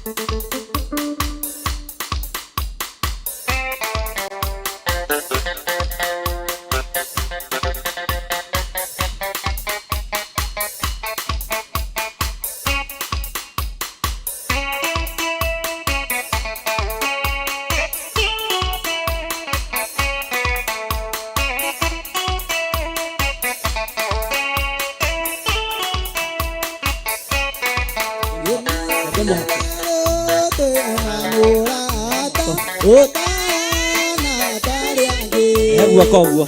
He guoko ũguo.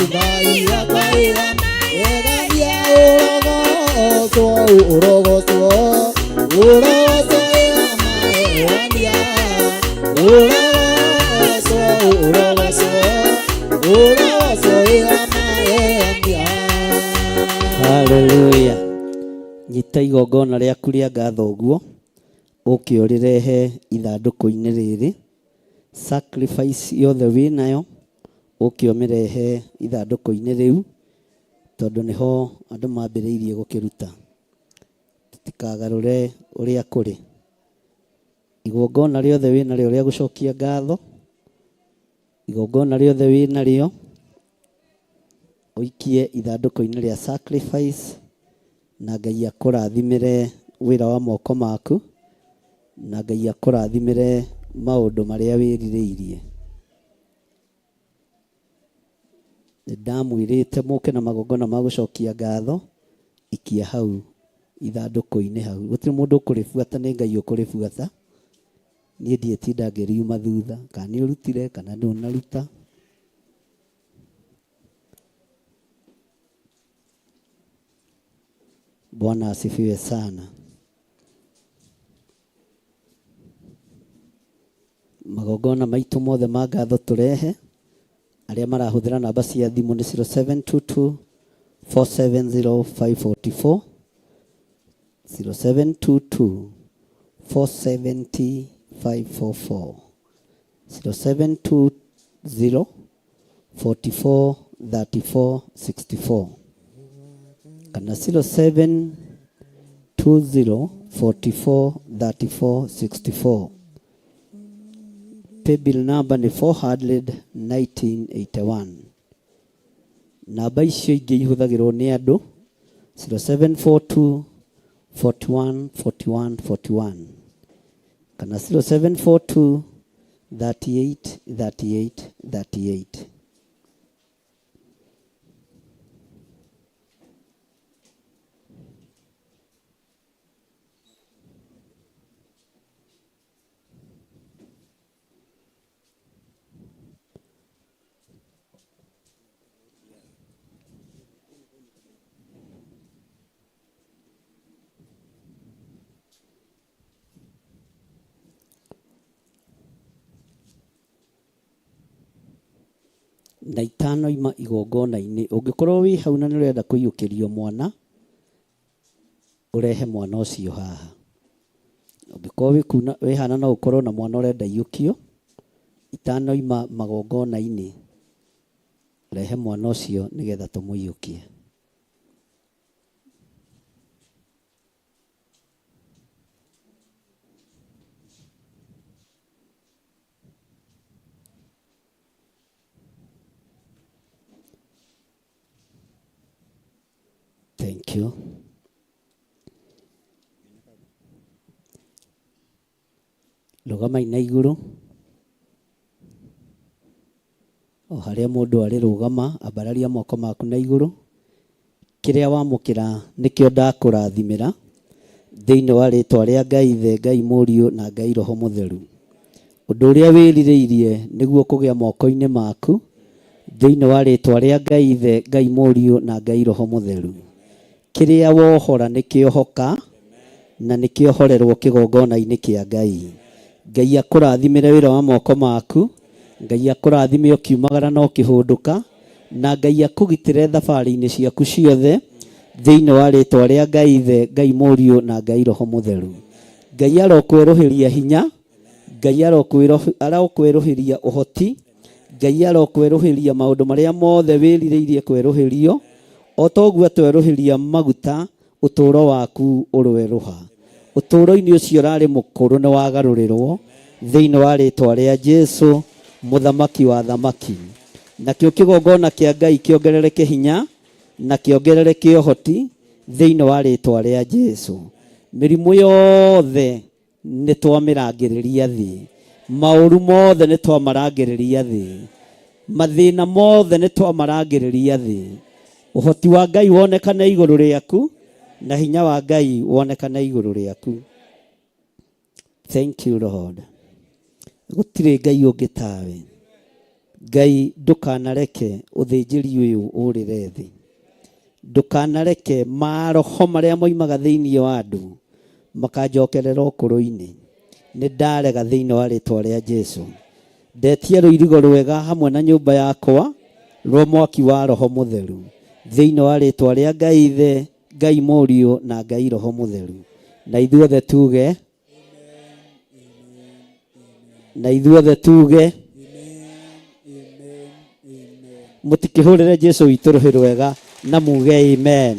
Ngai akwaira Egaia ũrogocwo ũrogocwo ũrogocwo ĩamaania ũrogocwo ũrogocwo ũrogocwo ĩamaania. Haleluya. Nyita igongona rĩaku rĩa ngatho ũguo, ũke ũrĩrehe ithandũkũ-inĩ rĩrĩ. Sacrifice yothe wĩnayo, ũke ũmĩrehe ithandũkũ-inĩ rĩu, tondũ nĩho andũ mambĩrĩirie gũkĩruta. Tũtikagarũre ũrĩa kũrĩ. Igongona rĩothe wĩnarĩo rĩa gũcokia ngatho, igongona rĩothe wĩnarĩo, ũikie ithandũkũ-inĩ rĩa sacrifice, na Ngai akũrathimĩre wĩra wa moko maku, na Ngai akũrathimĩre maũndũ marĩa wĩrirĩirie. Nĩ ndamwĩrĩte mũke na magongona ma gũcokia ngatho, ikia hau ithandũkũ-inĩ hau. Gũtirĩ mũndũ ũkũrĩbuata, nĩ Ngai ũkũrĩbuata. Niĩ ndiĩtinda ngĩriuma thutha, kana nĩ ũrutire kana ndũnaruta. Bwana asifiwe sana. Magongona maitũ mothe ma ngatho tũrehe. Arĩa marahũthĩra namba cia thimũ nĩ 0722 470 544, 0722 470 544, 0720 44 34 64 kana 0720 44 34 64. Paybill number nĩ 400 1981. Namba icio ingĩ ihũthagĩrwo nĩ andũ 0742 41 41 41 kana 0742 38 38 38. Na itanoima igongona-inĩ, ũngĩkorwo wĩ hau na nĩ ũrenda kũiyũkĩrio mwana, ũrehe mwana ũcio haha. Ũngĩkorwo wĩ kuu wĩ hana no ũkorwo na mwana ũrenda iyũkio, itanoima magongona-inĩ, rehe mwana ũcio nĩgetha tũmũiyũkie. Thank you. Rũgamai na igũrũ o harĩa mũndũ arĩ, rũgama, ambararia moko maku na igũrũ. Kĩrĩa wamũkĩra nĩkĩo ndakũrathimĩra thĩinĩ wa rĩtwa rĩa Ngai Ithe, Ngai Mũriũ na Ngai Roho Mũtheru. Ũndũ ũrĩa wĩrirĩirie nĩguo kũgĩa moko-inĩ maku thĩinĩ wa rĩtwa rĩa Ngai Ithe, Ngai Mũriũ na Ngai Roho Mũtheru. Kĩrĩa wohora nĩkĩohoka na nĩkĩohorerwo kĩgongona-inĩ kĩa Ngai. Ngai akũrathimĩre wĩra wa moko maku, Ngai akũrathime ũkiumagara na ũkĩhũndũka, na Ngai akũgitĩre thabarĩ-inĩ ciaku ciothe thĩinĩ wa rĩtwa rĩa Ngai Ithe, Ngai Mũriũ na Ngai Roho Mũtheru. Ngai arokwerũhĩria hinya, Ngai arokwerũhĩria ũhoti, Ngai arokwerũhĩria maũndũ marĩa mothe wĩrirĩirie kwerũhĩrio, o ta ũguo atwerũhĩria maguta ũtũũro waku ũrwerũha. Ũtũũro-inĩ ũcio ũrarĩ mũkũrũ nĩ wagarũrĩrwo thĩinĩ wa rĩtwa rĩa Jesu, mũthamaki wa thamaki. Nakĩo kĩgongona kĩa Ngai kĩongerereke hinya na kĩongerereke ũhoti thĩinĩ wa rĩtwa rĩa Jesu. Mĩrimũ yothe nĩ twamĩrangĩrĩria thĩ, maũru mothe nĩ twamarangĩrĩria thĩ, mathĩna mothe nĩ twamarangĩrĩria thĩ. Ũhoti wa Ngai wonekane igũrũ rĩaku na hinya wa Ngai wonekane igũrũ rĩaku. Thank you, Lord. Gũtirĩ Ngai ũngĩ tawe. Ngai ndũkanareke ũthĩnjĩri ũyũ ũrĩre thĩ, ndũkanareke maroho marĩa moimaga thĩinĩ wa andũ makanjokerera ũkũrũ-inĩ. Nĩ ndarega thĩinĩ wa rĩtwa rĩa Jesu. Ndetia rũirigo rwega hamwe na nyũmba yakwa rwa mwaki wa Roho Mũtheru thĩinĩ wa rĩtwa rĩa Ngai Ithe, Ngai Mũriũ na Ngai Roho Mũtheru. Na ithuothe tuge, na ithuothe tuge, mutikihurire Jesu witũ rũhĩ rwega na muge amen.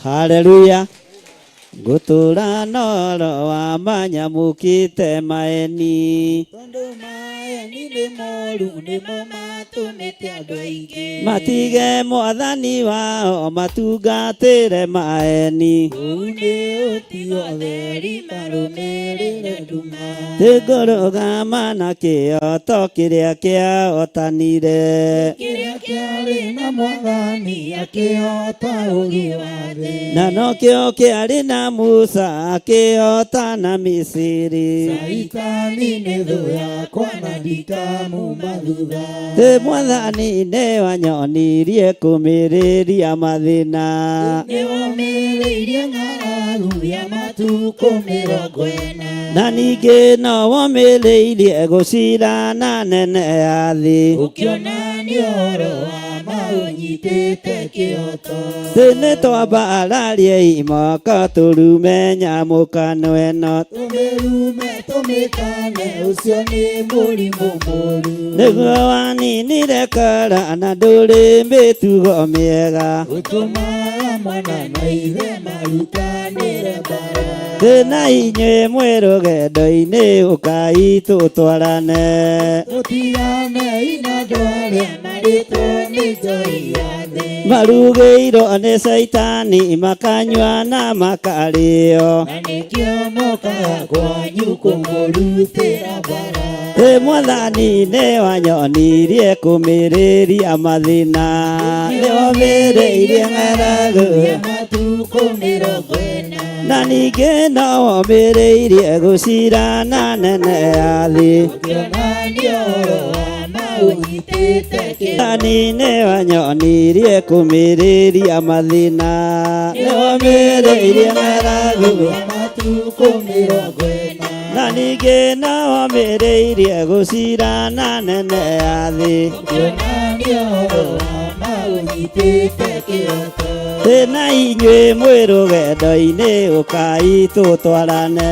Haleluya. Ngũtũra noro wa manyamũkĩte maeni, Tondũ maeni nĩ moru nĩmo matũmĩte andũ aingĩ matige mwathani wao matungatĩre maeni. Ũũ nĩ ũtio theri marũmĩrĩre nduma. Tĩngũrũgama na kĩoto kĩrĩa kĩahotanire, Kĩrĩa kĩarĩ na mwathani akĩhota ũru wa thĩ. Na nokĩo kĩarĩ na Musa akĩhota na Misiri. Saitani nĩ thũ yakwa na ndikamuma thutha. Tĩ mwathani nĩ wanyonirie kũmĩrĩria mathĩna, Nĩwomĩrĩirie ng'aragu ya matukũ 40. Na ningĩ no womĩrĩirie gũcirana nene ya thĩ. Ũkĩona nĩ ũhoro wa ma ũnyitĩte kĩhoto. Thĩ nĩ twambararie imoko tũrume nyamũkano ĩno, Tũmĩrume tũmĩkane ũcio nĩ mũrimũ mũru. Nĩguo waninire kara na ndũrĩ mĩtugo mĩega. Ũtũmaga mwana na ithe marutanĩre mbara. Thĩ na inyuĩ mwĩ rũgendo-inĩ ũkai tũtwarane, Tũtigane na andũ arĩa marĩtwo nĩ njohi ya thĩ. Marugĩirwo nĩ caitani makanyua na makarĩo. Na nĩkĩo mokaga kwanyu kũmũrutĩra mbara. Thĩ mwathani nĩ wanyonirie kũmĩrĩria mathĩna, nĩ womĩrĩirie ng'aragu Ya matukũ 40. Na ningĩ no womĩrĩirie gũcirana nene ya thĩ. Ũkĩona nĩ ũhoro wa ma ũnyitĩte kĩhoto. Mwathani nĩ wanyonirie kũmĩrĩria mathĩna, nĩ womĩrĩirie ng'aragu Ya matukũ 40. Na ningĩ no womĩrĩirie gũcirana nene ya thĩ. Ũkĩona nĩ ũhoro wa ma ũnyitĩte kĩhoto. Thĩ na inyuĩ mwĩ rũgendo-inĩ ũkai tũtwarane,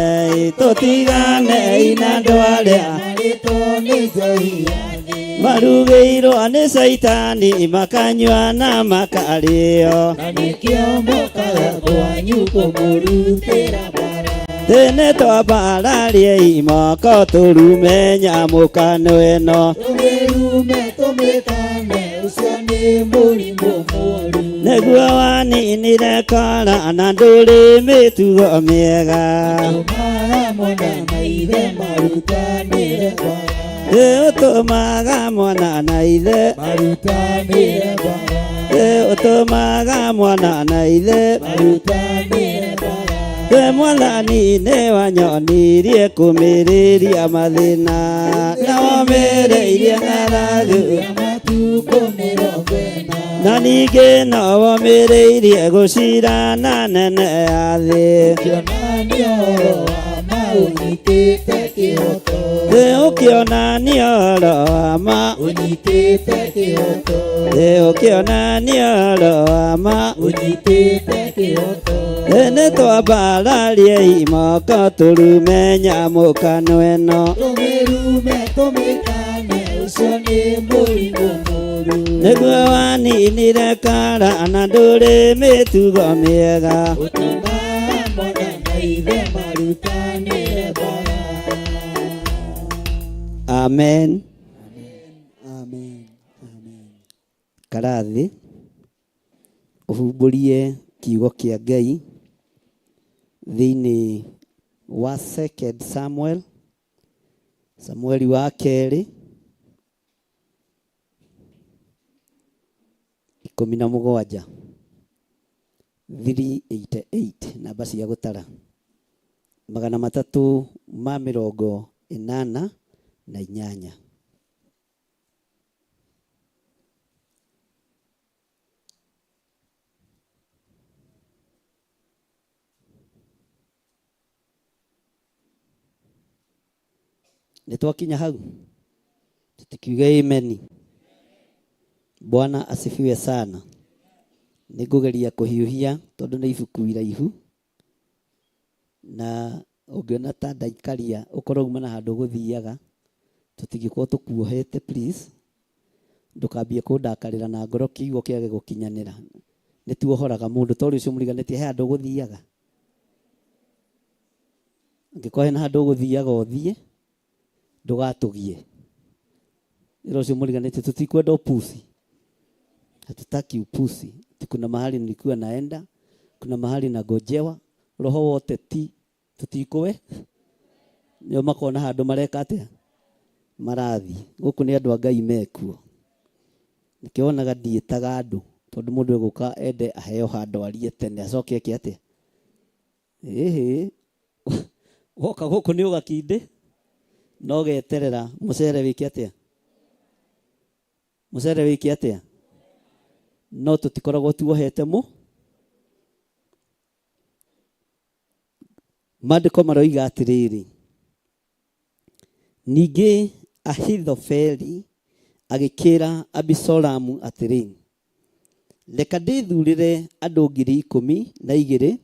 tũtigane na andũ arĩa Marĩtwo nĩ njohi ya thĩ. Marugĩirwo nĩ caitani makanyua na makarĩo. Na nĩkĩo mokaga kwanyu kũmũrutĩra mbara. Thĩ nĩ twambararie imoko tũrume nyamũkano ĩno, Tũmĩrume tũmĩkane ũcio nĩ mũrimũ mũru. Nĩguo waninire kora na ndũrĩ mĩtugo mĩega. Ũtũmaga mwana na ithe marutanĩre mbara. Thĩ ũtũmaga mwana na ithe, Marutanĩre mbara. Thĩ ũtũmaga mwana na ithe, Marutanĩre mbara. Thĩ mwathani nĩ wanyonirie kũmĩrĩria mathĩna, na womĩrĩirie ng'aragu Ya matukũ 40. Na ningĩ no womĩrĩirie gũcirana nene ya thĩ. Ũkĩona nĩ ũhoro wa ma ũnyitĩte kĩhoto. Thĩ ũkĩona nĩ ũhoro wa ma, Ũnyitĩte kĩhoto. Thĩ ũkĩona nĩ ũhoro wa ma, Ũnyitĩte kĩhoto. Thĩ nĩ twambararie imoko tũrume nyamũkano ĩno, Tũmĩrume tũmĩkane ũcio nĩ mũrimũ mũru. Nĩguo waninire kara na ndũrĩ mĩtugo mĩega. Ũtũmaga mwana na ithe marutanĩre mbara. Amen. Amen. Amen. Karathi ũhumbũrie kiugo kĩa Ngai thĩinĩ wa Second Samuel, Samueli wa kerĩ 17, 388 namba cia gũtara 388. Nĩ twakinya hau tutikiuge amen. Bwana asifiwe sana. Nĩ ngũgeria kũhiũhia tondũ nĩ ibuku iraihu na ũngĩona ta ndaikaria ũkorwo uma na handũ ũgũthiaga tũtingĩkorwo tũkuohete please ndũkambie kũndakarĩra na ngoro kiugo kĩage gũkinyanĩra. Nĩ tuohoraga mũndũ tondũ ũcio mũriganĩtie he handũ ũgũthiaga. Angĩkorwo hena handũ ũgũthiaga ũthiĩ ndũgatũgie. Ĩra ũcio mũriganĩtie tũtikwenda upusi. Hatutaki upusi. Ati kuna mahali nilikuwa naenda, kuna mahali nagojewa, roho wote ti tutikũwe nĩo makona handũ mareka atĩa marathiĩ. Gũkũ nĩ andũ a Ngai mekuo. Nĩkĩo wonaga ndiĩtaga andũ tondũ mũndũ egũka ende aheo handũ arie tene acoke eke atĩa. Ĩhĩ woka gũkũ nĩ ũgakindĩ no geterera mũcere wĩke atĩa, mũcere wĩke atĩa, no tũtikoragwo tuohete mũ. Maandĩko maroiga atĩrĩrĩ, ningĩ Ahithofeli agĩkĩra Abisalomu atĩrĩ, reka ndĩthurĩre andũ 12,000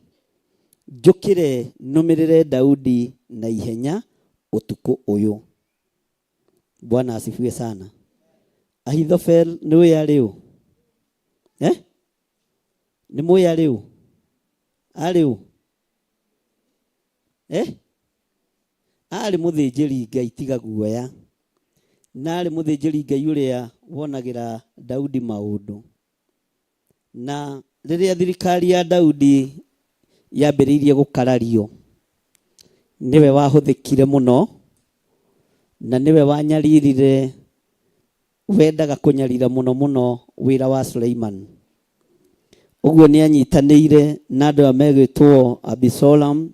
njũkĩre nũmĩrĩre Daudi na ihenya ũtukũ ũyũ. Bwana asifiwe sana. Ahithofel nĩ ũyũ arĩ ũ? Eh? Nĩ mũĩ arĩ ũ? Arĩ ũ? Eh? Arĩ mũthĩnjĩri Ngai tiga guoya. Na arĩ mũthĩnjĩri Ngai ũrĩa wonagĩra Daudi maũndũ. Na rĩrĩa thirikari ya Daudi yambĩrĩirie gũkarario, nĩwe wahũthĩkire mũno na nĩwe wanyaririre, wendaga kũnyarira mũno mũno wĩra wa Suleiman. Ũguo nĩ anyitanĩire na andũ aya megwĩtwo Abisalomu,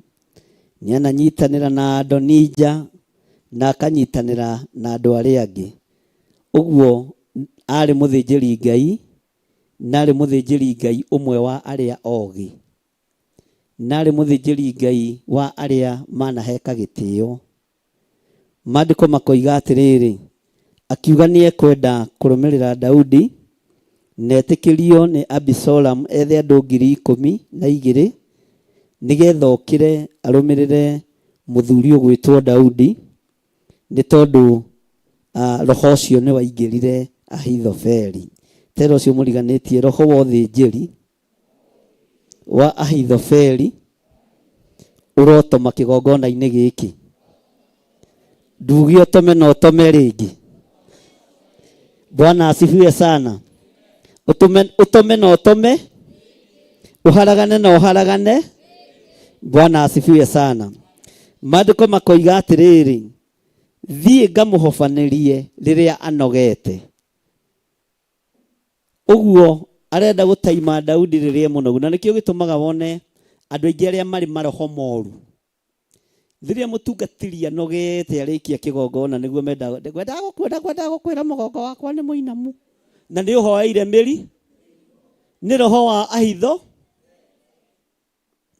nĩ ananyitanĩra na Adonija na akanyitanĩra na andũ arĩa angĩ. Ũguo arĩ mũthĩnjĩri Ngai na arĩ mũthĩnjĩri Ngai ũmwe wa arĩa ogĩ, na arĩ mũthĩnjĩri Ngai wa arĩa manaheka gĩtĩo. Maandĩko makoiga atĩrĩrĩ, akiuga nĩ ekwenda kũrũmĩrĩra Daudi na etĩkĩrio nĩ Abisalomu ethe andũ 12,000 nĩgetha okĩre arũmĩrĩre mũthuri ũgwĩtwo Daudi, nĩ tondũ roho ũcio nĩ waingĩrire Ahithofeli. Tera ũcio mũriganĩtie roho wa ũthĩnjĩri wa Ahithofeli ũrotoma kĩgongona-inĩ gĩkĩ. Nduge ũtome na ũtome rĩngĩ. Bwana asifiwe sana. Ũtome, ũtome na ũtome, ũharagane na ũharagane. Bwana asifiwe sana. Maandĩko makoiga atĩrĩrĩ, thiĩ ngamũhobanĩrie rĩrĩa anogete. Ũguo arenda gũtaima Daudi rĩrĩa mũnogu, na nĩkĩo gĩtũmaga wone andũ aingĩ arĩa marĩ maroho moru rĩrĩa mũtungatĩri anogete arĩkia kĩgongona nĩguo mendaga ngwendaga gũkwenda ngwendaga gũkwĩra mũgongo wakwa nĩ mũinamu na nĩ ũhoeire mĩri nĩ roho wa Ahitho.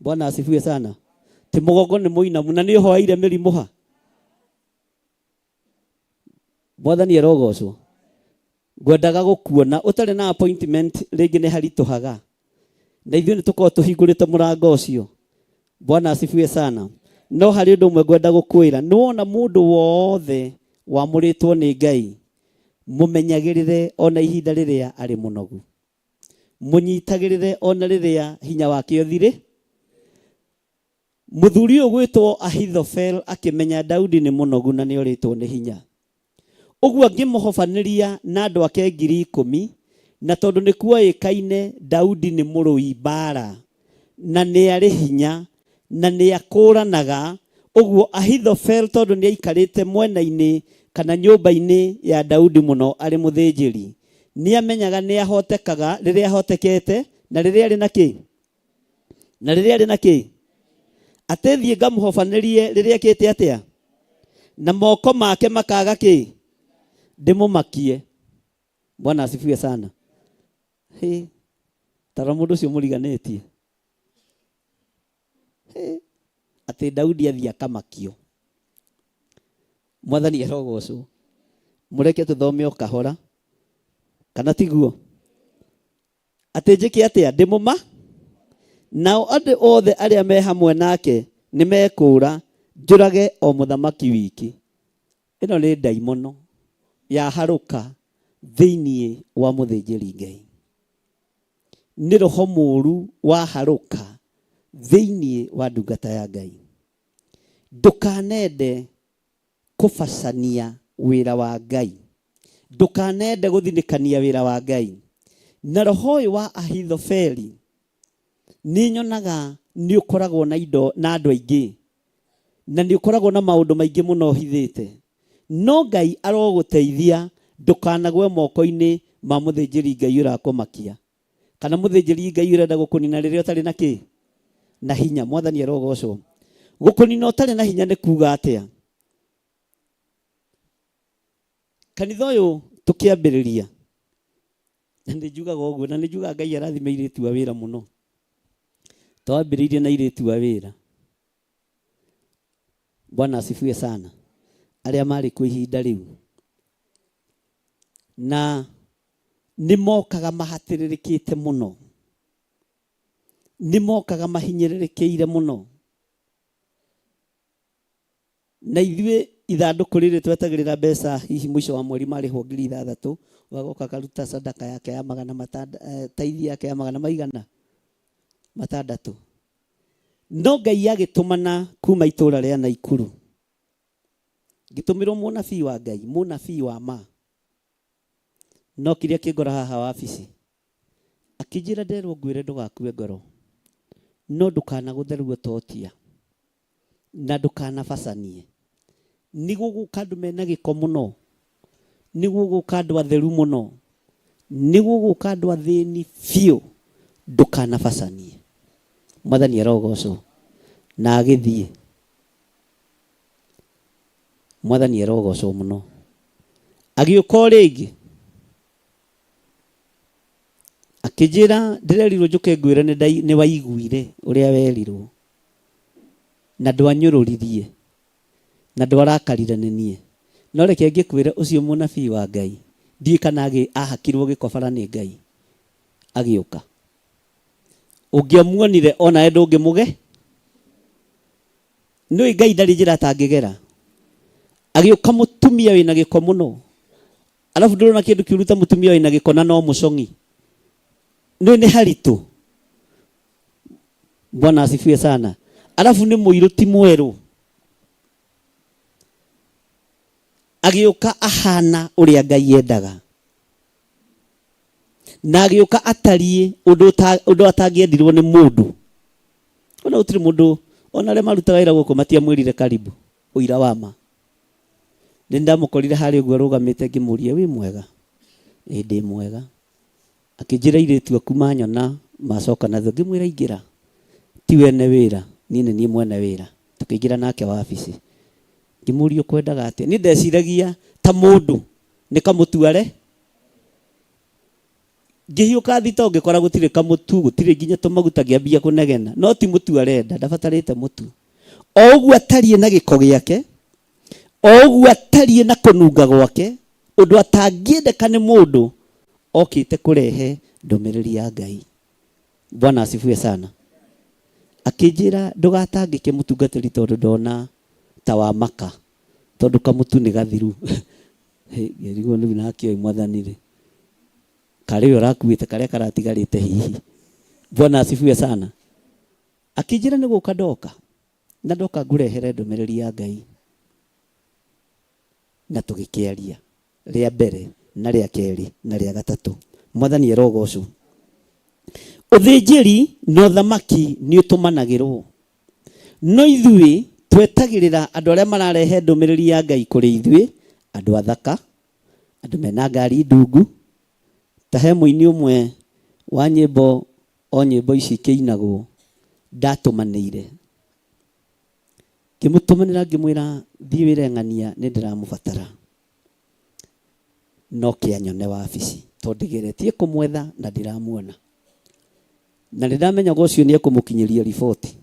Bwana asifiwe sana. Ti mũgongo nĩ mũinamu na nĩ ũhoeire mĩrimũ ha. Mwathani arogocwo. Ngwendaga gũkuona ũtarĩ na appointment rĩngĩ nĩ haritũhaga, na ithuĩ nĩ tũkoragwo tũhingũrĩte mũrango ũcio. Bwana asifiwe sana. No harĩ ũndũ ũmwe ngwenda gũkwĩra, nĩ wona mũndũ wothe wamũrĩtwo nĩ Ngai, mũmenyagĩrĩre ona ihinda rĩrĩa arĩ mũnogu, mũnyitagĩrĩre ona rĩrĩa hinya wake ũthirĩ. Mũthuri ũyũ gwĩtwo Ahithofel akĩmenya Daudi nĩ mũnogu na nĩ orĩtwo nĩ hinya, ũguo angĩmũhobanĩria na andũ ake 10,000, na tondũ nĩ kuoĩkaine Daudi nĩ mũrũi mbara na nĩ arĩ hinya na nĩ akũranaga, ũguo Ahithofel tondũ nĩ aikarĩte mwena-inĩ kana nyũmba-inĩ ya Daudi mũno arĩ mũthĩnjĩri, nĩ amenyaga nĩ ahotekaga rĩrĩa ahotekete na rĩrĩa arĩ na kĩ, na rĩrĩa arĩ na kĩ, atĩ thiĩ ngamũhobanĩrie rĩrĩa ekĩte atĩa, na moko make makaga kĩ, ndĩmũmakie. Bwana asifiwe sana. Hĩ, tara mũndũ ũcio mũriganĩtie. Hĩ, atĩ Daudi athiĩ akamakio. Mwathani arogocwo. Mũreke tũthome o kahora, kana tiguo? Atĩ njĩke atĩa? Ndĩmũma? Nao andũ othe arĩa me hamwe nake nĩ mekũũra, njũrage o mũthamaki wiki. Ĩno nĩ ndaimono yaharũka thĩinĩ wa mũthĩnjĩri Ngai. Nĩ roho mũũru waharũka thĩinĩ wa ndungata ya Ngai. Ndũkanende kũbacania wĩra wa Ngai. Ndũkanende gũthinĩkania wĩra wa Ngai. Na roho ũyũ wa Ahithofeli nĩ nyonaga nĩ ũkoragwo na indo na andũ aingĩ na nĩ ũkoragwo na maũndũ maingĩ mũno ũhithĩte. No Ngai arogũteithia ndũkanagwe moko-inĩ ma mũthĩnjĩri Ngai ũrakũmakia kana mũthĩnjĩri Ngai ũrenda gũkũnina rĩrĩa ũtarĩ na kĩ na hinya. Mwathani arogocwo. Gũkũnina ũtarĩ na hinya nĩ kuga atĩa? Kanitha ũyũ tũkĩambĩrĩria, na nĩ njugaga ũguo, na nĩ njugaga Ngai arathime airĩtu a wĩra mũno. Twambĩrĩirie na airĩtu a wĩra. Bwana asifiwe sana. Arĩa marĩ kuo ihinda rĩu. Na nĩ mokaga mahatĩrĩrĩkĩte mũno. Nĩ mokaga mahinyĩrĩrĩkĩire mũno. Na ithuĩ ithandũkũ rĩrĩ twetagĩrĩra mbeca hihi mũico wa mweri marĩhwo 6,000, ũgagoka akaruta sadaka yake ya magana taithi yake ya magana maigana matandatũ. No Ngai agĩtũmana kuma itũra rĩa Naikuru. Ngĩtũmĩrwo mũnabii wa Ngai, mũnabii wa ma. No kĩrĩa kĩngora haha wabici, akĩnjĩra nderwo ngwĩre ndũgakue ngoro, no ndũkanagũthe ruo totia na ndũkanabacanie. Nĩ gũgũka andũ mena gĩko mũno, nĩ gũgũka andũ atheru mũno, nĩ gũgũka andũ athĩni biũ, ndũkanabacanie. Mwathani arogocwo. Na agĩthiĩ. Mwathani arogocwo mũno. Agĩũka o rĩngĩ akĩnjĩra ndĩrerirwo njũke ngwĩre nĩ waiguire ũrĩa werirwo na ndwanyũrũririe na ndwarakarire nĩ niĩ. No reke ngĩkwĩre ũcio mũnabii wa Ngai ndiũĩ kana ahakirwo gĩkobara nĩ Ngai agĩũka. Ũngĩamuonire onawe ndũngĩmũge. Nĩũĩ Ngai ndarĩ njĩra atangĩgera. Agĩũka mũtumia wĩna gĩko mũno. Alafu ndũrona kĩndũ kĩũru ta mũtumia wĩna gĩko na no mũcong'i. Nĩũĩ nĩ haritũ. Bwana asifiwe sana. Alafu nĩ mũirũ ti mwerũ. Agĩũka ahana ũrĩa Ngai endaga. Na agĩũka atariĩ ũndũ atangĩendirwo nĩ mũndũ. Ona gũtirĩ mũndũ, ona arĩa marutaga wĩra gũkũ matiamwĩrire karibu, ũira wa ma. Nĩ ndamũkorire harĩa ũguo arũgamĩte ngĩmũria wĩ mwega? Ĩĩ ndĩ mwega. Akĩnjĩra airĩtu aku manyona macoka na thutha. Ngĩmwĩra ingĩra. Ti wene wĩra, niĩ nĩ niĩ mwene wĩra. Tũkĩingĩra nake wabici. Ngĩmũria ũkwendaga atĩa? Niĩ ndeciragia ta mũndũ nĩ kamũtu are. Ngĩhiũka thito ngĩkora gũtirĩ kamũtu, gũtirĩ nginya tũmaguta, ngĩambia kũnegena. No ti mũtu arenda, ndabatarĩte mũtu. O ũguo atariĩ na gĩko gĩake, o ũguo atariĩ na kũnunga gwake, ũndũ atangĩendeka nĩ mũndũ, okĩte kũrehe ndũmĩrĩri ya Ngai. Bwana asifiwe sana. Akĩnjĩra ndũgatangĩke mũtungatĩri tondũ ndona ta wamaka, tondũ kamũtu nĩ gathiru. Ngĩrigwo rĩu nake ũyũ mwathani rĩ, karĩ we ũrakuĩte karĩa karatigarĩte hihi. Bwana asifiwe sana. Akĩnjĩra nĩ gũka ndoka, na ndoka ngũrehere ndũmĩrĩri ya Ngai. Na tũgĩkĩaria rĩa mbere na rĩa kerĩ na rĩa gatatũ. Mwathani arogocwo. Ũthĩnjĩri na ũthamaki nĩ ũtũmanagĩrwo. No ithuĩ twetagĩrĩra andũ arĩa mararehe ndũmĩrĩri ya Ngai kũrĩ ithuĩ, andũ athaka, andũ mena ngari ndungu. Ta he mũini ũmwe wa nyĩmbo o nyĩmbo ici ikĩinagwo ndatũmanĩire. Ngĩmũtũmanĩra ngĩmwĩra thiĩ wĩre ng'ania nĩ ndĩramũbatara. No kĩanyone wabici tondũ ndĩgeretie kũmwetha na ndiramuona. Na nĩ ndamenyaga ũcio nĩ ekũmũkinyĩria riboti.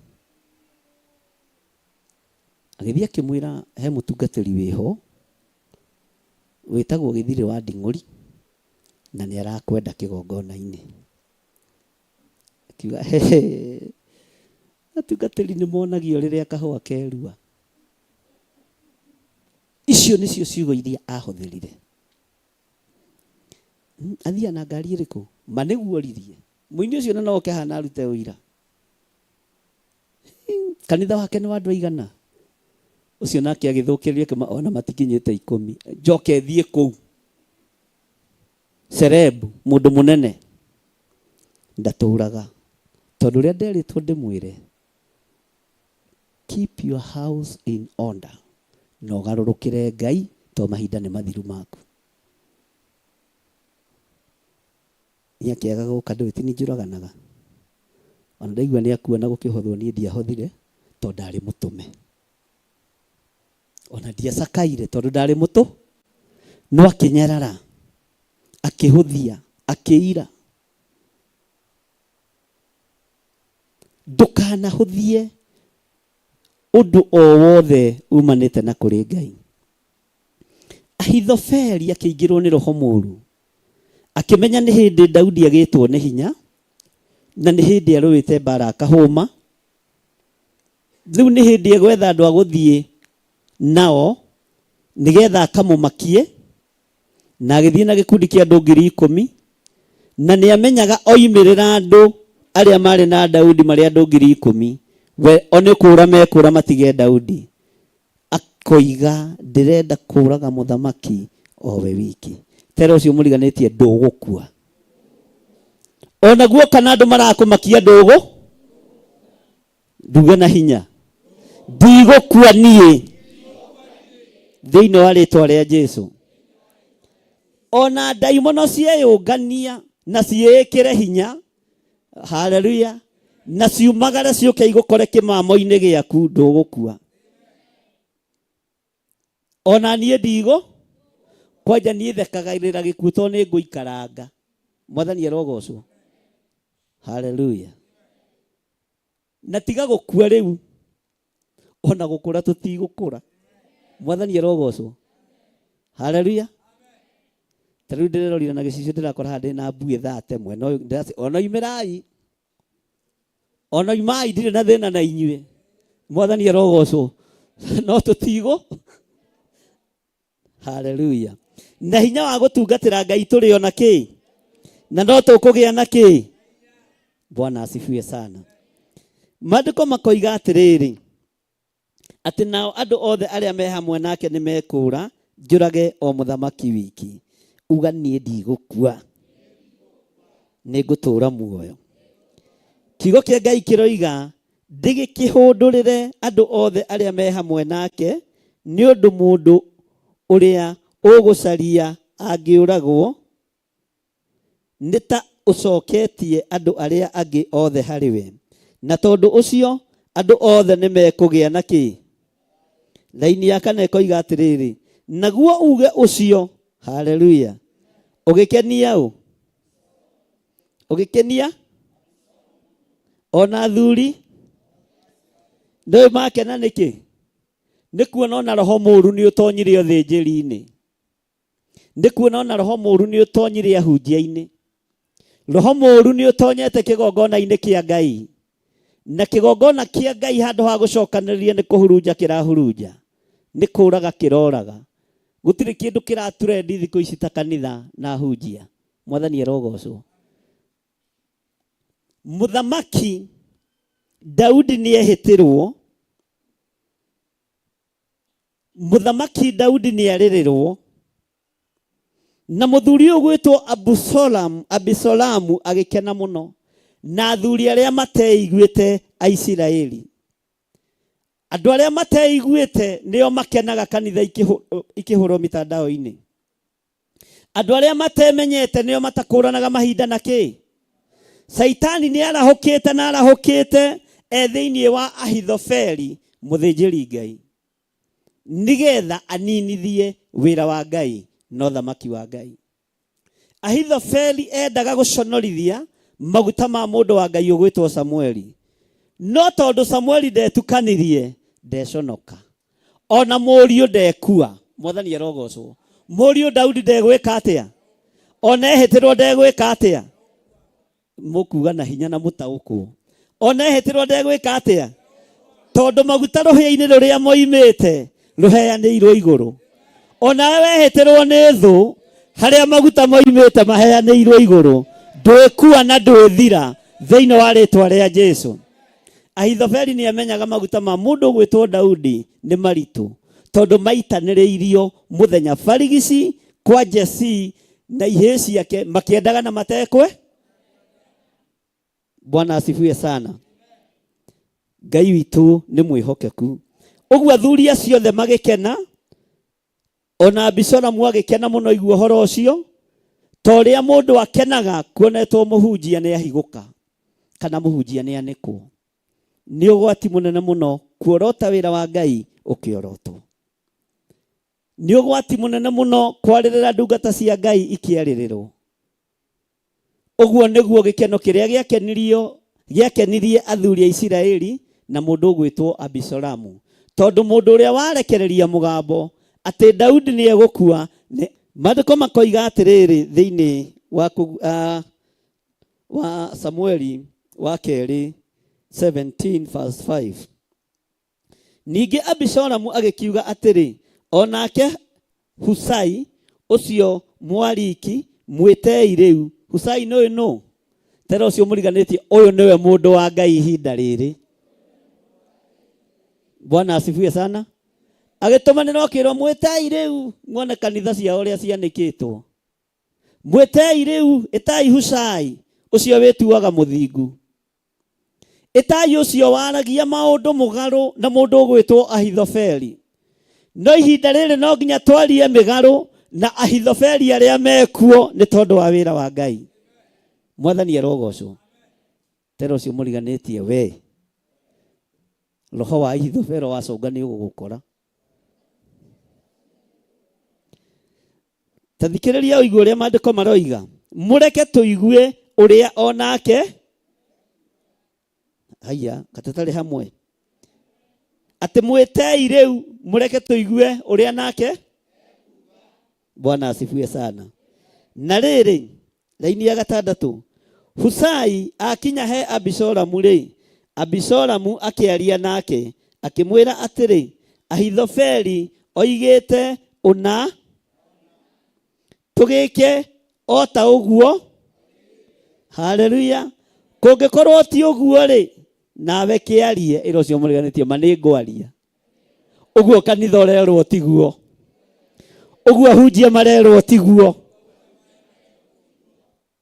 Agĩthiĩ akĩmwĩra he mũtungatĩri wĩho. Wĩtagwo Gĩthirĩ wa Nding'ũri na nĩ arakwenda kĩgongona-inĩ. Akiuga hehe, atungatĩri nĩ monagio rĩrĩa kahũa kerua. Icio nĩcio ciugo iria ahũthĩrire. Athiaga na ngari ĩrĩkũ? Ma nĩguo oririe. Mũini ũcio na no oke haha na arute ũira. Kanitha wake nĩ wa andũ aigana? Ũcio nake agĩthũkĩrĩria akĩma ona matikinyĩte ikũmi. Njoke thiĩ kũu. Celeb, mũndũ mũnene. Ndatũraga. Tondũ ũrĩa nderĩtwo ndĩmwĩre, keep your house in order. Na ũgarũrũkĩre Ngai tondũ mahinda nĩ mathiru maku. Niĩ akĩaga gũka ndũĩ ti niĩ njũraganaga. Ona ndaigua nĩ akua na gũkĩhothwo niĩ ndiahothire tondũ ndarĩ mũtũme. Ona ndiacakaire tondũ ndarĩ mũtũ. No akĩnyarara, akĩhũthia, akĩira. Ndũkanahũthie ũndũ o wothe umanĩte na kũrĩ Ngai. Ahithofeli akĩingĩrwo nĩ roho mũru, akĩmenya nĩ hĩndĩ Daudi agĩtwo nĩ hinya, na nĩ hĩndĩ arũĩte mbara akahũma. Rĩu nĩ hĩndĩ egwetha andũ a gũthiĩ nao nĩgetha akamũmakie, na agĩthiĩ na gĩkundi kĩa andũ 10,000, na nĩ amenyaga oimĩrĩra andũ arĩa marĩ na Daudi marĩ andũ 10,000, we o nĩ kũũra mekũũra matige Daudi. Akoiga, Ndĩrenda kũũraga mũthamaki o we wiki. Tera ũcio mũriganĩtie ndũgũkua. O naguo kana andũ marakũmakia ndũgũ nduge na hinya ndigũkua niĩ thĩinĩ wa rĩtwa rĩa Jesu. Ona ndaimono cieyũngania na ciĩkĩre hinya, haleluya, na ciumagare ciũke igũkore kĩmamo-inĩ gĩaku, ndũgũkua. Ona niĩ ndigũ kwanja niĩ thekagĩrĩra gĩkuũ tondũ nĩ ngũikaranga. Mwathani arogocwo, haleluya. Na tiga gũkua rĩu, ona gũkũra tũtigũkũra. Mwathani arogocwo, haleluya. Ta rĩu ndĩrerorire na gĩcicio ndĩrakora haha ndĩ na mbuĩ thate mwena ũyũ, ndĩraci ona imĩrai ona imai, ndirĩ na thĩna na inyuĩ. Mwathani arogocwo. No tũtigũ, haleluya, na hinya wa gũtungatĩra Ngai tũrĩ ona kĩ na no tũkũgĩa na kĩ. Bwana asifiwe sana. Maandĩko makoiga atĩrĩrĩ, atĩ nao andũ othe arĩa me hamwe nake nĩ mekũũra, njũrage o mũthamaki wiki. Uga niĩ ndigũkua, nĩ ngũtũũra muoyo. Kiugo kĩa Ngai kĩroiga ndĩgĩkĩhũndũrĩre andũ othe arĩa me hamwe nake, nĩ ũndũ mũndũ ũrĩa ũgũcaria angĩũragwo nĩ ta ũcoketie andũ arĩa angĩ othe harĩ we, na tondũ ũcio andũ othe nĩ mekũgĩa na kĩ. Raini ya kana ĩkoiga atĩrĩrĩ, naguo uge ũcio, haleluya, ũgĩkenia ũ? Ũgĩkenia ona athuri ndũĩ makena nĩkĩ? Nĩ kuona ona roho mũru nĩ ũtonyire ũthĩnjĩri-inĩ, nĩ kuona ona roho mũru nĩ ũtonyire ahunjia-inĩ, roho mũru nĩ ũtonyete kĩgongona-inĩ kĩa Ngai, na kĩgongona kĩa Ngai handũ ha gũcokanĩrĩria nĩ kũhurunja kĩrahurunja, nĩ kũraga kĩroraga. Gũtirĩ kĩndũ kĩraturendi thikũ ici ta kanitha na ahunjia. Mwathani arogocwo. Mũthamaki Daudi nĩ ehĩtĩrwo, Mũthamaki Daudi nĩ arĩrĩrwo, na mũthuri ũyũ gwĩtwo Abisolamu agĩkena mũno, na athuri arĩa mateiguĩte a Isiraeli. Andũ arĩa mateiguĩte nĩo makenaga kanitha ikĩhũrwo mitandao-inĩ. Andũ arĩa matemenyete nĩo matakũranaga mahinda na kĩ. Caitani nĩ arahũkĩte na arahũkĩte e thĩinĩ wa Ahithofeli mũthĩnjĩri Ngai, nĩgetha aninithie wĩra wa Ngai na ũthamaki wa Ngai. Ahithofeli endaga gũconorithia maguta ma mũndũ wa Ngai ũgwĩtwo Samueli, no tondũ Samueli ndetukanirie, ndeconoka. Ona mũriũ ndekua. Mwathani arogocwo. Mũriũ Daudi ndegwĩka atĩa? Ona ehĩtĩrwo ndegwĩka atĩa? Mũkuga na hinya na mũtaũkwo. Ona ehĩtĩrwo ndegwĩka atĩa? Tondũ maguta rũhĩa-inĩ rũrĩa moimĩte rũheanĩirwo igũrũ. Onawe wehĩtĩrwo nĩ thũ harĩa maguta moimĩte maheanĩirwo igũrũ, ndwĩkua na ndwĩthira thĩinĩ wa rĩtwa rĩa Jesu. Ahithofeli nĩ amenyaga maguta ma mũndũ ũgwĩtwo Daudi nĩ maritũ tondũ maitanĩrĩirio mũthenya barigici kwa Jesii na ihĩĩ ciake makĩendaga na matekwe. Bwana asifiwe sana. Ngai witũ nĩ mwĩhokeku. Ũguo athuri acio othe magĩkena, ona Abisalomu agĩkena mũno igua ũhoro ũcio, ta ũrĩa mũndũ akenaga kuonetwo mũhunjia nĩ ahigũka kana mũhunjia nĩ anĩkwo. Nĩ ũgwati mũnene mũno kuorota wĩra wa Ngai ũkĩorotwo. Nĩ ũgwati mũnene mũno kwarĩrĩra ndungata cia Ngai ikĩarĩrĩrwo. Ũguo nĩguo gĩkeno kĩrĩa gĩakenirio gĩakenirie athuri a Isiraeli na mũndũ ũgwĩtwo Abisalomu. Tondũ mũndũ ũrĩa warekereria mũgambo atĩ Daudi nĩ egũkua nĩ Maandĩko makoiga atĩrĩrĩ thĩinĩ wa, wa Samueli wa kerĩ 17 verse 5. Ningĩ Abisalomu agĩkiuga atĩrĩ, O nake Husai ũcio Mũariki mwĩtei rĩu. Husai nĩ ũyũ nũ? Tera ũcio mũriganĩtie, ũyũ nĩwe mũndũ wa Ngai ihinda rĩrĩ. Bwana asifiwe sana. Agĩtũmanĩrwo akĩrwo mwĩtei rĩu muone kanitha ciao ũrĩa cianĩkĩtwo. Mwĩtei rĩu, ĩtai Husai ũcio wĩtuaga mũthingu. Ĩtai ũcio waragia maũndũ mũgarũ na mũndũ ũgwĩtwo Ahithofeli. No ihinda rĩrĩ no nginya twarie mĩgarũ na Ahithofeli arĩa mekuo nĩ tondũ wa wĩra wa Ngai. Mwathani arogocwo. Tera ũcio mũriganĩtie we. Roho wa Ahithofeli wacũnga nĩ ũgũgũkora. Ta thikĩrĩria ũigue ũrĩa maandĩko maroiga. Mũreke tũigue ũrĩa o nake haiya katatari hamwe atĩ mwĩtei rĩu mũreke tũigue ũrĩa nake. Bwana asifiwe sana. Na rĩrĩ raini ya gatandatũ, Husai akinya he Abisalomu rĩ, Abisalomu akĩaria nake akĩmwĩra atĩrĩ, Ahithofeli oigĩte ũna, tũgĩke o ta ũguo. Haleluya. Kũngĩkorwo ti ũguo rĩ, nawe kĩarie. Ĩra ũcio mũriganĩtie ma nĩ ngwaria. Ũguo kanitha ũrerwo tiguo, ũguo ahunjia marerwo tiguo.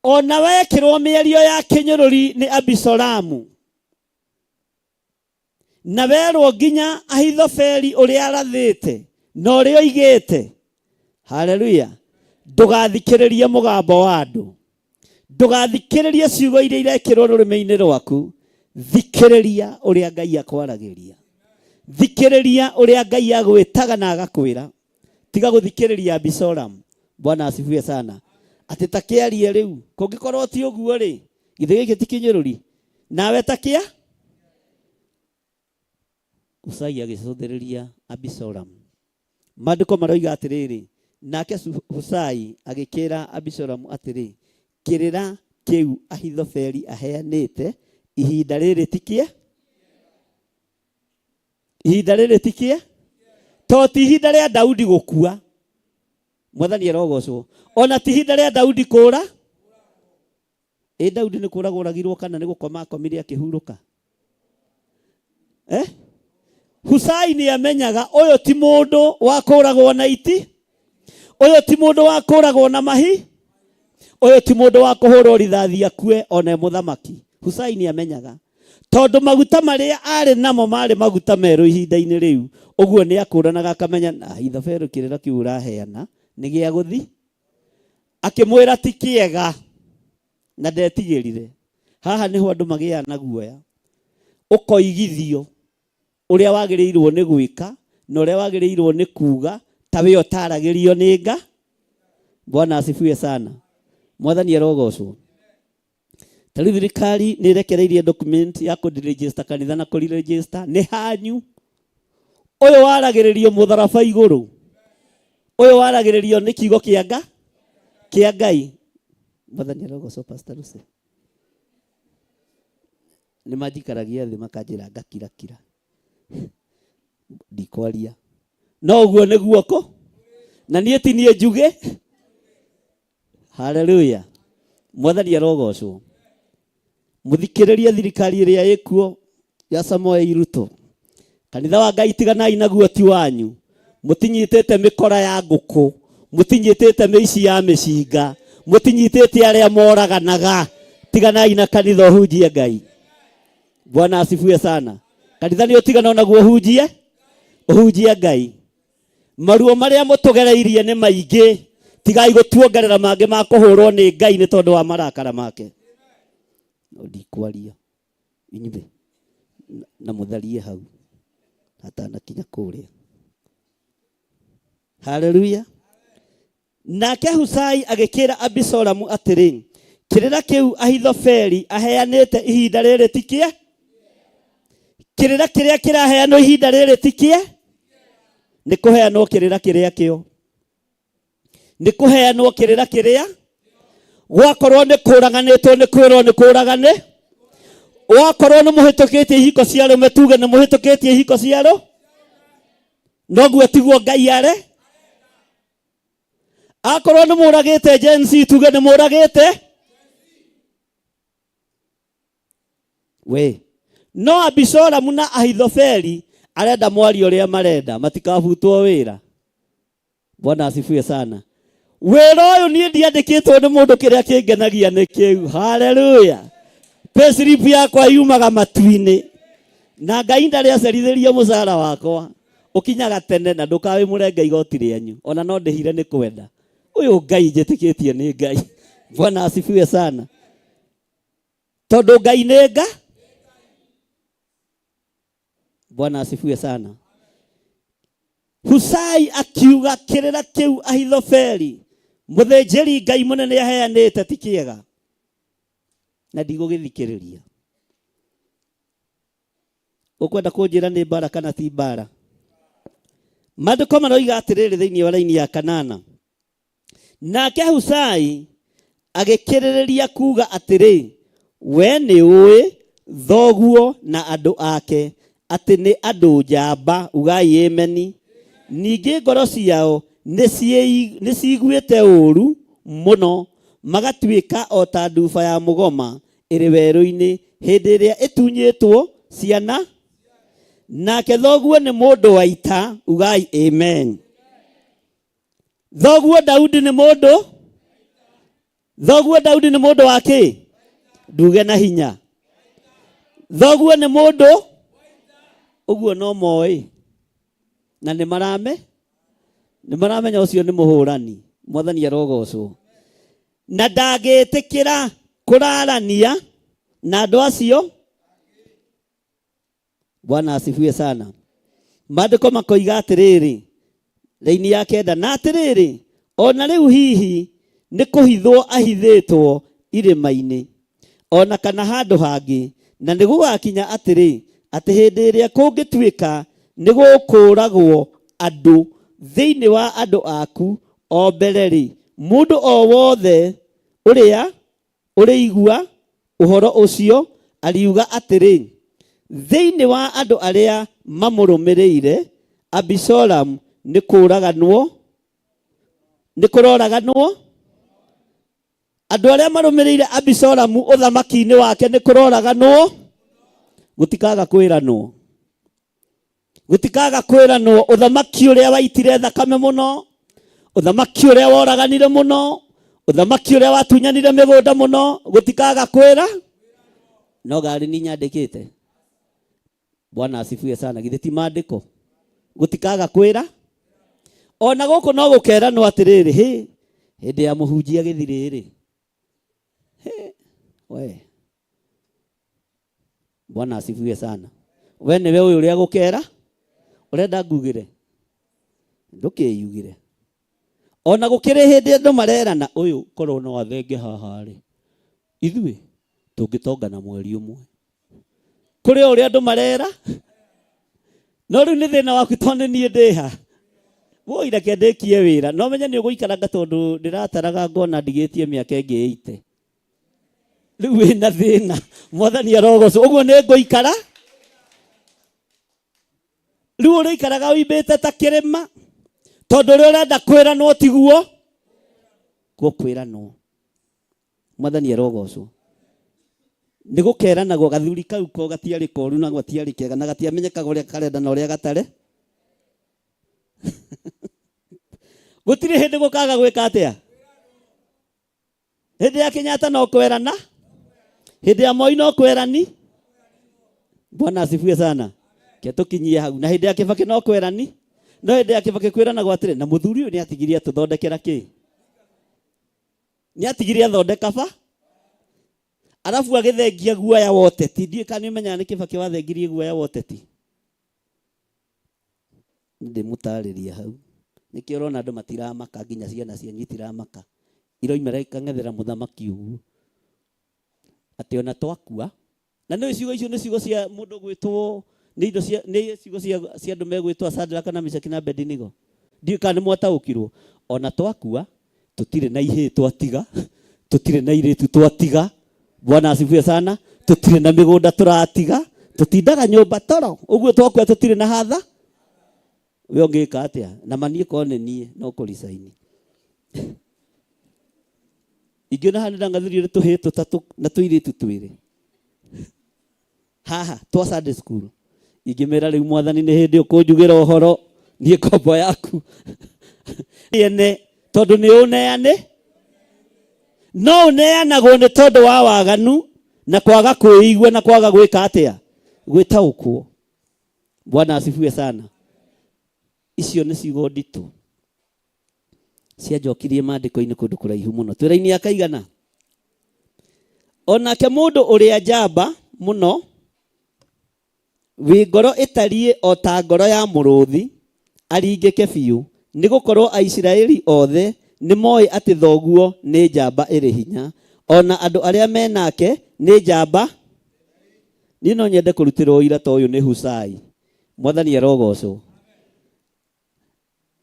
Ona wekĩrwo mĩario ya kĩnyũrũri nĩ Abisalomu na werwo nginya Ahithofeli ũrĩa arathĩte na ũrĩa oigĩte. Haleluya. Ndũgathikĩrĩrie mũgambo wa andũ, ndũgathikĩrĩrie ciugo iria irekĩrwo rũrĩmĩ-inĩ rwaku. Thikĩrĩria ũrĩa Ngai akwaragĩria, thikĩrĩria ũrĩa Ngai agwĩtaga na agakwĩra. Tiga gũthikĩrĩria Abisalomu. Bwana asifiwe sana. Atĩ ta kĩarie rĩu, kũngĩkorwo ti ũguo rĩ, githĩ gĩkĩ ti kĩnyũrũri? Nawe ta kĩa Husai agĩcũthĩrĩria Abisalomu. Maandĩko maroiga atĩrĩrĩ, nake Husai agĩkĩra Abisalomu atĩrĩ, kĩrĩra kĩu Ahithofeli aheanĩte ihinda rĩrĩ ti kĩa ihinda rĩrĩ ti kĩa to ti ihinda rĩa Daudi gũkua. Mwathani arogocwo. Ona ti ihinda rĩa Daudi kũra. Ĩ Daudi nĩ kũragwo oragirwo kana nĩ gũkoma akomire akĩhurũka? Eh? Husai nĩ amenyaga ũyũ ti mũndũ wa kũragwo na iti, ũyũ ti mũndũ wa kũragwo na mahi, ũyũ ti mũndũ wa kũhũrwo rithathi akue ona e mũthamaki. Husai nĩ amenyaga tondũ maguta marĩa arĩ namo marĩ maguta merũ ihinda-inĩ rĩu. Ũguo nĩ akũranaga akamenya na Ahithofeli kĩrĩra kĩu ũraheana nĩ gĩa gũthi. Akĩmwĩra ti kĩega na ndetigĩrire. Haha nĩho andũ magĩaga na guoya, ũkoigithio ũrĩa wagĩrĩirwo nĩ gwĩka na ũrĩa wagĩrĩirwo nĩ kuga ta we ũtaragĩrio nĩ nga. Bwana asifiwe sana. Mwathani arogocwo. Ta rĩu thirikari nĩ ĩrekereirie document ya kũ-register kanitha na kũ-register nĩ hanyu. Ũyũ waragĩrĩrio mũtharaba igũrũ. Ũyũ waragĩrĩrio nĩ kiugo kĩa nga kĩa Ngai. Mwathani arogocwo. Pastor Lucy nĩ manjikaragia thĩ makanjĩra ngakirakira ndikwaria, no ũguo nĩ guoko na niĩ ti niĩ njuge. Haleluya, Mwathani arogocwo. Muthikĩrĩrie thirikari ĩrĩa ĩkuo ya Samoei Ruto. Kanitha wa Ngai, tiganai naguo, ti wanyu. Mũtinyitĩte mĩkora ya ngũkũ, mũtinyitĩte mĩici ya mĩcinga, mũtinyitĩte arĩa moraganaga. Tiganai na kanitha, ũhunjie Ngai. Bwana asifiwe sana. Kanitha nĩ ũtigana naguo, ũhunjie, ũhunjie Ngai. Maruo marĩa mũtũgereirie nĩ maingĩ, tigai gũtuongerera mangĩ ma kũhũrwo nĩ Ngai nĩ tondũ wa marakara make. No ndikwaria inyuĩ na mũtharie hau hatanakinya kũrĩa. Haleluya. Nake Husai agĩkĩra Abisalomu atĩrĩ, kĩrĩra kĩu Ahithofeli aheanĩte ihinda rĩrĩ ti kĩe kĩrĩra kĩrĩa kĩraheanwo ihinda rĩrĩ ti kĩe nĩ kũheanwo kĩrĩra kĩrĩa kĩo nĩ kũheanwo kĩrĩra kĩrĩa gwakorwo nĩ kũraganĩtwo nĩ kwĩrwo nĩ kũragane. Wakorwo nĩ mũhĩtũkĩtie ihiko cia arũme, tuge nĩ mũhĩtũkĩtie ihiko cia arũ, noguo tiguo Ngai are. Akorwo nĩ mũragĩte Gen Z, tuge nĩ mũragĩte we. No Abisalomu na Ahithofeli arenda mwario ũrĩa marenda matikabutwo wĩra. Bwana asifiwe sana. Wĩra ũyũ niĩ ndiandĩkĩtwo nĩ mũndũ, kĩrĩa kĩngenagia nĩ kĩu. Haleluya. Payslip yakwa yumaga matu-inĩ na Ngai ndarĩ acerithĩrie mũcara wakwa ũkinyaga tene, na ndũkawĩmũrenge igoti rĩanyu ona no ndĩhire nĩ kwenda. Ũyũ Ngai njĩtĩkĩtie nĩ Ngai. Bwana asifiwe sana. Tondũ Ngai nĩ nga. Bwana asifiwe sana. Husai akiuga kĩrĩra kĩu Ahithofeli mũthĩnjĩri Ngai mũnene aheanĩte ti kĩega na ndigũgĩthikĩrĩria. Ũkwenda kũnjĩra nĩ mbara kana ti mbara? Maandĩko maroiga atĩrĩrĩ thĩinĩ wa raini ya kanana, nake Husai agĩkĩrĩrĩria kuuga atĩrĩ, we nĩ ũĩ thoguo na andũ ake atĩ nĩ andũ njamba. Ugai ameni. Ningĩ ngoro ciao nĩ ciguĩte ũũru mũno, magatuĩka o ta nduba ya mũgoma ĩrĩ werũ-inĩ hĩndĩ ĩrĩa ĩtunyĩtwo ciana. Nake thoguo nĩ mũndũ wa ita. Ugai amen. Thoguo Daudi nĩ mũndũ, thoguo Daudi nĩ mũndũ wa kĩ? Nduge na hinya. Thoguo nĩ mũndũ ũguo no moĩ na nĩ marame nĩ maramenya ũcio nĩ mũhũrani. Mwathani arogocwo. Na ndangĩtĩkĩra kũrarania na andũ acio. Bwana asifiwe sana. Maandĩko makoiga atĩrĩrĩ raini ya kenda, na atĩrĩrĩ, ona rĩu hihi nĩ kũhithwo ahithĩtwo irĩma-inĩ ona kana handũ hangĩ, na nĩ gũgakinya atĩrĩ, atĩ hĩndĩ ĩrĩa kũngĩtuĩka nĩ gũkũragwo andũ thĩinĩ wa andũ aku o mbere-rĩ, mũndũ o wothe ũrĩa ũrĩigua ũhoro ũcio ariuga atĩrĩ, thĩinĩ wa andũ arĩa mamũrũmĩrĩire Abisalomu nĩ kũũraganwo nĩ kũroraganwo. Andũ arĩa marũmĩrĩire Abisalomu ũthamaki-inĩ wake nĩ kũroraganwo. Gũtikaga kwĩranwo, gũtikaga kwĩranwo. Ũthamaki ũrĩa waitire thakame mũno, ũthamaki ũrĩa woraganire mũno, ũthamaki ũrĩa watunyanire mĩgũnda mũno, gũtikaga kwĩra. No gari ni nyandĩkĩte. Bwana asifiwe sana. Githĩ ti maandĩko? Gũtikaga kwĩra. Ona gũkũ no gũkeranwo atĩrĩrĩ, hĩ hĩndĩ ya mũhunjia gĩthirĩ-rĩ, we. Bwana asifiwe sana. We nĩwe ũyũ ũrĩa gũkera ũrenda ngugĩre, ndũkĩyugire. Ona gũkĩrĩ hĩndĩ andũ marerana, ũyũ korwo no athenge haha rĩ, ithuĩ tũngĩtonga na mweri ũmwe. Kũrĩ o ũrĩa andũ marera, no rĩu nĩ thĩna waku tondũ nĩ niĩ ndĩha. Woi reke ndĩkie wĩra. No menye nĩ ũgũikaranga tondũ ndĩrataraga ngona ndigĩtie mĩaka ĩngĩ ĩite. Rĩu wĩna thĩna. Mwathani arogocwo. Ũguo nĩ ngũikara. Rĩu ũrĩikaraga ũimbĩte ta kĩrĩma. Tondũ ũrĩa ũrenda kwĩranwo tiguo. Kuo kwĩranwo. Mwathani arogocwo. Nĩ gũkeranagwo gathuri kau ko gatiarĩ koru na gatiarĩ kega na gatiamenyekaga ũrĩa karenda na ũrĩa gatare. Gũtirĩ hĩndĩ gũkaga gwĩka atĩa? Hĩndĩ ya Kenyatta no kwerana, hĩndĩ ya Moi no kwerani. Bwana asifiwe sana. Ke tũkinyie hau. Na hĩndĩ ya Kibaki no kwerani. No hĩndĩ ya Kibaki kwĩranagwo atĩrĩ, na mũthuri ũyũ nĩ atigirie atũthondekera kĩ? Nĩ atigirie athondeka ba? Arabu agĩthengia guoya wa ũteti. Ndiũĩ kana nĩ ũmenyaga nĩ Kibaki wathengirie guoya wa ũteti. Ndĩmũtarĩria hau. Nĩkĩo ũrona andũ matiramaka nginya ciana cianyu itiramaka. Iroimĩra ikang'ethera mũthamaki ũguo. Atĩ ona twakua, na nĩ ciugo icio nĩ ciugo cia mũndũ gwĩtwo nĩ indo cia nĩ ciugo cia cia andũ megwĩtwo Shadraka na Meshaki na Abednego. Ndiũĩ kana nĩ mwataũkirwo. Ona twakua tũtirĩ na ihĩĩ twatiga, tũtirĩ na irĩtu twatiga. Bwana asifiwe sana. Tũtirĩ na mĩgũnda tũratiga, tũtindaga nyũmba toro. Ũguo twakua tũtirĩ na hatha. We ũngĩka atĩa? Na ma niĩ korwo nĩ niĩ no kũricaini. Ingĩona haha nĩndang'athirio nĩ tũhĩĩ tũtatũ na tũirĩtu twĩrĩ. Haha twa Sunday school. Ingĩmera rĩu mwathani nĩ hĩndĩ ũkũnjugĩra ũhoro niĩ ngombo yaku. Ene tondũ nĩ ũneane no ũneanagwo nĩ tondũ wa waganu na kwaga kwĩigua na kwaga gwĩka atĩa gwĩtaũkwo. Bwana asifiwe sana. Icio nĩ ciugo nditũ cianjokirie maandĩko-inĩ kũndũ kũraihu mũno. Twĩra-inĩ ya kaigana. Onake mũndũ ũrĩa njamba mũno wĩ ngoro ĩtariĩ o ta ngoro ya mũrũthi aringĩke biũ, nĩ gũkorwo Aisiraeli othe nĩ moĩ atĩ thoguo nĩ njamba ĩrĩ hinya, o na andũ arĩa me nake nĩ njamba. Niĩ no nyende kũrutĩrwo ũira ta ũyũ nĩ Husai. Mwathani arogocwo.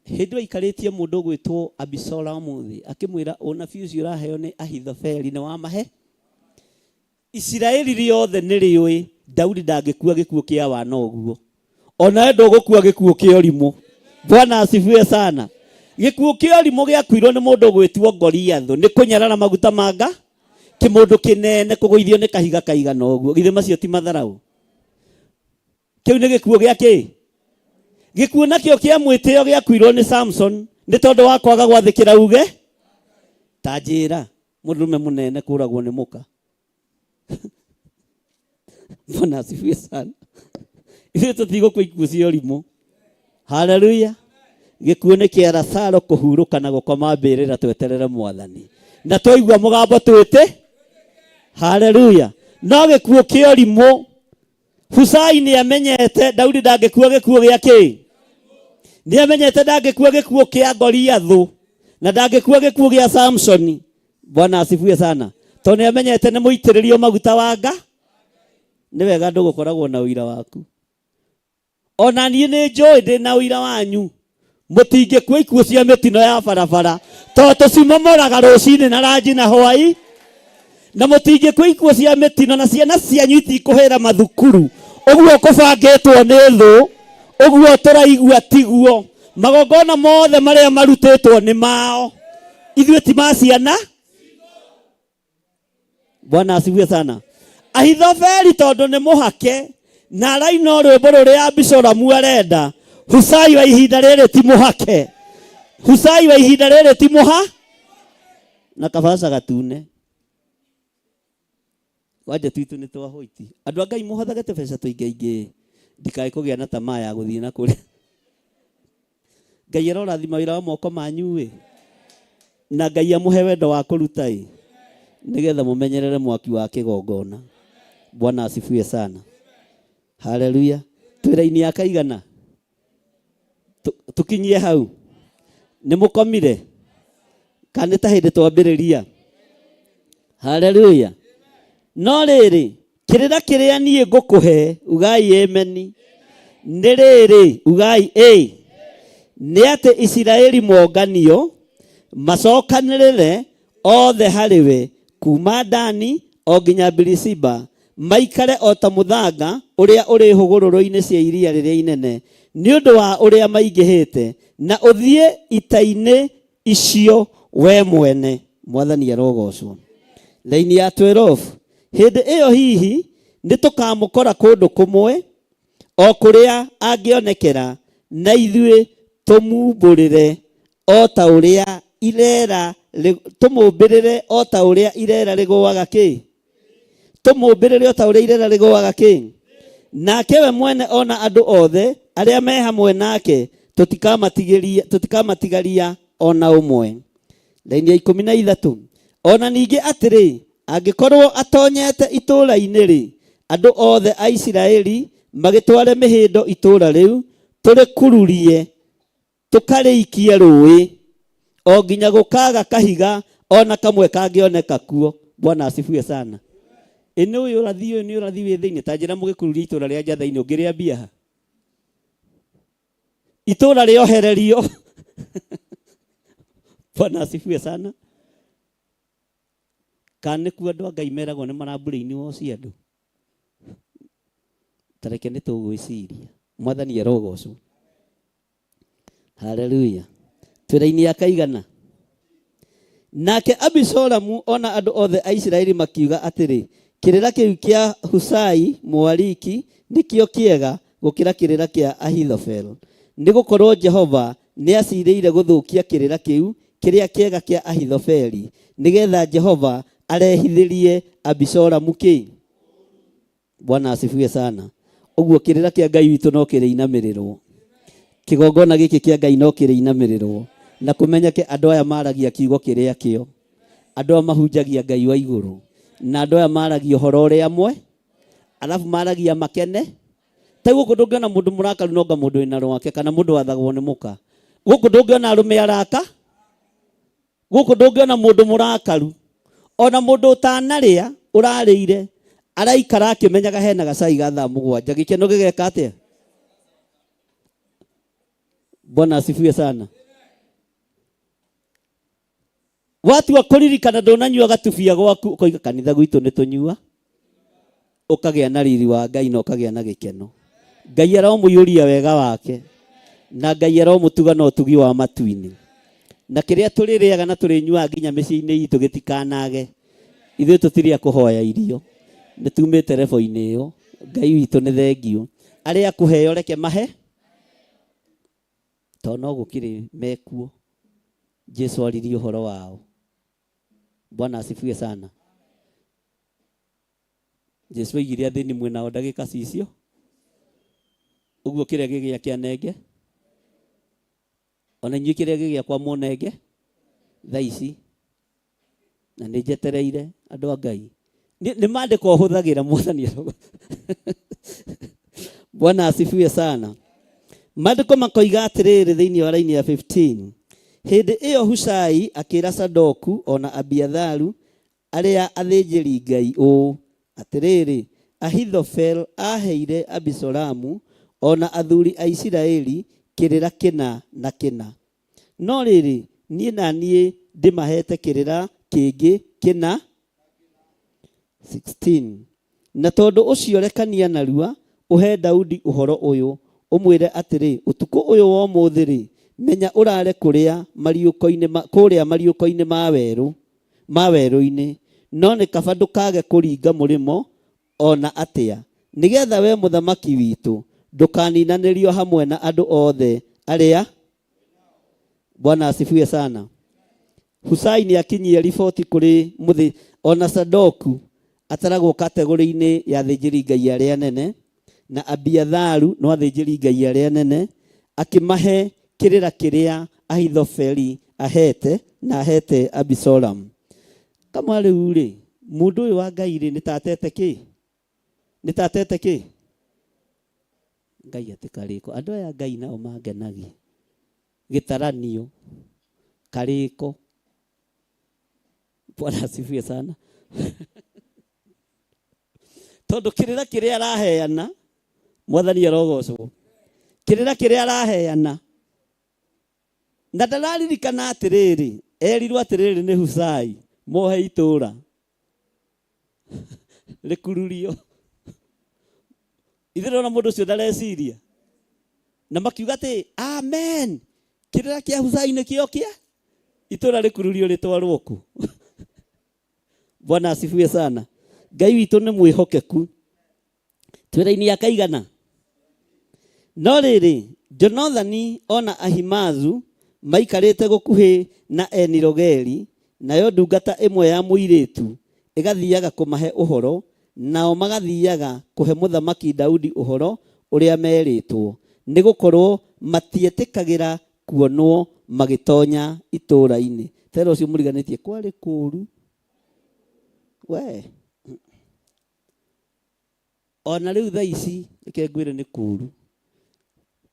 Hĩndĩ ĩyo aikarĩtie mũndũ ũgwĩtwo Abisalomu thĩ, akĩmwĩra ũnabii ũcio ũraheo nĩ Ahithofeli nĩ wa mahe. Isiraeli rĩothe nĩ rĩũĩ Daudi ndangĩkua gĩkuũ kĩa wana ũguo. Onawe ndũgũkua gĩkuũ kĩa ũrimũ. Bwana asifiwe sana. Gĩkuũ kĩa ũrimũ gĩakuirwo nĩ mũndũ ũgwĩtwo Goliathũ nĩ kũnyarara maguta manga kĩmũndũ kĩnene kũgũithio nĩ kahiga kaigana ũguo. Githĩ macio ti matharaũ? Kĩu nĩ gĩkuũ gĩa kĩ? Gĩkuũ nakĩo kĩa mwĩtĩo gĩakuirwo nĩ Samson nĩ tondũ wa kwaga gwathĩkĩra uge. Ta njĩra, mũndũrũme mũnene kũragwo nĩ mũka. Bwana asifiwe sana. Ithuĩ tũtigũkua ikuũ cia ũrimũ. Haleluya. Gĩkuũ nĩ kĩa Lazaro kũhurũka na gũkoma mbĩrĩra tweterere mwathani. Na twaigua mũgambo twĩte. Haleluya. No gĩkuũ kĩa ũrimũ Husai nĩ amenyete Daudi ndangĩkua gĩkuũ gĩa kĩ? Nĩ amenyete ndangĩkua gĩkuũ kĩa Goliathũ na ndangĩkua gĩkuũ gĩa Samsoni. Bwana asifiwe sana. Tondũ nĩ amenyete nĩ mũitĩrĩrio maguta wa nga. Nĩ wega andũ gũkoragwo na ũira waku. Ona niĩ nĩ njũĩ ndĩ na ũira wanyu. Mũtingĩkua ikuũ cia mĩtino ya barabara tondũ tũcimomoraga rũcinĩ na ranji na hwai na mũtingĩkua ikuũ cia mĩtino na ciana cianyu itikũhĩra mathukuru ũguo kũbangĩtwo nĩ thũ ũguo tũraigua tiguo magongona mothe marĩa marutĩtwo nĩ mao ithuĩ ti ma ciana. Bwana asifiwe sana. Ahithofeli tondũ nĩ mũhake na araina rwĩmbo rũrĩa Abisalomu arenda. Husai wa ihinda rĩrĩ ti mũhake. Husai wa ihinda rĩrĩ ti mũha na kabaca gatune. Wanja twitũ nĩ twa hũiti. Andũ a Ngai mũhothage tũbeca tũingaingĩ ndikae kũgĩa na tamaa ya gũthiĩ na kũrĩa. Ngai arorathima wĩra wa moko manyu ĩ na Ngai amũhe wendo wa kũruta ĩ nĩgetha mũmenyerere mwaki wa kĩgongona. Bwana asifiwe sana. Haleluya. Twĩra-inĩ ya kaigana tũkinyie hau nĩ mũkomire kana nĩ ta hĩndĩ twambĩrĩria. Haleluya. No rĩrĩ kĩrĩra kĩrĩa niĩ ngũkũhe ugai ameni nĩ rĩrĩ ugai ĩ. Nĩ atĩ Isiraeli monganio macokanĩrĩre othe harĩ we kuuma Dani o nginya Birishiba, maikare o ta mũthanga ũrĩa ũrĩ hũgũrũrũ-inĩ cia iria rĩrĩa inene, nĩ ũndũ wa ũrĩa maingĩhĩte, na ũthiĩ ita-inĩ icio wee mwene. Mwathani arogocwo. Raini ya 12, hĩndĩ ĩyo hihi nĩtũkamũkora kũndũ kũmwe, o kũrĩa angĩonekera, na ithuĩ tũmumbũrĩre o ta ũrĩa irera tũmũmbĩrĩre o ta ũrĩa irera rĩgũaga kĩ tũmũmbĩrĩre o ta ũrĩa irera rĩgũaga kĩ nake we mwene o na andũ othe arĩa me hamwe nake tũtikamatigĩria tũtikamatigaria o na ũmwe. Raini ya 13, o na ningĩ atĩrĩ, angĩkorwo atonyete itũũra-inĩ-rĩ, andũ othe a Isiraeli magĩtware mĩhĩndo itũũra rĩu, tũrĩkururie tũkarĩikie rũũĩ, o nginya gũkaaga kahiga o na kamwe kangĩoneka kuo. Bwana asifiwe sana. Ĩ nĩ ũyũ ũrathi ũyũ nĩ ũrathi wĩ thĩinĩ, ta njĩra mũgĩkururia itũũra rĩa Njatha-inĩ ũngĩrĩambia ha? Itũũra rĩohererio. Bwana asifiwe sana. Kana nĩkuo andũ a Ngai meragwo nĩ marambũrĩini woci andũ? Ta reke nĩ tũgwĩciria. Mwathani arogocwo. Haleluya. Twĩra-inĩ ya kaigana. Nake Abisalomu ona andũ othe a Isiraeli makiuga atĩrĩ, Kĩrĩra kĩu kĩa Husai Mũariki nĩkĩo kĩega gũkĩra kĩrĩra kĩa Ahithofeli. Nĩ gũkorũo Jehova nĩaciirĩire gũthũkia kĩrĩra kĩu kĩrĩa kĩega kĩa Ahithofeli, nĩ getha Jehova arehithĩrie Abisalomu kĩ? Bwana asifiwe sana. Ũguo kĩrĩra kĩa Ngai witũ no kĩrĩinamĩrĩrwo. Kĩgongona gĩkĩ kĩa Ngai no kĩrĩinamĩrĩrwo. Na kũmenyeke andũ aya maragia kiugo kĩrĩa kĩo. Andũ aya mahunjagia Ngai wa igũrũ. Na andũ aya maragia ũhoro ũrĩa mwe. Alafu maragia makene. Ta gũkũ ndũngĩona mũndũ mũrakaru nonga mũndũ wĩna rwake kana mũndũ wathagwo nĩ mũka. Gũkũ ndũngĩona arũme araka. Gũkũ ndũngĩona mũndũ mũrakaru. Ona mũndũ ũtanarĩa ũrarĩire araikara akĩmenyaga hena gacai ga thaa mũgwanja. Gĩkeno gĩgeka atĩa? Bwana asifiwe sana. Watua kũririkana ndũnanyua gatubia gwaku ũkoiga kanitha gwitũ nĩ tũnyua, ũkagĩa na riri wa Ngai na ũkagĩa na gĩkeno. Ngai aromũiyũria wega wake na Ngai aromũtuga na ũtugi wa matu-inĩ. Na kĩrĩa tũrĩrĩaga na tũrĩnyuaga nginya mĩciĩ-inĩ itũ gĩtikanage. Ithuĩ tũtirĩ a kũhoya irio, nĩ tumĩte rebo-inĩ ĩyo. Ngai witũ nĩ thengiũ. Arĩa akũheo reke mahe, tondũ no gũkĩrĩ mekuo. Jesu aririe ũhoro wao. Bwana asifiwe sana. Jesu oigire athĩni mwĩ nao ndagĩka cicio. Ũguo kĩrĩa gĩ gĩake anenge, ona inyuĩ kĩrĩa gĩ gĩakwa mũnenge thaa ici. Na nĩ njetereire andũ a Ngai. Nĩ maandĩko hũthagĩra mwathani. Bwana asifiwe sana. Maandĩko makoiga atĩrĩrĩ thĩinĩ wa raini ya 15. Hĩndĩ ĩyo Hushai akĩra Sadoku o na Abiatharu arĩa athĩnjĩri-Ngai ũũ, Atĩrĩrĩ, Ahithofeli aaheire Abisalomu o na athuri a Isiraeli kĩrĩra kĩna na kĩna. No rĩrĩ, niĩ na niĩ ndĩmaheete kĩrĩra kĩngĩ kĩna 16 Na tondũ ũcio rekania narua, ũhe Daudi ũhoro ũyũ, ũmwĩre atĩrĩ, Ũtukũ ũyũ wa ũmũthĩ-rĩ, menya ũraare kũrĩa kũrĩa mariũko-inĩ ma werũ, ma werũ-inĩ, no nĩ kaba ndũkaage kũringa mũrĩmo o na atĩa, nĩ getha wee mũthamaki witũ ndũkaninanĩrio hamwe na andũ othe arĩa. Bwana asifiwe sana. Husai nĩ akinyie riboti kũrĩ mũthĩ ona Sadoku ataragwo kategori-inĩ ya athĩnjĩri Ngai arĩa anene na Abiatharu no athĩnjĩri Ngai arĩa anene akĩmahe kĩrĩra kĩrĩa Ahithofeli ahete na ahete Abisalomu. Kama rĩu rĩ mũndũ ũyũ wa Ngai rĩ nĩ ta atete kĩ? Nĩ ta atete kĩ? Ngai atĩ karĩko. Andũ aya Ngai nao mangenagia. Gĩtaranio. Karĩko. Bwana asifiwe sana. Tondũ kĩrĩra kĩrĩa araheana, mwathani arogocwo. Kĩrĩra kĩrĩa araheana Na ndararirikana atĩrĩrĩ, erirwo atĩrĩrĩ nĩ Husai, mohe itũũra rĩkururio. Ithuĩ ndona mũndũ ũcio ndareciria. Na makiuga atĩ amen, kĩrĩra kĩa Husai nĩkĩo kĩa itũũra rĩkururio rĩtwarwo kũ. Bwana asifiwe sana. Ngai witũ nĩ mwĩhokeku. Twĩra-inĩ ya kaigana. No rĩrĩ, Jonathani ona Ahimazu maikarĩte gũkuhĩ na Eni-Rogeli, nayo ndungata ĩmwe ya mũirĩtu ĩgathiaga kũmahe ũhoro, nao magathiaga kũhe Mũthamaki Daudi ũhoro ũrĩa meerĩtwo, nĩgũkorwo matietĩkagĩra kuonwo magĩtoonya itũũra-inĩ. Tera ũcio mũriganĩtie kwarĩ kũũru. Wee. Ona rĩu thaa ici reke ngwĩre nĩ kũũru.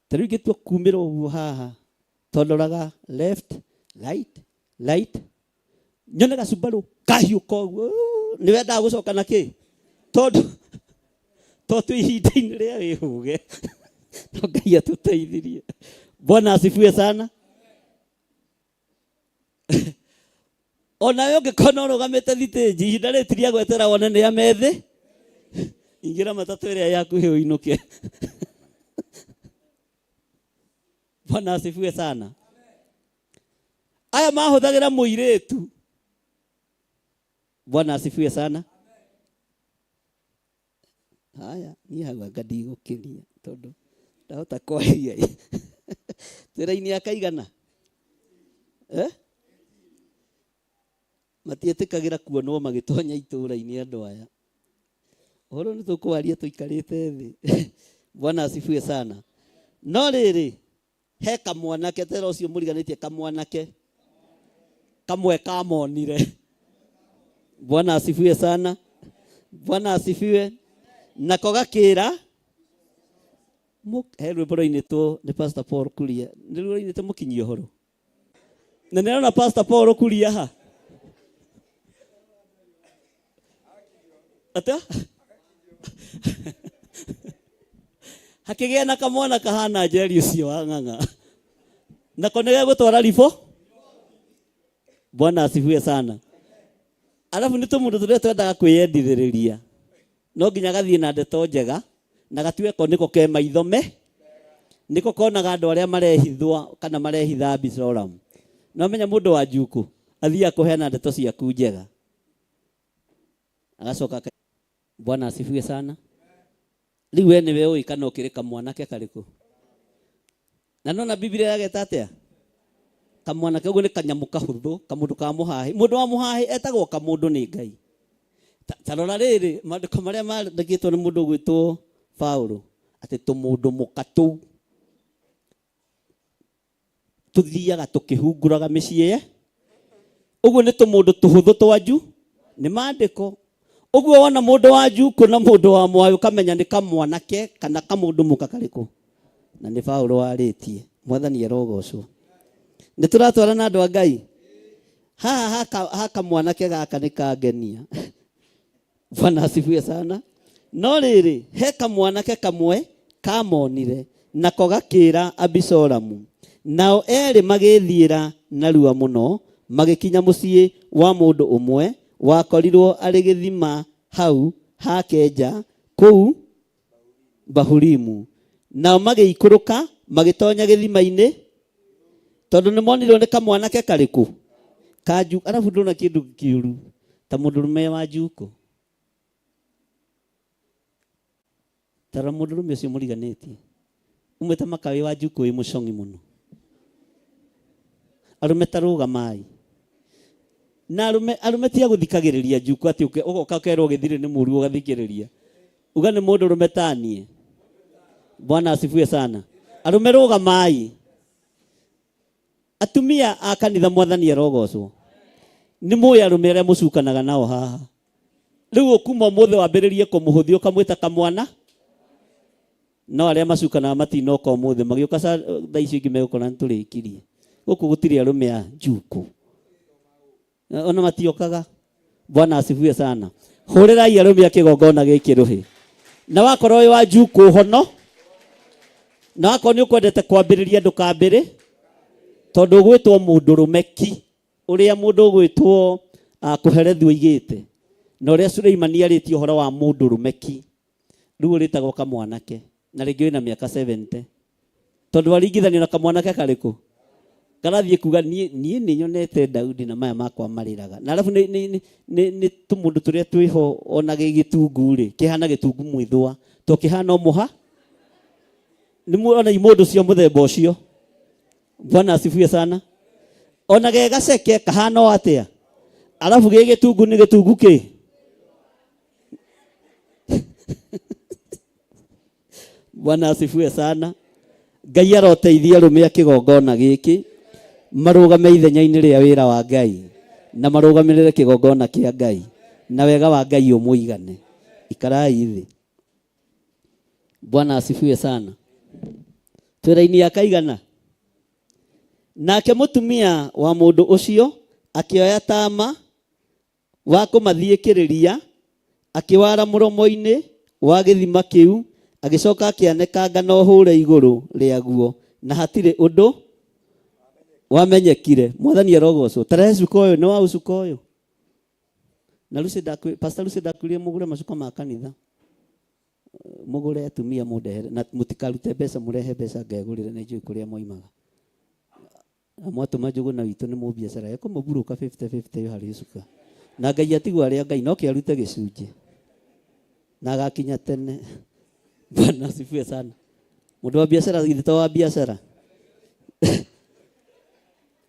Ta rĩu ingĩtua kumĩra ũguo haha tondoraga left, right, right, nyone gacumbarũ kahiũka ũguo, nĩ wendaga gũcoka na kĩ? Tondũ to twĩ ihinda-inĩ rĩa wĩhũge. No Ngai atũteithirie. Bwana asifiwe sana. Onawe ũngĩkorwo no ũrũgamĩte thitĩnji ihinda rĩrĩ ti rĩa gwetera wone nĩ amethĩ, ingĩra matatũ ĩrĩa yakuhĩ ũinũke. Bwana asifiwe sana. Aya mahũthagĩra mũirĩtu. Bwana asifiwe sana. Haya, niĩ hau anga ndigũkĩria tondũ ndahota kwaria twĩra-inĩ akaigana eh? Matiĩtĩkagĩra kuonwo magĩtonya itũũra-inĩ andũ aya. Ũhoro nĩ tũkwaria tũikarĩte thĩ. Bwana asifiwe sana. No rĩrĩ, he kamwanake tera ũcio mũriganĩtie kamwanake kamwe kamonire. Bwana asifiwe sana. Bwana asifiwe. Nako gakĩra he rwĩmbo rwainĩtwo nĩ Pastor Paul Kuria. Nĩ ruo rwainĩtwo mũkinyi ũhoro. Na nĩarona Pastor Paul Kuria ha. Atĩa? Hakĩgĩa na kamwana kahana Njeri ũcio wa ng'ang'a. Nako nĩ gegũtwara ribũ. Bwana asifiwe sana. Alafu nĩ tũmũndũ tũrĩa twendaga kwĩyendithĩrĩria. No nginya gathiĩ na ndeto njega na gatue ko nĩko ke maitho me nĩko konaga andũ arĩa marehithwa kana marehitha Abisalomu. No menya mũndũ wa njuku athiaga kũheana ndeto ciaku njega. Agacoka Bwana asifiwe sana. Rĩu we nĩwe ũĩ kana ũkĩrĩ kamwanake karĩkũ. Na nona Biblia yageta atĩa? Kamwanake ũguo nĩ kanyamũ kahũthũ, kamũndũ ka mũhahĩ. Mũndũ wa mũhahĩ etagwo kamũndũ nĩ Ngai. Ta rora rĩrĩ, maandĩko marĩa mandĩkĩtwo nĩ mũndũ ũgwĩtwo Paulo, atĩ tũmũndũ mũka tũu tũthiaga tũkĩhunguraga mĩciĩ ye. Ũguo nĩ tũmũndũ tũhũthũ twa nju, nĩ maandĩko. Ũguo wona mũndũ wa njukũ na mũndũ wa mũhahĩ ũkamenya nĩ kamwanake kana kamũndũ mũka karĩkũ. Na nĩ Paulo warĩtie. Mwathani arogocwo. Nĩ tũratwarana andũ a Ngai. Haha haka mwanake gaka nĩ kangenia. Bwana asifiwe sana. No rĩrĩ, he kamwanake kamwe kamonire, nako gakĩra Abisalomu. Nao erĩ magĩĩthiĩra narua mũno, magĩkinya mũciĩ wa mũndũ ũmwe wakorirwo arĩ gĩthima hau hake nja kũu Bahurimu. Nao magĩikũrũka magĩtonya gĩthima-inĩ tondũ nĩ monirwo nĩ kamwanake karĩkũ kanju. Arabu ndona kĩndũ kĩũru ta mũndũrũme wa njukũ. Tara mũndũrũme ũcio mũriganĩtie umĩte makawĩ wa njukũ wĩ mũcong'i mũno. Arũme ta rũgamai. Na arũme arũme tia gũthikagĩrĩria njukũ atĩ ũgoka ũkerwo gĩthirĩ nĩ mũru ũgathikĩrĩria. Uga nĩ mũndũrũme ta niĩ. Bwana asifiwe sana. Arũme rũgamai. Atumia a kanitha mwathani arogocwo. Nĩ mũĩ arũme arĩa mũcukanaga nao haha. Rĩu ũkuma ũmũthĩ wambĩrĩrie kũmũhũthia ũkamwĩta kamwana. No arĩa macukanaga matinoka ũmũthĩ magĩũka thaa icio ingĩ megũkora nĩ tũrĩkirie. Gũkũ gũtirĩ arũme a njukũ. Ona matiokaga. Bwana asifiwe sana. Hũrĩrai arũme a kĩgongona gĩkĩ rũhĩ. Na wakorwo wĩ wa njukũ hono, na wakorwo nĩ ũkwendete kwambĩrĩria ndũkambĩrĩ. Tondũ ũgwĩtwo mũndũrũme ki, ũrĩa mũndũ ũgwĩtwo kũherethio oigĩte, na ũrĩa Suleimani arĩtie ũhoro wa mũndũrũme ki, rĩu ũrĩtagwo kamwanake, na rĩngĩ wĩna mĩaka 70. Tondũ waringithanio na kamwanake karĩkũ? Karathiĩ kuga niĩ nĩ nyonete Daudi na maya makwa marĩraga. Na arabu nĩ tũmũndũ tũrĩa twĩho ona gĩ gĩtungu rĩ, kĩhana gĩtungu mwĩthũa, to kĩhana o mũha. Nĩ muona imũndũ cia mũthemba ũcio. Bwana asifiwe sana. Ona ge gaceke kahana o atĩa? Arabu gĩ gĩtungu nĩ gĩtungu kĩ? Bwana asifiwe sana. Ngai aroteithia arũme a kĩgongona gĩkĩ marũgame ithenya-inĩ rĩa wĩra wa Ngai na marũgamĩrĩre kĩgongona kĩa Ngai na wega wa Ngai ũmũigane. Ikarai thĩ. Bwana asifiwe sana. Twĩra-inĩ ya kaigana. Nake mũtumia wa mũndũ ũcio akĩoya tama wa kũmathiĩkĩrĩria, akĩwara mũromo-inĩ wa gĩthima kĩu, agĩcoka akĩanĩka ngano hũre igũrũ rĩaguo, na hatirĩ ũndũ wamenyekire. Mwathani arogocwo. Tarehe cuka ũyũ, nĩ wa ũcuka ũyũ. Na Lucy ndakwĩ, Pastor Lucy ndakwĩrire mũgũre macuka ma kanitha. Mũgũre atumia mũndehere, na mũtikarute mbeca, mũrehe mbeca ngegũrĩre, nĩ njũĩ kũrĩa moimaga. Na mwatũma Njũgũna witũ nĩ mũbiacara, ekũmũburũka 50-50 harĩ cuka. Na Ngai atigwo arĩa Ngai, no kĩarute gĩcunjĩ. Na agakinya tene. Bwana asifiwe sana. Mũndũ wa biacara githĩ to wa biacara.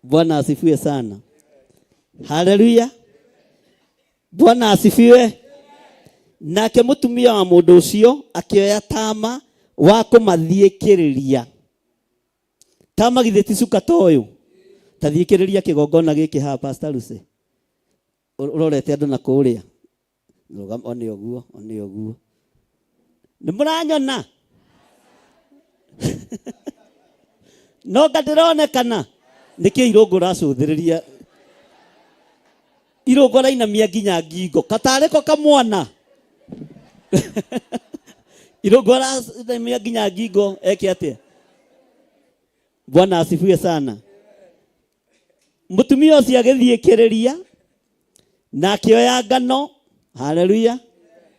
Bwana asifiwe sana. Haleluya. Bwana asifiwe. Nake mũtumia wa mũndũ ũcio akĩoya tama wa kũmathiĩkĩrĩria. Tama githĩ ti cuka ta ũyũ? Ta thiĩkĩrĩria kĩgongona gĩkĩ haha Pastor Lucy. Ũrorete andũ na kũrĩa. Rũgama, one ũguo, one ũguo. Nĩ mũranyona? No nga ndĩronekana. Nĩkĩ irũngũ ũracũthĩrĩria? Irũngũ arainamia nginya ngingo. Katarĩ ko kamwana. Irũngũ arainamia nginya ngingo eke atĩa? Bwana asifiwe sana. Mũtumia ũcio agĩthiĩkĩrĩria na akĩoya ngano, haleluya,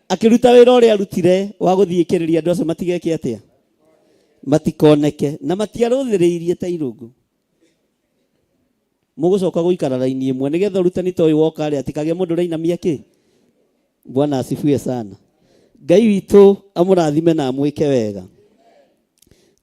akĩruta wĩra ũrĩa arutire wa gũthiĩkĩrĩria andũ acio matigeke atĩa? Matikoneke. Na matiarũthĩrĩirie ta irũngũ. Mũgũcoka gũikara raini ĩmwe nĩgetha ũrutani ta ũyũ woka rĩ atikagĩe mũndũ ũrainamia kĩ? Bwana asifiwe sana. Ngai witũ amũrathime na amwĩke wega.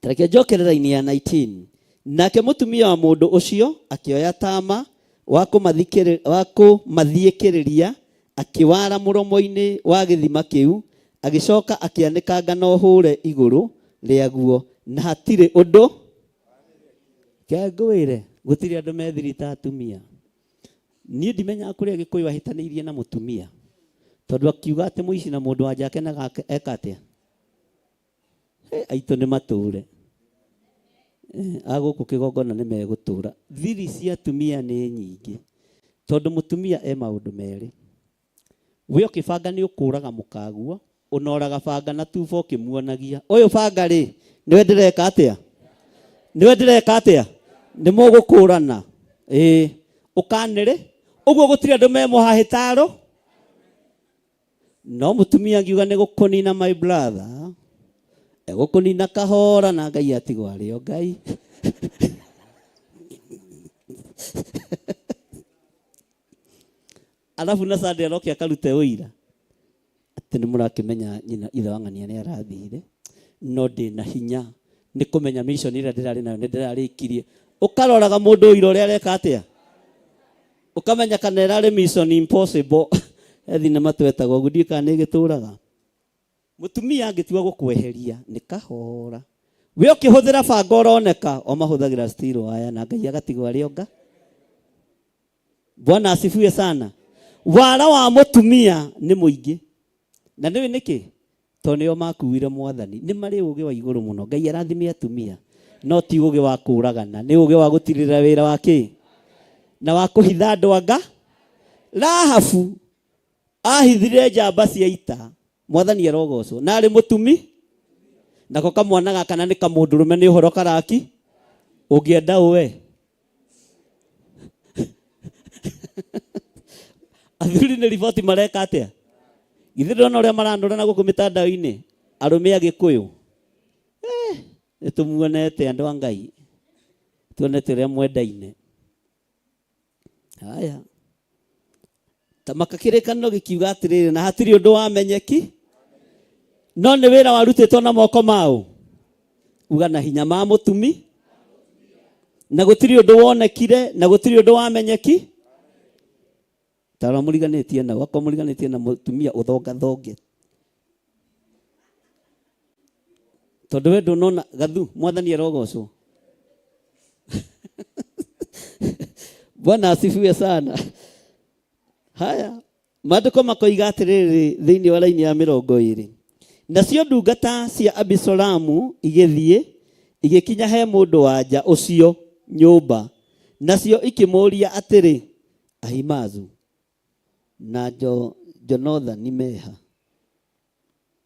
Tareke njokere raini ya 19. Nake mũtumia wa mũndũ ũcio akĩoya tama wa kũmathiĩkĩrĩria, akĩwara mũromo-inĩ wa gĩthima kĩu, agĩcoka akĩanĩka ngano hũre igũrũ rĩaguo, na hatirĩ ũndũ. Ke ngwĩre, gũtirĩ andũ methiri ta atumia. Niĩ ndimenyaga kũrĩa Gĩkũyũ ahĩtanĩirie na mũtumia, tondũ akiuga atĩ mũici na mũndũ wa nja akenaga eka atĩa? Aitũ nĩ matũre. A gũkũ kĩgongona nĩ megũtũra. Thiri cia atumia nĩ nyingĩ, tondũ mũtumia e maũndũ merĩ. We ũkĩbanga nĩ ũkũraga mũkaguo, ũnoraga banga na tuba ũkĩmuonagia. Ũyũ banga rĩ, nĩwe ndĩreka atĩa? Nĩwe ndĩreka atĩa? Nĩ mũgũkũrana. Ĩĩ, ũkanĩrĩ. Ũguo gũtirĩ andũ me mũhahĩtaro. No mũtumia angiuga nĩ gũkũnina my brother, egũkũnina kahora na Ngai atigwo arĩ o Ngai. Alafu na Sunday aroke akarute ũira atĩ nĩ mũrakĩmenya nyina ithe wa ng'ania nĩ arathire, no ndĩ na hinya nĩ kũmenya mission ĩrĩa ndĩrarĩ nayo nĩ ndĩrarĩkirie. Ũkaroraga mũndũ ũira ũrĩa areka atĩa, ũkamenya kana ĩrarĩ mission impossible. He thinema twetagwo ũguo, ndiũĩ kana nĩ ĩgĩtũraga. Mũtumia angĩtua gũkweheria nĩ kahora, we ũkĩhũthĩra banga ũroneka, o mahũthagĩra steel wire na Ngai agatigwo arĩ onga. Bwana asifiwe sana. Wara wa mũtumia nĩ mũingĩ. Na nĩũĩ nĩkĩ? Tondũ nĩo makuire mwathani. Nĩ marĩ ũgĩ wa igũrũ mũno. Ngai arathime atumia. No ti ũgĩ wa kũragana, nĩ ũgĩ wa gũtirĩrĩra wĩra wa kĩ? Na wa kũhitha andũ anga. Rahabu ahithire njamba cia ita. Mwathani arogocwo. Na arĩ mũtumi. Nako kamwana gaka na nĩ kamũndũrũme nĩ ũhoro karaki. Ũngĩenda ũwe. Athuri nĩ riboti mareka atĩa? Githĩ ndũrona ũrĩa maranũra na gũkũ mĩtandao-inĩ? Arũme a Gĩkũyũ. Eh, nĩ tũmuonete andũ a Ngai. Tuonete ũrĩa mwendaine. Haya. Tamaka kĩrĩkanĩro gĩkiuga atĩrĩrĩ, na hatirĩ ũndũ wamenyeki, no nĩ wĩra warutĩtwo na moko mao. Uga na hinya ma mũtumi, na gũtirĩ ũndũ wonekire, na gũtirĩ ũndũ wamenyeki. Ta ũrĩa mũriganĩtie nao, akorwo mũriganĩtie na mũtumia ũthongathonge. Tondũ we ndũnona gathu, mwathani arogocwo. Bwana asifiwe sana. Haya, maandĩko makoiga atĩrĩrĩ thĩinĩ wa raini ya 20, nacio ndungata cia Abisalomu igĩthiĩ igĩkinya he mũndũ wa nja ũcio nyũmba, nacio ikĩmũũria atĩrĩ, Ahimazu na Jonathani meha?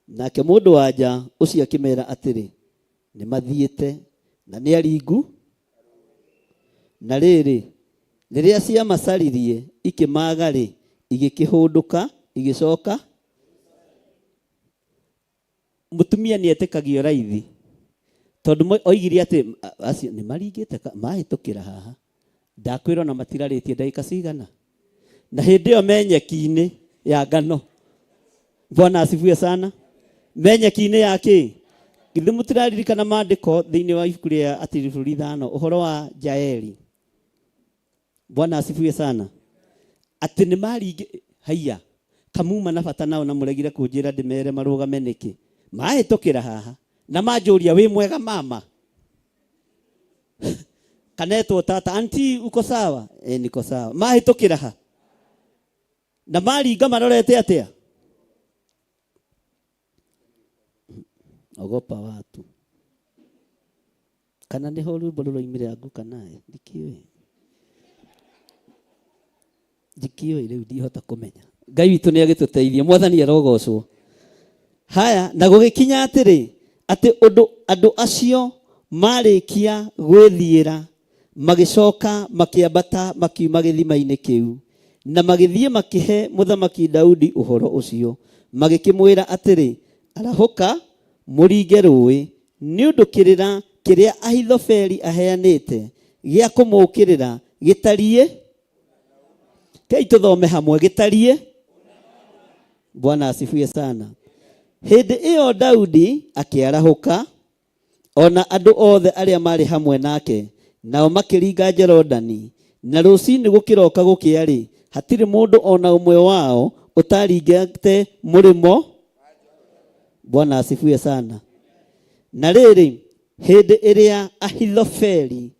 Nake mũndũ wa nja ũcio akĩmera atĩrĩ, nĩ mathiĩte na nĩ aringu. Na rĩrĩ, rĩrĩa ciamacaririe ikĩmaaga-rĩ, igĩkĩhũndũka igĩcoka. Mũtumia nĩ etĩkagio raithi, tondũ oigire atĩ acio nĩ maringĩte mahĩtũkĩra haha, ndakwĩra ona matirarĩtie ndagĩka cigana, na hĩndĩ ĩyo me nyeki-inĩ ya ngano. Bwana asifiwe sana. Me nyeki-inĩ ya kĩ? Githĩ mũtiraririkana maandĩko thĩinĩ wa ibuku rĩa Atĩrĩ bũrũri 5 ũhoro wa Jaeli? Bwana asifiwe sana. Atĩ nĩ maringĩ haiya kamuma na bata nao na mũregire kũnjĩra ndĩmere marũgame nĩkĩ? Mahĩtũkĩra haha na manjũria wĩ mwega mama? Kanetwo tata, anti uko sawa? E, niko sawa. Mahĩtũkĩra ha na maringa marorete atĩa? Ogopa watu. Kana nĩho rwĩmbo rũroimire anguka naye? Ndikĩũĩ, ndikĩũĩ rĩu ndihota kũmenya. Ngai witũ nĩ agĩtũteithie, mwathani arogocwo. Haya, na gũgĩkinya atĩrĩ, atĩ ũndũ andũ acio marĩkia gwĩthiĩra, magĩcoka makĩambata makiuma gĩthima-inĩ kĩu, na magĩthiĩ makĩhe mũthamaki Daudi ũhoro ũcio, magĩkĩmwĩra atĩrĩ, Arahũka, mũringe rũũĩ, nĩ ũndũ kĩrĩra kĩrĩa Ahithofeli aheanĩte gĩa kũmũũkĩrĩra gĩtariĩ. Kei tũthome hamwe, gĩtariĩ. Bwana asifiwe sana. Hĩndĩ ĩyo Daudi akĩarahũka, o na andũ othe arĩa maarĩ hamwe nake, nao makĩringa Jorodani. Na rũcinĩ gũkĩroka gũkĩa-rĩ, hatirĩ mũndũ o na ũmwe wao ũtaaringĩte mũrĩmo. Bwana asifiwe sana. Na rĩrĩ, hĩndĩ ĩrĩa Ahithofeli,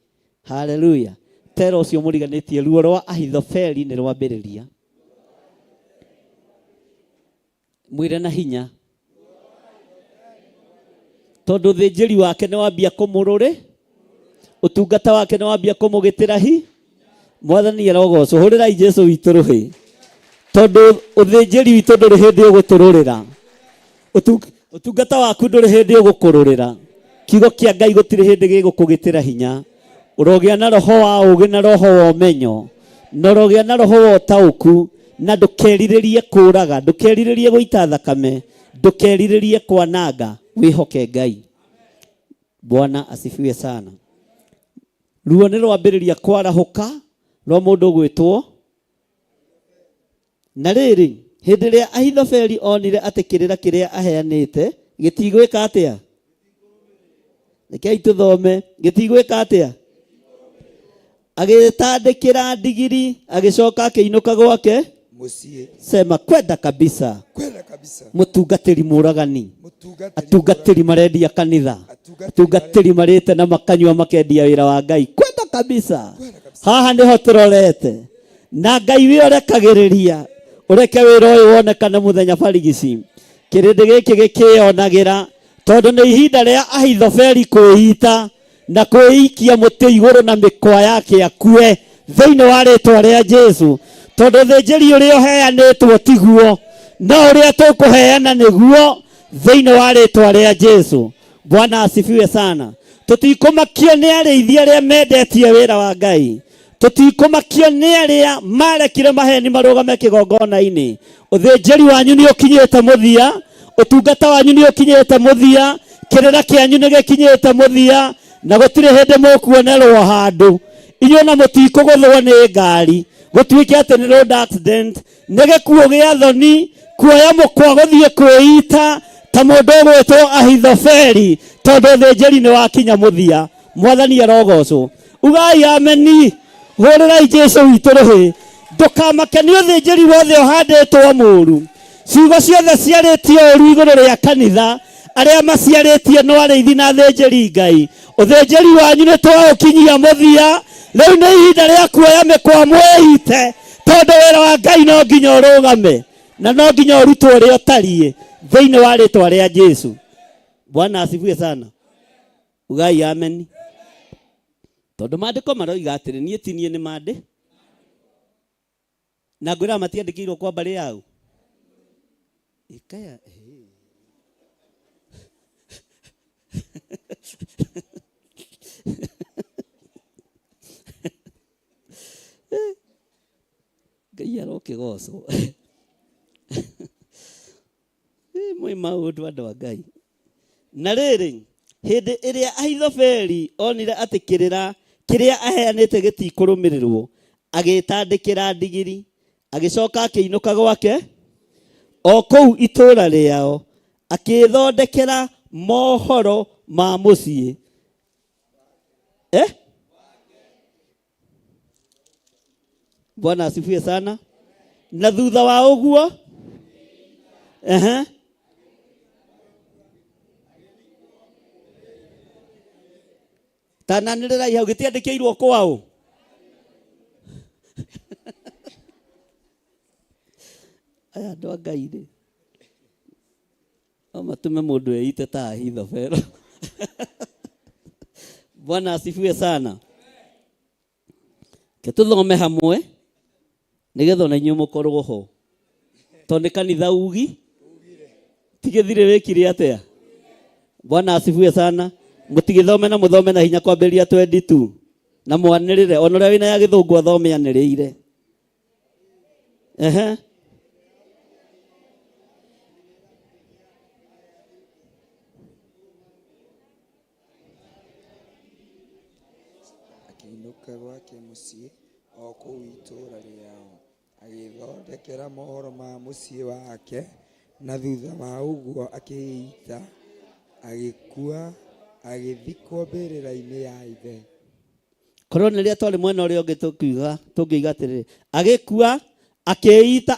haleluya, tera ũcio mũriganĩtie, ruo rwa Ahithofeli nĩ rwambĩrĩria. Mwĩre na hinya, tondũ ũthĩnjĩri wake nĩ wambia kũmũrũrĩ, ũtungata wake nĩ wambia kũmũgĩtĩra hi. Mwathani arogocwo. Hũrĩrai Jesu witũ rũhĩ, tondũ ũthĩnjĩri witũ ndũrĩ hĩndĩ ũgũtũrũrĩra. Ũtungata waku ndũrĩ hĩndĩ ũgũkũrũrĩra. Kiugo kĩa Ngai gũtirĩ hĩndĩ gĩgũkũgĩtĩra hinya. Ũrogĩa na roho wa ũũgĩ na roho wa ũmenyo, na ũrogĩa na roho wa ũtaũku, na ndũkerirĩrie kũũraga, ndũkerirĩrie gũita thakame, ndũkerirĩrie kwananga, wĩhoke Ngai. Bwana asifiwe sana. Ruo nĩ rwambĩrĩria kwarahũka rwa mũndũ ũgwĩtwo. Na rĩrĩ, hĩndĩ ĩrĩa Ahithofeli onire atĩ kĩrĩra kĩrĩa aheanĩte gĩtigwĩka atĩa? Rekei tũthome, gĩtigwĩka atĩa? Agĩtandĩkĩra ndigiri, agĩcoka akĩinũka gwake Mũciĩ. Sema kwenda kabisa. Kwenda kabisa. Mũtungatĩri mũragani. Mũtungatĩri. Atungatĩri marendia kanitha. Atungatĩri. Atungatĩri marĩte na makanyua makendia wĩra wa Ngai. Kwenda kabisa. Kwenda kabisa. Haha nĩho tũrorete. Na Ngai wĩ ũrekagĩrĩria ũreke wĩra ũyũ wonekane mũthenya barigici. Kĩrĩndĩ gĩkĩ gĩkĩyonagĩra, tondũ nĩ ihinda rĩa Ahithofeli kwĩita na kwĩikia mũtĩ igũrũ na mĩkwa yake akue thĩinĩ wa rĩtwa rĩa Jesu, tondũ thĩnjĩri ũrĩa ũheanĩtwo tiguo, no ũrĩa tũkũheana nĩguo thĩinĩ wa rĩtwa rĩa Jesu. Bwana asifiwe sana. Tũtikũmakio nĩ arĩithi arĩa mendetie wĩra wa Ngai. Tũtikũmakio nĩ arĩa marekire maheni marũgame kĩgongona-inĩ. Ũthĩnjĩri wanyu nĩ ũkinyĩte mũthia, ũtungata wanyu nĩ ũkinyĩte mũthia, kĩrĩra kĩanyu nĩ gĩkinyĩte mũthia, na gũtirĩ hĩndĩ mũkuonerwo handũ. Inyuĩ na mũtikũgũthwo nĩ ngari gũtuĩke atĩ nĩ road accident, nĩ gĩkuũ gĩa thoni kuoya mũkwa gũthiĩ kwĩita ta mũndũ ũgwĩtwo Ahithofeli, tondũ ũthĩnjĩri nĩ wakinya mũthia. Mwathani arogocwo. Ugai ameni. Hũrĩrai Jesu witũ rũhĩ. Ndũkamake nĩ ũthĩnjĩri wothe ũhandĩtwo mũru. Ciugo ciothe ciarĩtio ũru igũrũ rĩa kanitha, arĩa maciarĩtie no arĩithi na athĩnjĩri Ngai. Ũthĩnjĩri wanyu nĩ twaũkinyia mũthia. Rĩu nĩ ihinda rĩa kuoya mĩkwa mwĩite, tondũ wĩra wa Ngai no nginya ũrũgame na no nginya ũrutwo ũrĩa ũtariĩ thĩinĩ wa rĩtwa rĩa Jesu. Bwana asifiwe sana. Ugai ameni. Tondũ maandĩko maroiga atĩrĩ, niĩ ti niĩ nĩ mandĩ na ngwĩra matiandĩkĩirwo kwa mbarĩ yao ikaya. Ngai arokĩgocwo. Mwĩ maũndũ andũ a Ngai. Na rĩrĩ, hĩndĩ ĩrĩa Ahithofeli onire atĩ kĩrĩra kĩrĩa aheanĩte gĩtikũrũmĩrĩrwo, agĩĩtandĩkĩra ndigiri, agĩcoka akĩinũka gwake o kũu itũũra rĩao, akĩĩthondekera mohoro ma mũciĩ. Eh? Bwana asifiwe sana. Na thutha wa ũguo, ehe, tananĩrĩrai hau, gĩtiandĩkĩirwo kwaũ. Aya andũ a Ngai rĩ, no matũme mũndũ eite ta Ahithofeli. Bwana asifiwe sana. Ke tũthome hamwe nĩgetha ona inyuĩ mũkorwo ho, tondũ nĩ kanitha ugi ti gĩthirĩ wĩkire atĩa. Bwana asifiwe sana. Mũtigĩthome na mũthome na hinya kwambĩrĩria 22 na mwanĩrĩre, ona ũrĩa wĩna ya gĩthũngũ athome anĩrĩire. Ehe. Akĩinũka gwake mũciĩ o kũu itũũra rĩao, agĩĩthondekera mohoro ma mũciĩ wake, na thutha wa ũguo akĩĩita, agĩkua, agĩthikwo mbĩrĩra-inĩ ya ithe. Korwo nĩ rĩrĩa twarĩ mwena ũrĩa ũngĩ tũkiuga, tũngĩiga atĩrĩrĩ, agĩkua, akĩĩita,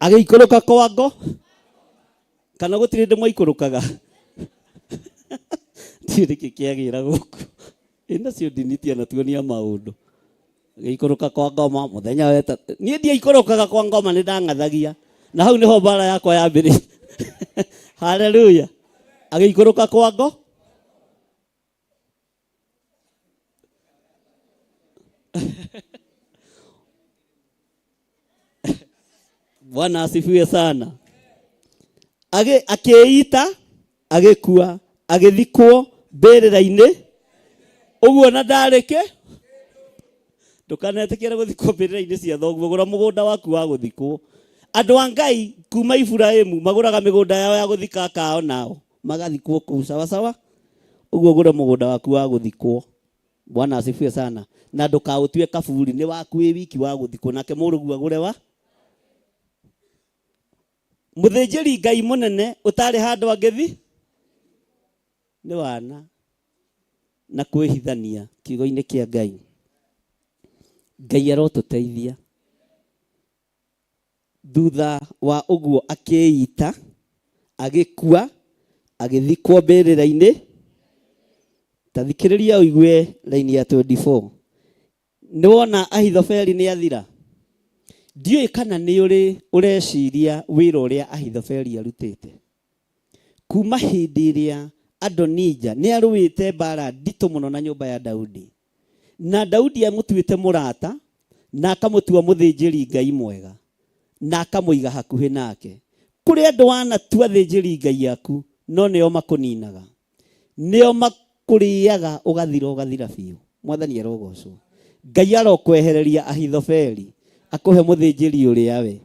agĩikũrũka kwa ngo, kana gũtirĩ hĩndĩ mwaikũrũkaga. Ndiũĩ nĩkĩ kĩagĩra gũkũ. Ĩ nacio ndini tianatuonia maũndũ. Agĩikũrũka kwa ngoma mũthenya weta. Niĩ ndiaikũrũkaga kwa ngoma, nĩ ndang'athagia. Na hau nĩho mbara yakwa yambĩrĩirie. Haleluya. Agĩikũrũka kwa ngo. Bwana asifiwe sana. Akĩĩita, agĩkua, agĩthikwo mbĩrĩra-inĩ ũguo, na ndarĩ kĩ. Ndũkanetĩkĩre gũthikwo mbĩrĩra-inĩ cia thoguo, gũra mũgũnda waku wa gũthikwo. Andũ a Ngai kuma Iburahĩmu magũraga mĩgũnda yao ya gũthika akao nao magathikwo kũu, sawa sawa. Ũguo ũgũre mũgũnda waku wa gũthikwo. Bwana asifiwe sana. Na ndũkaũtue kaburi, nĩ waku wĩ wiki wa gũthikwo, nake mũrũguo agũre wa mũthĩnjĩri Ngai mũnene ũtarĩ handũ angĩthi nĩ wana na kwĩhithania kiugo-inĩ kĩa Ngai. Ngai arotũteithia. Thutha wa ũguo akĩĩita, agĩkua, agĩthikwo mbĩrĩra-inĩ. Ta thikĩrĩria ũigue raini ya 24. Nĩ wona Ahithofeli nĩ athira? Ndiũĩ kana nĩ ũrĩ ũreciria wĩra ũrĩa Ahithofeli arutĩte. Kuma hĩndĩ ĩrĩa Adonija nĩ arũĩte mbara nditũ mũno na nyũmba ya Daudi. Na Daudi amũtuĩte mũrata na akamũtua mũthĩnjĩri Ngai mwega na akamũiga hakuhĩ nake. Kũrĩ andũ wanatua athĩnjĩri Ngai aku no nĩo makũninaga. Nĩo makũrĩaga ũgathira ũgathira biũ. Mwathani arogocwo. Ngai arokwehereria Ahithofeli akũhe mũthĩnjĩri ũrĩa we,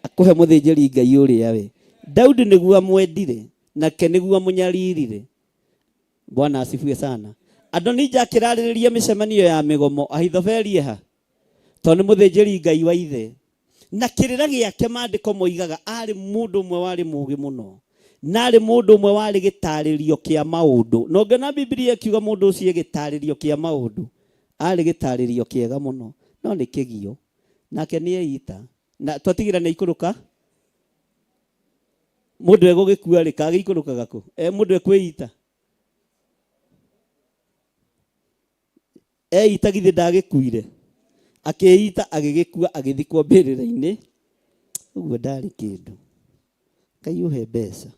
akũhe mũthĩnjĩri Ngai ũrĩa we. Daudi nĩguo amwendire, nake nĩguo amũnyaririre. Bwana asifiwe sana. Adonija akĩrarĩrĩria mĩcemanio ya mĩgomo, Ahithofeli eha? Tondũ nĩ mũthĩnjĩri Ngai wa ithe. Na kĩrĩra gĩake maandĩko moigaga arĩ mũndũ ũmwe warĩ mũũgĩ mũno, na arĩ mũndũ ũmwe warĩ gĩtarĩrio kĩa maũndũ. Na ũngĩona Bibilia ĩkiuga mũndũ ũcio e gĩtarĩrio kĩa maũndũ, arĩ gĩtarĩrio kĩega mũno, no nĩ kĩgio. Nake nĩ eita. Na twatigĩra nĩ aikũrũka, mũndũ egũgĩkua rĩ, kagĩikũrũkaga kũ? E, mũndũ ekwĩita. Eita githĩ ndagĩkuire? Akĩĩita agĩgĩkua agĩthikwo mbĩrĩra-inĩ. Ũguo ndarĩ kĩndũ. Ngai ũhe mbeca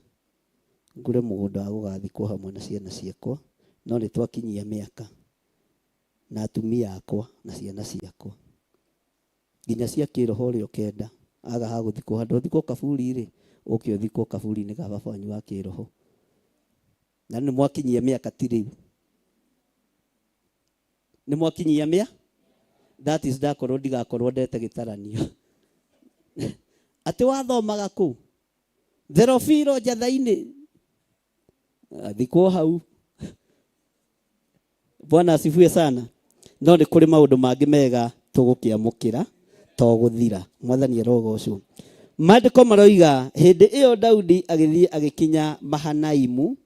ngũre mũgũnda wa gũgathikwo hamwe na ciana ciakwa, no nĩ twakinyia mĩaka na atumia akwa na ciana ciakwa. Nginya cia kĩroho ũrĩa ũkenda aga ha gũthikwo handũ ũthikwo kaburi-rĩ, ũke ũthikwo kaburi-inĩ ga baba wanyu wa kĩroho. Na nĩ mwakinyia mĩaka ti rĩu. Nĩ mwakinyia mĩa? That is ndakorwo ndigakorwo ndete gĩtaranio. Atĩ wathomaga kũ? Therofilo njatha-inĩ. Thikwo hau. Bwana asifiwe sana. No nĩ kũrĩ maũndũ mangĩ mega tũgũkĩamũkĩra to gũthira. Mwathani arogocwo. Maandĩko maroiga hĩndĩ ĩyo Daudi agĩthiĩ agĩkinya Mahanaimu,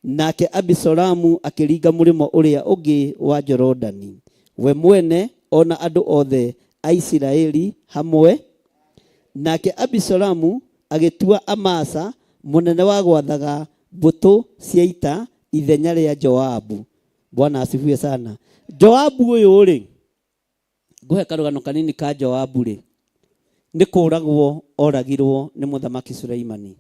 nake Abisalomu akĩringa mũrĩmo ũrĩa ũngĩ wa Jorodani, we mwene o na andũ othe a Isiraeli hamwe. Nake Abisalomu agĩtua Amasa mũnene wa gwathaga mbũtũ cia ita ithenya rĩa Joabu. Bwana asifiwe sana. Joabu ũyũ-rĩ, ngũhe karũgano kanini ka Joabu-rĩ, nĩ kũragwo oragirwo nĩ mũthamaki Suleimani.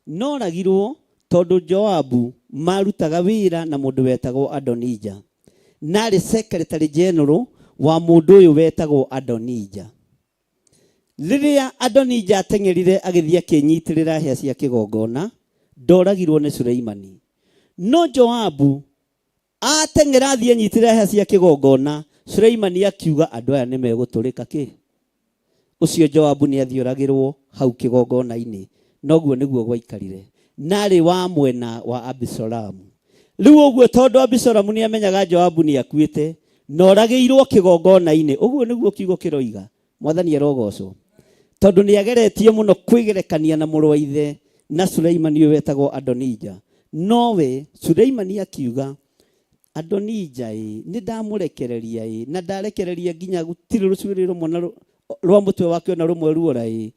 No oragirwo tondũ Joabu marutaga wĩra na mũndũ wetagwo Adonija. Na arĩ secretary general wa mũndũ ũyũ wetagwo Adonija. Rĩrĩa Adonija ateng'erire agĩthiĩ akĩnyitĩrĩra hĩa cia kĩgongona, ndoragirwo nĩ Suleimani. No Joabu Ateng'era athiĩ anyitĩrĩre hĩa cia kĩgongona, Suleimani akiuga, andũ aya nĩ megũtũrĩka kĩ? Ũcio Joabu nĩ athiĩ oragĩrwo hau kĩgongona-inĩ. Noguo nĩguo gwaikarire. Na arĩ wa mwena wa Abisalomu. Rĩu ũguo tondũ Abisalomu nĩ amenyaga Joabu nĩ akuĩte, na oragĩirwo kĩgongona-inĩ, ũguo nĩguo kiugo kĩroiga. Mwathani arogocwo. Tondũ nĩ ageretie mũno kwĩgerekania na mũrũ wa ithe na Suleimani ũyũ wetagwo Adonija. Nowe Suleimani akiuga, Adonija ĩ, nĩ ndamũrekereria ĩ, na ndarekereria nginya gũtirĩ rũcuĩrĩ rũmwe na rwa mũtwe wake ona rũmwe ruora ĩ.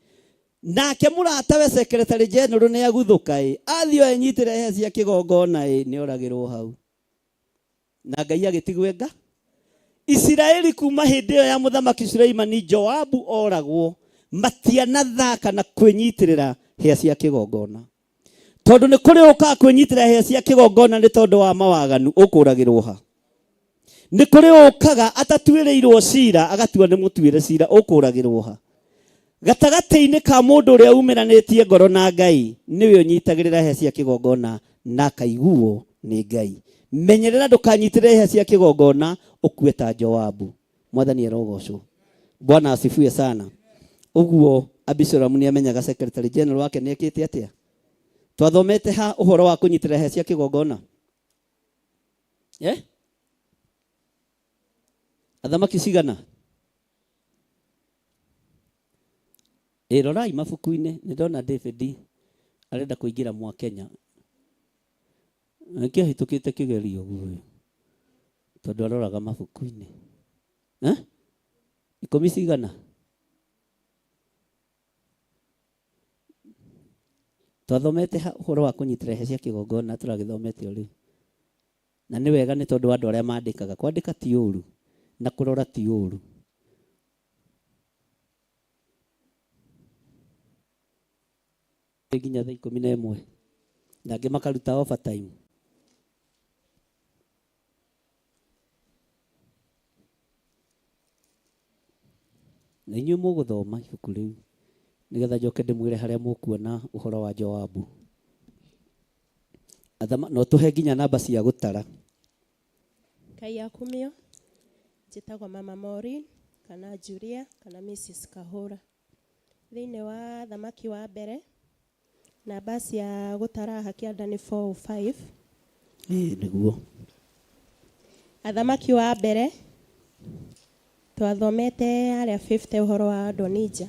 Nake mũratawe secretary general nĩ aguthũka ĩ, athiĩ o enyitĩre hĩa cia kĩgongona ĩ, nĩ oragĩrwo hau. Na Ngai agĩtigwo nga Isiraeli kuma hĩndĩ ĩyo ya mũthamaki Suleimani Joabu oragwo matianathaka na kwĩnyitĩrĩra hĩa cia kĩgongona tondũ nĩ kũrĩ ũkaga kwĩnyitĩrĩra hĩa cia kĩgongona nĩ tondũ wa mawaganu ũkũragĩrwo ha nĩ kũrĩ ũkaga atatuĩrĩirwo cira agatua nĩ mũtuĩre cira ũkũragĩrwo ha gatagatĩ-inĩ ka mũndũ ũrĩa umĩranĩtie ngoro na Ngai nĩwe ũnyitagĩrĩra hĩa cia kĩgongona na akaiguo nĩ Ngai. Menyerera ndũkanyitĩrĩre hĩa cia kĩgongona ũkue ta Joabu. Mwathani arogocwo. Bwana asifiwe sana. Ũguo Abisalomu nĩ amenyaga secretary general wake nĩ ekĩte atĩa? Twathomete ha ũhoro wa kũnyitĩrĩra hĩa cia kĩgongona? Eh? Athamaki cigana? Ĩ rorai mabuku-inĩ, nĩ ndona David arenda kũingĩra mwa Kenya. Nĩkĩo ahĩtũkĩte kĩgerio ũguo tondũ aroraga mabuku-inĩ. Eh? Ikũmi cigana? Twathomete ha ũhoro wa kũnyitĩrĩra hĩa cia kĩgongona tũragĩthomete o rĩu. Na nĩ wega nĩ tondũ wa andũ arĩa mandĩkaga. Kwandĩka ti ũru na kũrora ti ũru. Nginya thaa 11 na angĩ makaruta overtime. Na inyuĩ mũgũthoma ibuku rĩu nĩgetha njoke ndĩmwĩre harĩa mũkuona ũhoro wa Joabu. Athama, no tũhe nginya namba cia gũtara. Ngai akumio. Njĩtagwo Mama Maureen kana Julia kana Mrs. Kahũra. Thĩinĩ wa thamaki wa mbere namba cia gũtara hakĩanda nĩ 405. Ĩĩ nĩguo. Athamaki wa mbere twathomete arĩa 50 ũhoro wa Adonija.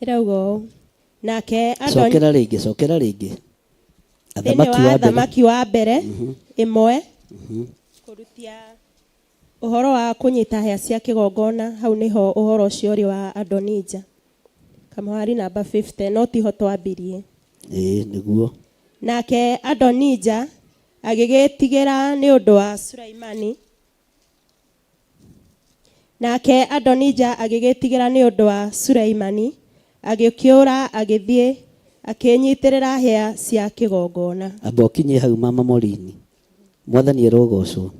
Ĩrauga ũũ nake Adoni Cokera rĩngĩ, cokera rĩngĩ. Thĩinĩ Athamaki wa wa mbere. Athamaki wa mbere ĩmwe kũrutia ũhoro wa kũnyita hĩa cia kĩgongona hau nĩho ũhoro ũcio ũrĩ wa Adonija kamũhari namba 50 no tiho twambirie. Ĩĩ nĩguo. Nake Adonija agĩgĩtigĩra nĩ ũndũ wa Sulaimani. Nake Adonija agĩgĩtigĩra nĩ ũndũ wa Sulaimani, agĩkĩũra agĩthiĩ akĩĩnyitĩrĩra hĩa cia kĩgongona. Amba ũkinyie hau mama Morini. Mwathani arogocwo.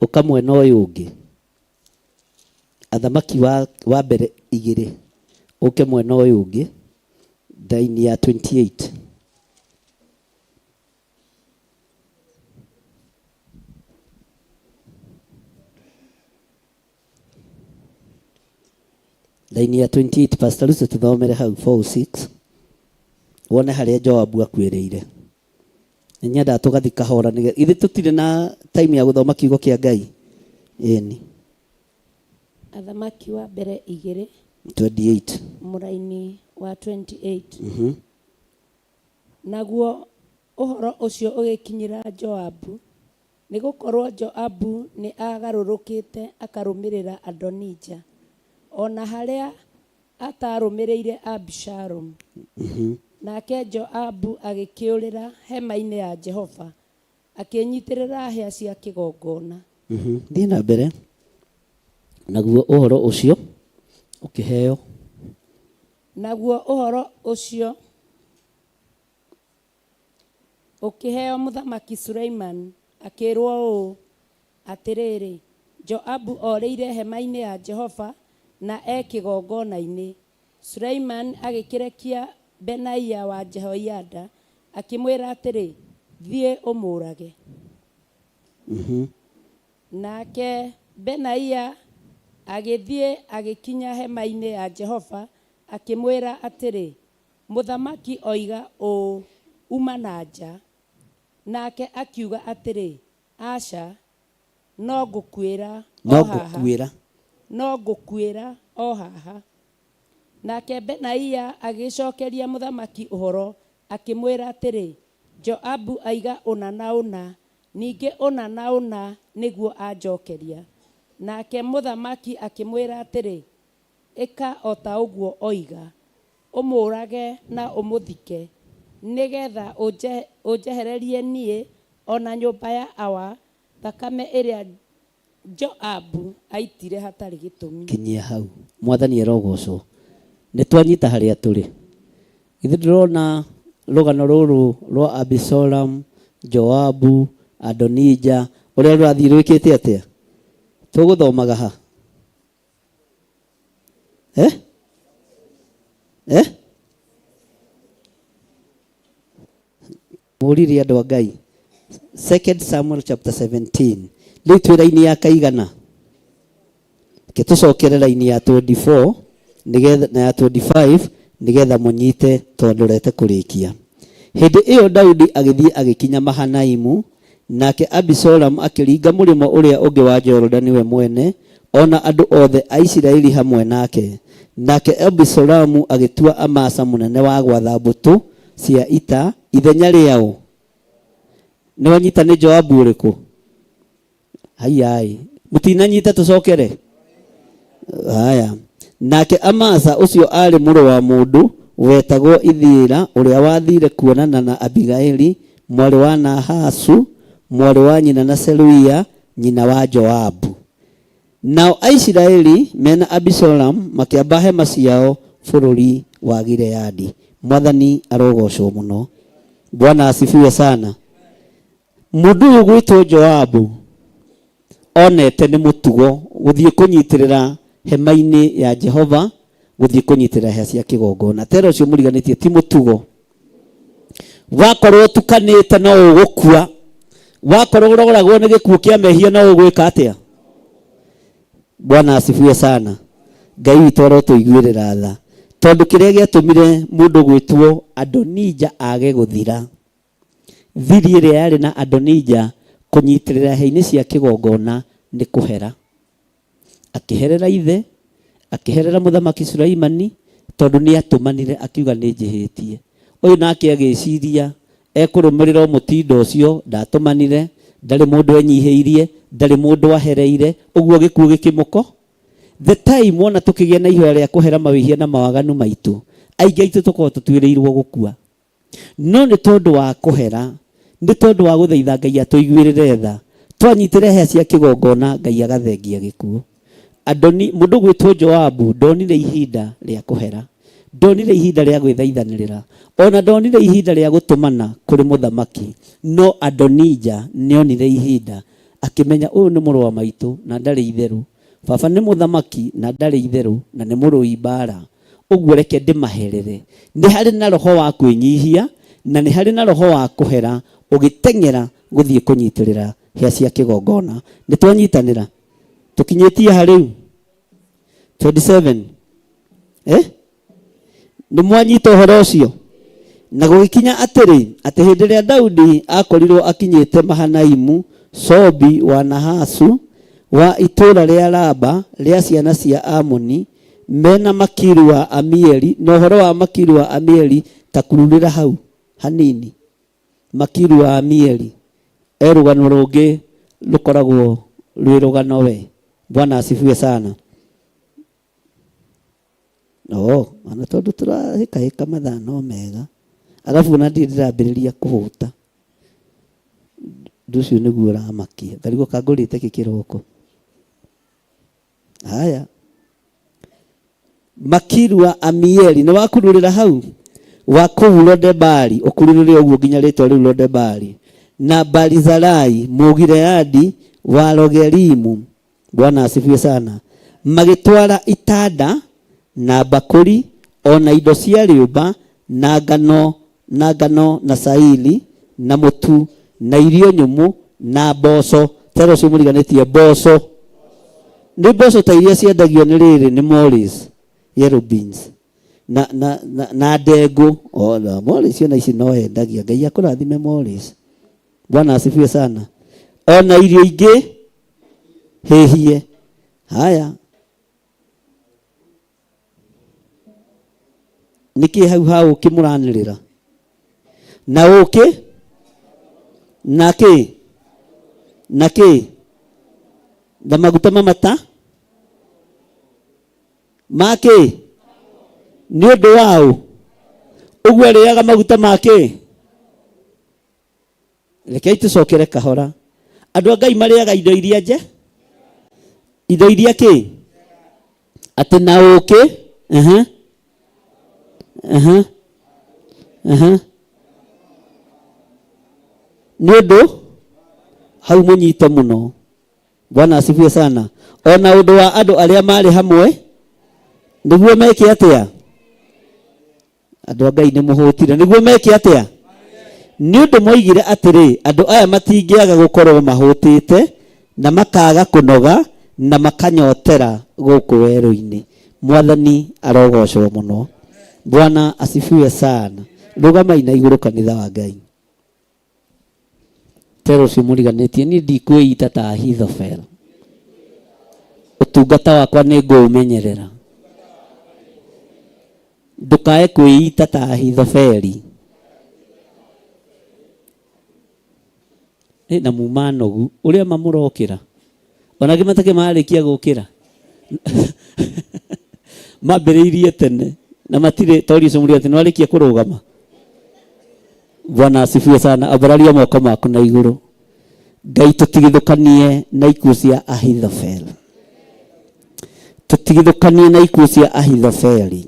Ũka mwena ũyũ ũngĩ. Athamaki wa, wa mbere igĩrĩ. Ũke mwena ũyũ ũngĩ. Raini ya 28. Raini ya 28 Pastor Lucy tuthomere hau 46 wone harĩa Joabu akuĩrĩire. Nĩ nyendaga tũgathiĩ kahora nĩgetha ithuĩ tũtirĩ na time ya gũthoma kiugo kĩa Ngai. Ĩni. Athamaki wa mbere igĩrĩ 28. Mũraini wa 28. Naguo ũhoro ũcio ũgĩkinyĩra Joabu, nĩ gũkorũo Joabu nĩ aagarũrũkĩte akarũmĩrĩra Adonija, o na harĩa ataarũmĩrĩire Abisalomu. Nake Joabu agĩkĩũrĩra hema-inĩ ya Jehova, akĩĩnyitĩrĩra hĩa cia kĩgongona. Thiĩ na mbere. Naguo ũhoro ũcio ũkĩheo. Naguo ũhoro ũcio ũkĩheo Mũthamaki Suleimani, akĩĩrũo ũũ, Atĩrĩrĩ, Joabu orĩire hema-inĩ ya Jehova na e kĩgongona-inĩ. Suleimani agĩkĩrekia Benaia wa Jehoiada, akĩmwĩra atĩrĩ, Thiĩ ũmũũrage. Nake Benaia agĩthiĩ agĩkinya hema-inĩ ya Jehova, akĩmwĩra atĩrĩ, Mũthamaki oiga ũũ, 'Uma na nja. Nake akiuga atĩrĩ, Aca, no ngũkuĩra No o haha. ngũkuĩra. No ngũkuĩra o haha. Nake Benaia agĩgĩcokeria mũthamaki ũhoro, akĩmwĩra atĩrĩ, Joabu oiga ũna na ũna, ningĩ ũna na ũna nĩguo anjokeria. Nake mũthamaki akĩmwĩra atĩrĩ, Ĩka o ta ũguo oiga, ũmũũrage na ũmũthike, nĩ getha ũnjehererie niĩ, o na nyũmba ya awa, thakame ĩrĩa Joabu aaitire hatarĩ gĩtũmi. Kinyia hau. Mwathani arogocwo. Nĩ twanyita harĩa tũrĩ. Githĩ ndũrona rũgano rũrũ rwa Abisalomu, Joabu, Adonija, ũrĩa rũrathiĩ rwĩkĩte atĩa? Tũgũthomaga ha? Eh? Eh? Mũriri andũ a Ngai. Second Samuel chapter 17. Rĩu twĩ raini ya kaigana. Reke tũcokere raini ya 24 nĩgetha na ya 25 nĩgetha mũnyite tondũ ndorete kũrĩkia. Hĩndĩ ĩyo Daudi agĩthiĩ agĩkinya Mahanaimu, nake Abisalomu akĩringa mũrĩmo ũrĩa ũngĩ wa Jorodani we mwene, o na andũ othe a Isiraeli hamwe nake. Nake Abisalomu agĩtua Amasa mũnene wa gwatha mbũtũ cia ita ithenya rĩaũ. Nĩwanyita nĩ Joabu ũrĩkũ? Haiyaĩ, mũtinanyita tũcokere? Haya. Nake Amasa ũcio aarĩ mũrũ wa mũndũ wetagwo Ithira, ũrĩa wathiire kuonana na Abigaili, mwarĩ wa Nahasu, mwarĩ wa nyina na Seruia, nyina wa Joabu. Nao Aisiraeli me na Abisalomu makĩamba hema ciao bũrũri wa Gileadi. Mwathani arogocwo mũno. Bwana asifiwe sana. Mũndũ ũyũ ũgwĩtwo Joabu onete nĩ mũtugo gũthiĩ kũnyitĩrĩra hema-inĩ ya Jehova Gũthiĩ kũnyitĩrĩra hĩa cia kĩgongona. Tera ũcio mũriganĩtie ti mũtugo. Wakorwo ũtukanĩte no ũgũkua. Wakorwo ũroragwo nĩ gĩkuũ kĩa mehia no ũgwĩka atĩa? Bwana asifiwe sana. Ngai witũ arotũiguĩrĩra tha. Tondũ kĩrĩa gĩatũmire mũndũ gwĩtwo Adonija age gũthira, thiri ĩrĩa yarĩ na Adonija kũnyitĩrĩra hĩa-inĩ cia kĩgongona nĩ kũhera. Akĩherera ithe, akĩherera mũthamaki Sulaimani, tondũ nĩ atũmanire akiuga nĩ njĩhĩtie. Ũyũ nake agĩciria ekũrũmĩrĩra o mũtindo ũcio, ndatũmanire, ndarĩ mũndũ enyihĩirie, ndarĩ mũndũ ahereire, ũguo gĩkuũ gĩkĩmũko. The time wona tũkĩgĩa na ihoya rĩa kũhera mawĩhia na mawaganu maitũ, aingĩ aitũ tũkoragwo tũtuĩrĩirwo gũkua. No nĩ tondũ wa kũhera, nĩ tondũ wa gũthaitha Ngai atũiguĩrĩre tha, twanyitĩra hĩa cia kĩgongona Ngai agathengia gĩkuũ. Adoni, mũndũ gwĩtwo Joabu ndonire ihinda rĩa kũhera, ndonire ihinda rĩa gwĩthaithanĩrĩra, ona ndonire ihinda rĩa gũtũmana kũrĩ mũthamaki, no Adonija nĩonire ihinda, akĩmenya ũyũ nĩ mũrũ wa maitũ na ndarĩ itherũ, baba nĩ mũthamaki na ndarĩ itherũ na nĩ mũrũi mbara. Ũguo reke ndĩmaherere. Nĩ harĩ na roho wa kwĩnyihia, na nĩ harĩ na roho wa kũhera ũgĩteng'era gũthiĩ kũnyitĩrĩra hĩa cia kĩgongona. Nĩ twanyitanĩra? Tũkinyĩtie ha rĩu? 27. Eh? Nĩ mwanyita ũhoro ũcio? Na gũgĩkinya atĩrĩ, atĩ hĩndĩ ĩrĩa Daudi aakorirwo akinyĩte Mahanaimu, Sobi wa Nahasu, wa itũũra rĩa Raba rĩa ciana cia Amoni, mena Makiru wa Amieli, na ũhoro wa Makiru wa Amieli ta kururĩra hau hanini. Makiru wa Amieli e rũgano rũngĩ rũkoragwo rwĩ rũgano we. Bwana asifiwe sana. Oh, ona tondũ tũrahĩkahĩka mathaa no mega. Arabu ona ndirĩ ndĩrambĩrĩria kũhũta. Ũndũ ũcio nĩguo ũramakia. Ngarigwo kangũrĩte kĩ kĩroko. Haya. Makiru wa Amieli nĩ wakururĩra hau wa kũu Lodebari ũkururĩre ũguo nginya rĩtwa rĩu Lodebari na Barizalai Mũgileadi wa Rogelimu. Bwana asifiwe sana. Magĩtwara itanda na mbakũri o na indo cia rĩũmba na ngano na ngano na cairi na mũtu na irio nyũmũ na mboco. Tera ũcio mũriganĩtie mboco. Nĩ mboco ta iria ciendagio nĩ rĩrĩ nĩ Morris yellow beans na, na, na, na ndengũ. O, na Morris ona ici no endagia. Ngai akũrathime Morris. Bwana asifiwe sana. Ona irio ingĩ hĩhie. Haya. Nĩkĩ hau ha ũkĩ mũranĩrĩra? Na ũkĩ na kĩ na kĩ na maguta mamata ma kĩ nĩ ũndũ wa ũ ũguo arĩaga maguta ma kĩ? Rekei tũcokere kahora. Andũ a Ngai marĩaga indo iria nje, indo iria kĩ atĩ na ũkĩ uh-huh. Uh-huh. Uh-huh. Nĩ ũndũ hau mũnyite mũno. Bwana asifiwe sana. Ona ũndũ wa andũ arĩa marĩ hamwe nĩguo meke atĩa? Andũ a Ngai nĩ mũhũtire. Nĩguo meke atĩa? Nĩ ũndũ moigire atĩrĩ, andũ aya matingĩaga gũkorwo mahũtĩte na makaaga kũnoga na makanyotera gũkũ werũ-inĩ. Mwathani arogocwo mũno. Bwana asifiwe sana. Rũgamai na igũrũ kanitha wa Ngai. Tera ũcio mũriganĩtie niĩ ndikwĩita ta Ahithofel. Ũtungata wakwa nĩ ngũũmenyerera. Ndũkae kwĩita ta Ahithofeli. Ĩ na muma nogu ũrĩa mamũrokĩra. Ona angĩ matakĩ marĩkia gũkĩra. Mambĩrĩirie tene na matirĩ tori ũcio mũriganĩtie nĩ warĩkia kũrũgama. Bwana asifiwe sana. Ambararia moko maku na igũrũ. Ngai tũtigithũkanie na ikuũ cia Ahithofeli. Tũtigithũkanie na ikuũ cia Ahithofeli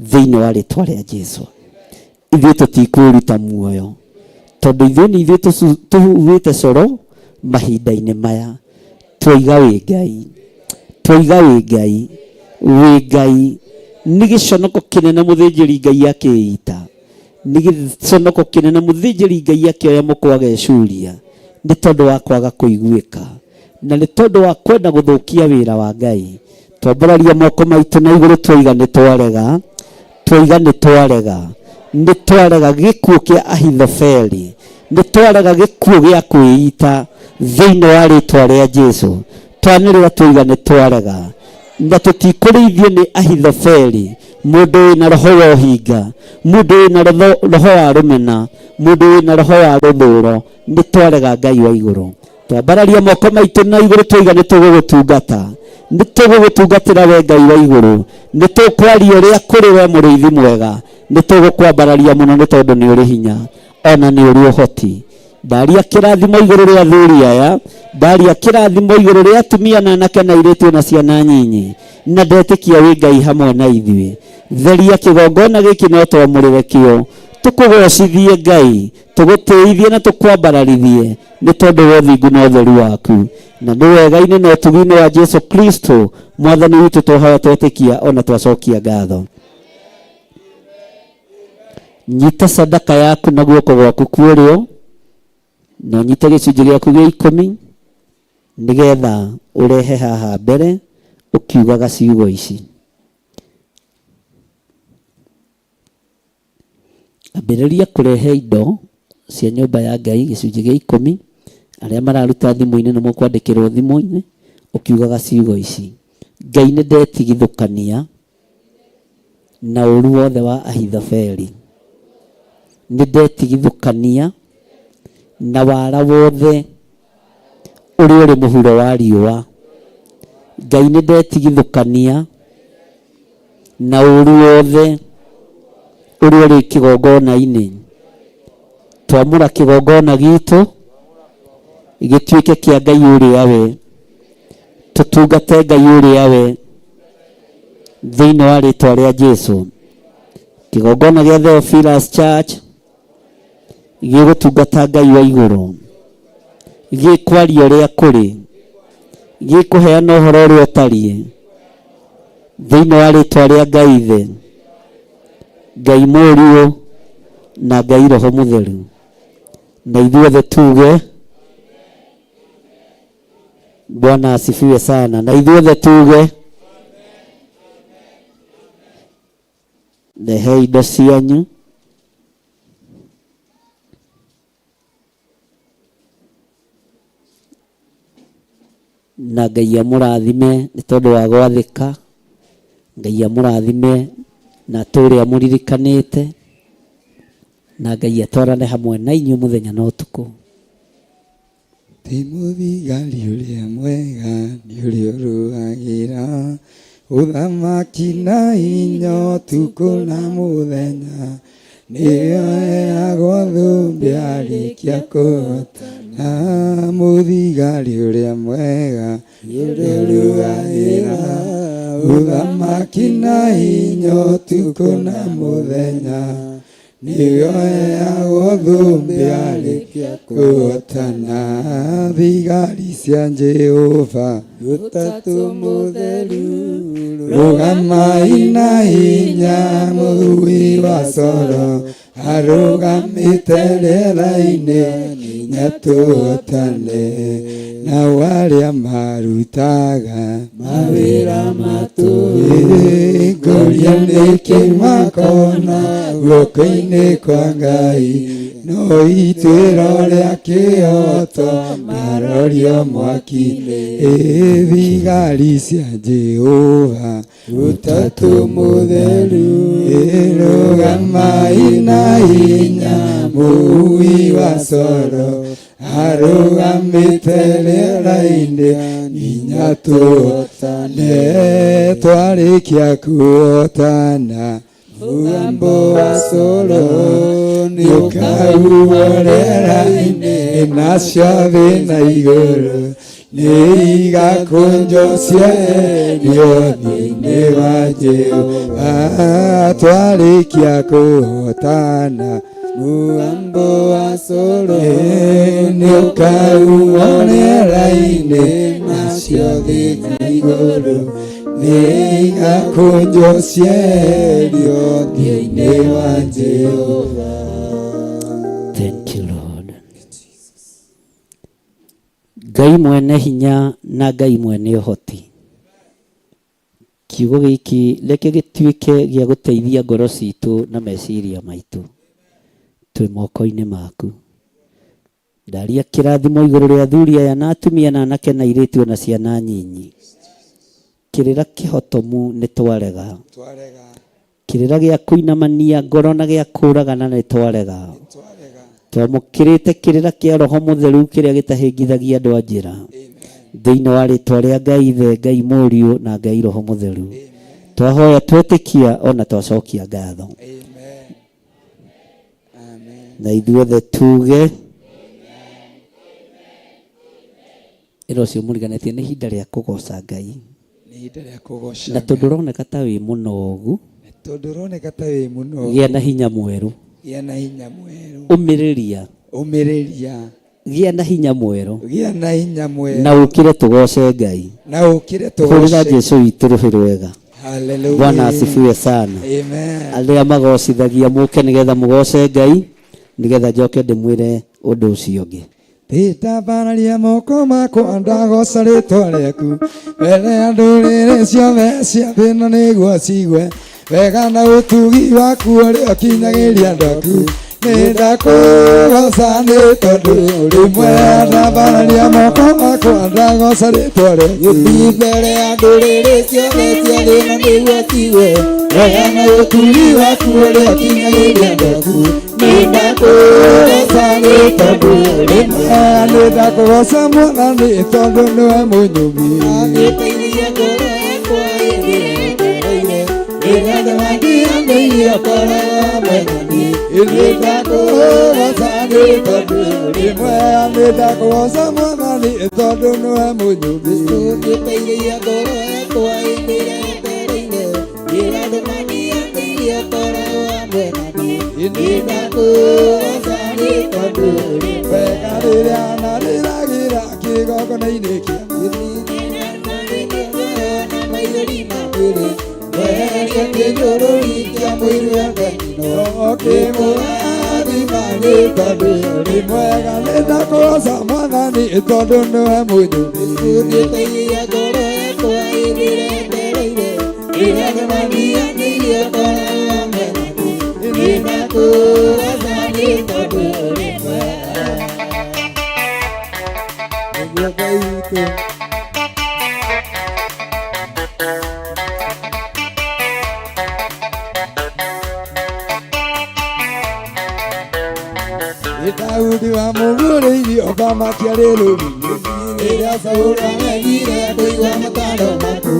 thĩinĩ wa rĩtwa rĩa Jesu. Ithuĩ tũtikwĩruta muoyo tondũ ithuĩ nĩ ithuĩ tũhuhĩte coro mahinda-inĩ maya. Twaiga wĩ Ngai, twaiga wĩ Ngai, wĩ Ngai, Nĩ gĩconoko kĩnene mũthĩnjĩri Ngai akĩĩita, nĩ gĩconoko kĩnene mũthĩnjĩri Ngai akĩoya mũkwa agecuria, nĩ tondũ wa kwaga kũiguĩka na nĩ tondũ wa kwenda gũthũkia wĩra wa Ngai. Twambararia moko maitũ na igũrũ, twaiga nĩ twarega, twaiga nĩ twarega, nĩ twarega gĩkuũ kĩa Ahithofeli, nĩ twarega gĩkuũ gĩa kwĩita thĩinĩ wa rĩtwa rĩa Jesu. Twanĩrĩra twaiga nĩ twarega, na tũtikũrĩithio nĩ Ahithofeli, mũndũ wĩna roho wa ũhinga, mũndũ wĩna roho wa rũmena, mũndũ wĩna roho wa rũthũro. Nĩ twarega Ngai wa igũrũ. Twambararia moko maitũ na igũrũ, twaiga nĩ tũgũgũtungata, nĩ tũgũgũtungatĩra we Ngai wa igũrũ, nĩ tũkwaria ũrĩa kũrĩ we mũrĩithi mwega, nĩ tũgũkwambararia mũno nĩ tondũ nĩ ũrĩ hinya ona nĩ ũrĩ ũhoti. Ndaria kĩrathimo igũrũ rĩa athuri aya, ndaria kĩrathimo igũrũ rĩa atumia na anake na airĩtu na ciana nyinyi, na ndetĩkia wĩ Ngai hamwe na ithuĩ. Theria kĩgongona gĩkĩ no twamũrĩre kĩo, tũkũgocithie Ngai, tũgũtĩithie na tũkwambararithie nĩ tondũ wa ũthingu na ũtheru waku, na nĩ wega-inĩ na ũtugi-inĩ wa Jesu Kristo mwathani witũ twahoya twetĩkia ona twacokia ngatho. Nyita sadaka yaku na guoko gwaku kwa ũrĩo, na ũnyite gĩcunjĩ gĩaku gĩa ikũmi, nĩgetha ũrehe haha mbere ũkiugaga ciugo ici. Ambĩrĩria kũrehe indo cia nyũmba ya Ngai gĩcunjĩ gĩa ikũmi. Arĩa mararuta thimũ-inĩ nĩ mũkwandĩkĩrwo thimũ-inĩ ũkiugaga ciugo ici: Ngai nĩ ndetigithũkania na ũru wothe wa Ahithofeli, nĩ ndetigithũkania na wara wothe ũrĩa ũrĩ mũhuro wa riũa. Ngai nĩ ndetigithũkania na ũru wothe ũrĩa ũrĩ kĩgongona-inĩ. Twamũra kĩgongona gitũ gĩtuĩke kĩa Ngai ũrĩa we, tũtungate Ngai ũrĩa we thĩinĩ wa rĩtwa rĩa Jesu. Kĩgongona gĩa Theophilus Church gĩgũtungata Ngai wa igũrũ, gĩkwaria ũrĩa kũrĩ, gĩkũheana ũhoro ũrĩa ũtariĩ thĩinĩ wa rĩtwa rĩa Ngai Ithe, Ngai Mũriũ na Ngai Roho Mũtheru. Na ithuothe tuge Bwana asifiwe sana. Na ithuothe tuge rehe indo cianyu. Na Ngai amũrathime nĩ tondũ wa gwathĩka. Ngai amũrathime na atũũre amũririkanĩte, na Ngai atwarane hamwe na inyuĩ mũthenya na ũtukũ. Ti mũthigari ũrĩa mwega nĩ ũrĩa ũrũagĩra ũthamaki na hinya ũtukũ na mũthenya, nĩyo heagwo thũmbĩ arĩkia kũhotana. Mũthigari ũrĩa mwega nĩ ũrĩa ũrũagĩra ũthamaki na hinya ũtukũ na mũthenya, nĩyo heagwo thũmbĩ arĩkia kũhotana. Thigari cia Jehova Ũtatũ mũtheru, rũgamai na hinya, mũrui wa coro arũgamĩte rĩera-inĩ nginya tũhotane. Nao arĩa marutaga mawĩra matũĩ, ngũria nĩkĩ makona guoko-inĩ kwa Ngai, no ituĩro rĩa kĩhoto marorio mwaki-inĩ. Thigari cia Jehova Ũtatũ mũtheru, rũgamai na hinya, mũui wa coro arũgamĩte rĩera-inĩ nginya tũhotane. Twarĩkia kũhotana mũgambo wa coro nĩũkahuhwo rĩera-inĩ, nacio thĩ na igũrũ nĩ igakũnjwo cieherio thĩinĩ wa Jehova. Twarĩkia kũhotana mũgambo wa coro nĩũkahuhwo rĩera-inĩ, nacio thĩ na igũrũ Nĩigakũnjwo cieherio ũthiũ-inĩ wa Jehova. Thank you, Lord. Ngai mwene hinya na Ngai mwene ũhoti, kiugo gĩkĩ reke gĩtuĩke gĩa gũteithia ngoro citũ na meciria maitũ. Twĩ moko-inĩ maku. Ndaria kĩrathimo igũrũ rĩa athuri aya na atumia na anake na airĩtu ona ciana nyinyi. Kĩrĩra kĩhotomu nĩ twarega. Twarega. Kĩrĩra gĩa kũinamania ngoro na gĩa kũragana nĩ twarega. Twarega. Twamũkĩrĩte kĩrĩra kĩa Roho Mũtheru kĩrĩa gĩtahĩngithagia andũ a njĩra. Thĩinĩ wa rĩtwa rĩa Ngai Ithe, Ngai Mũriũ na Ngai Roho Mũtheru. Twahoya twetĩkia ona twacokia ngatho. Amen. Amen. Na ithuothe tuge ĩra ũcio mũriganĩtie nĩ ihinda rĩa kũgoca Ngai. Nĩ ihinda rĩa kũgoca Na tondũ ũroneka ta wĩ mũnogu, Tondũ ũroneka ta wĩ mũnogu, gĩa na hinya mwerũ. Gĩa na hinya mwerũ. Ũmĩrĩria. Ũmĩrĩria. Gĩa na hinya mwerũ. Gĩa na hinya mwerũ. Na ũkĩre tũgoce Ngai. Na ũkĩre tũgoce. Hũrĩra Jesu witũ rũhĩ rwega. Hallelujah. Bwana asifiwe sana. Amen. Arĩa magocithagia mũke nĩgetha mũgoce Ngai, nĩgetha njoke ndĩmwĩre ũndũ ũcio ũngĩ. Ndambararia moko makwa ndagoca rĩtwa rĩaku mbere ya ndũrĩrĩ ciothe cia thĩ ĩno nĩguo ciigue wega na ũtugi waku ũrĩa ũkinyagĩria andũ aku. Nĩndakũgoca nĩ tondũ ũrĩ mwega. Ndambararia moko makwa ndagoca rĩtwa rĩaku mbere ya ndũrĩrĩ ciothe cia thĩ ĩno nĩguo ciigue wega na ũtugi waku ũrĩa ũkinyagĩria andũ aku. Nĩndakũgoca nĩ tondũ ũrĩ mwega. Nĩndakũgoca Mwathani tondũ nĩwe mũnyũmbi. Agĩteithia ngoro yakwa ĩthiĩ rĩrĩa andũ mandiganĩirie ũkoragwo hamwe na niĩ. Nĩndakũgoca nĩ tondũ ũrĩ mwega. Nĩndakũgoca Mwathani tondũ nĩwe mũnyũmbi. Ũngĩteithia ngoro yakwa ĩthiĩ rĩrĩa andũ mandiganĩirie ũkoragwo hamwe na niĩ. Nĩndakũgoca nĩ tondũ ũrĩ mwega. Wega rĩrĩa narĩragĩra kĩgongona-inĩ kĩa ũkĩmũrathima nĩ tondũ ũrĩ mwega. Nĩndakũgoca Mwathani tondũ nĩwe mũnyũmbi. Ũngĩteithia ngoro yakwa ĩthiĩ rĩrĩa andũ mandiganĩirie ũkoragwo hamwe na niĩ. Nĩndakũgoca nĩ tondũ ũrĩ mwega. Nĩguo Ngai witũ. Daudi wamũgũrĩirie ũthamaki arĩ rũũru-inĩ. Rĩrĩa Saũlũ aregire kũigua mataro maku,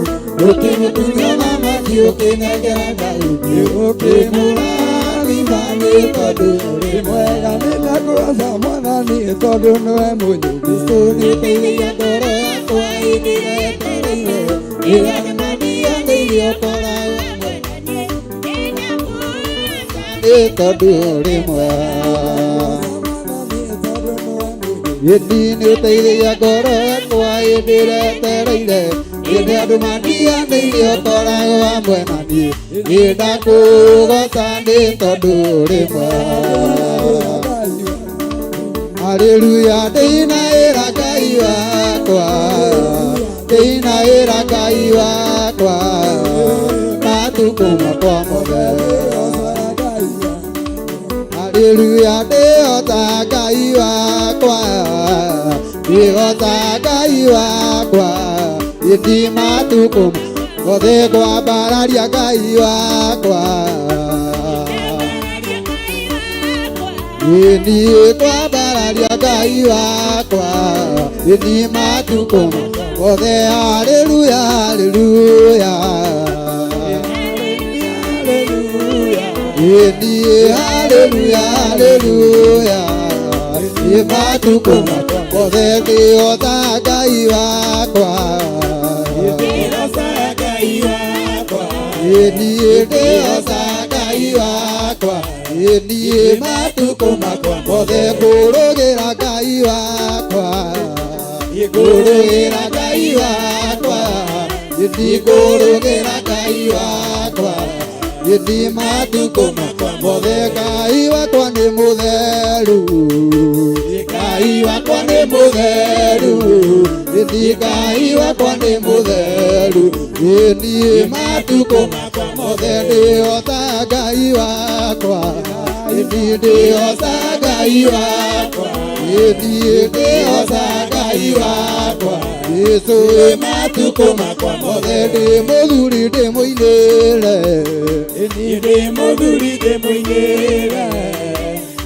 ũkĩmũtunya ũthamaki ũkĩnengera Daudi. Ũkĩmũrathima nĩ tondũ ũrĩ mwega. Nĩndakũgoca Mwathani tondũ nĩwe mũnyũmbi. Ũngĩteithia ngoro yakwa ĩthiĩ yetereire, rĩrĩa andũ mandiganĩirie ũkoragwo hamwe na niĩ. Nĩ tondũ ũrĩ mwega. Gĩthi nĩ ũteithagia ngoro yakwa ĩndĩretereire, rĩrĩa andũ mandiganĩirie ũkoragwo hamwe na niĩ. Nĩndakũgoca nĩ tondũ ũrĩ mwega. Haleluya, ndĩinaĩra Ngai wakwa, ndĩinaĩra Ngai wakwa, matukũ makwa mothe. Haleluya, ndĩhota Ngai wakwa, ndĩhota Ngai wakwa, ĩndi matukũ mothe ngwambararia Ngai wakwa. Niĩ kwambararia Ngai wakwa, ĩndi matukũ mothe. Haleluya, haleluya. Niĩ haleluya, haleluya. Nĩ matukũ mothe ndĩhota Ngai wakwa. Niĩ ndĩhota Ngai wakwa. Niĩ matukũ makwa mothe ngũrũgĩra Ngai wakwa. Ngũrũgĩra Ngai wakwa. Ndigũrũgĩra Ngai wakwa Gĩthi matukũ makwa mothe Ngai wakwa nĩ mũtheru Ngai wakwa nĩ mũtheru Gĩthi Ngai wakwa nĩ mũtheru Niĩ matukũ makwa mothe ndĩhota Ngai wakwa Niĩ ndĩhota Ngai wakwa Niĩ ndĩhota Ngai wakwa Jesũ ĩ matukũ makwa mothe ndĩ mũthuri ndĩmũinĩre Niĩ ndĩ mũthuri ndĩmũinĩre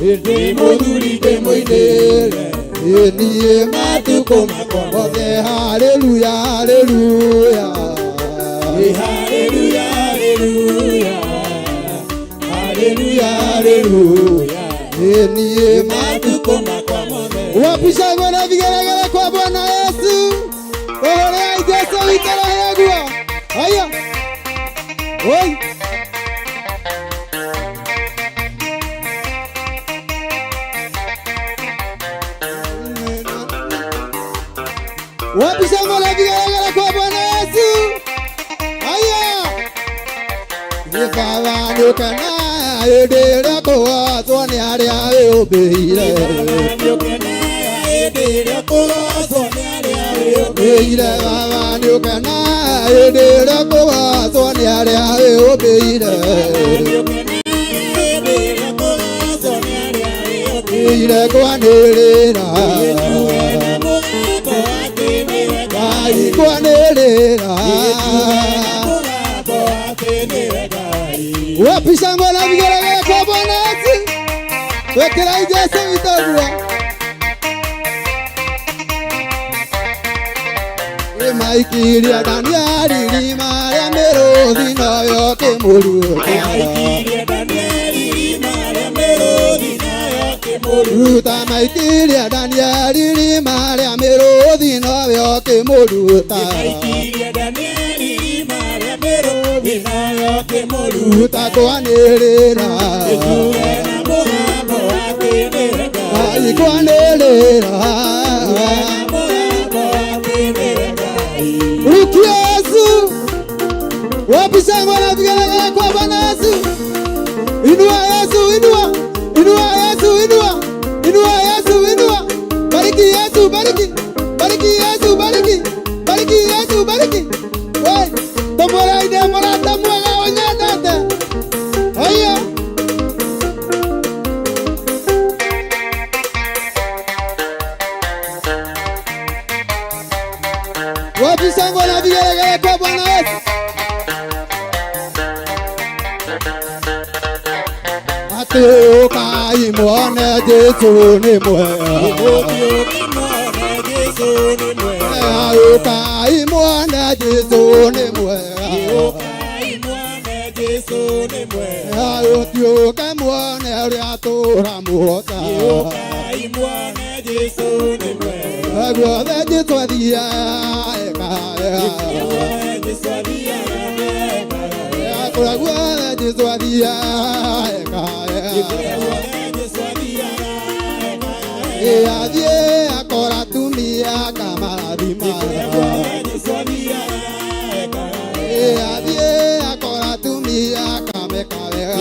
Ndĩ mũthuri ndĩmũinĩre Niĩ matukũ makwa mothe haleluya haleluya Haleluya haleluya Haleluya haleluya Niĩ matukũ makwa mothe Wapisha na vigelegele kwa Bwana Yesu. Ohorea Jesu witara hegua. Haya. Oi. Wapi shangwe na vigelegele kwa Bwana Yesu. Haya. Ni baba nĩũkena hĩndĩ ĩrĩa kũgocwo nĩ arĩa wĩũmbĩire. Hĩndĩ ĩrĩa kũgocwo nĩ arĩa Wĩire baba nĩũkena hĩndĩ ĩrĩa kũgocwo nĩ arĩa wĩũmbĩire. Wĩire kwanĩrĩra Ngai kwanĩrĩra. Wapi shangwe na vigelegele kwa Bwana Yesu. Wekerai Jesu witagua. Maikiria Danieli irima rĩa mĩrũthi noyo kĩmũruta. Ruta maikiria Danieli irima rĩa mĩrũthi noyo kĩmũruta. Ruta kwanĩrĩra. Ngai kwanĩrĩra. Rukia Yesu. Wapi shangwe na vigelegele kwa Bwana Yesu. Inua Yesu, inua. Inua Yesu, inua. Inua Yesu, inua. Bariki Yesu, bariki. Bariki Yesu, bariki. Bariki Yesu, bariki. Oi, tomora ide morata mwega onyendete. Haya. Wapi shangwe na vigelegele kwa Bwana Yesu. Atĩ ũkai muone Jesu nĩ mwega. Ũkai muone Jesu nĩ mwega. Ũtiũke muone ũrĩa tũramũhota. Guothe Jesu athiaga ekaga. Kũrĩa guothe Jesu athiaga ekaga. Athiĩ akora atumia akamarathima. Athiĩ akora atumia akameka wega.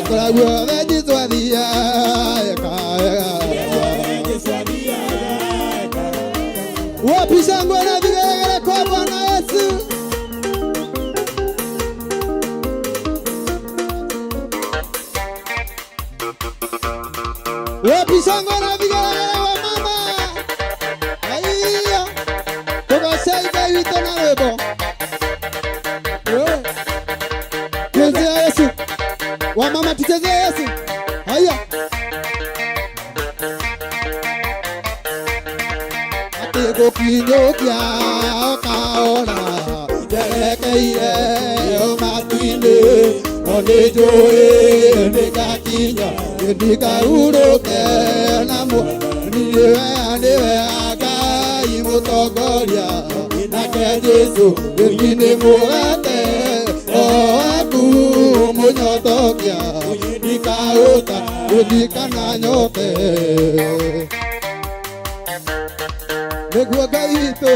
Kũrĩa guothe Jesu athiaga ekaga. Wapi shangwe na vigelegele kwa Bwana Yesu. Wapi shangwe na vigelegele wa mama. Haya. Tugoce Ithe witũ na rwĩmbo. Tuchezee Yesu. Wa mama tuchezee Yesu. Haya. Atĩ gũkinyũkia ũkaona njerekeire matu-inĩ no nĩnjũĩ nĩngakinya ndikahurũke na nĩwe nĩwe Ngai mũtongoria nake Jesu ĩni nĩ mũgate o waku mũnyotokia ndikahũta ndikana nyote. Nĩguo Ngai witũ.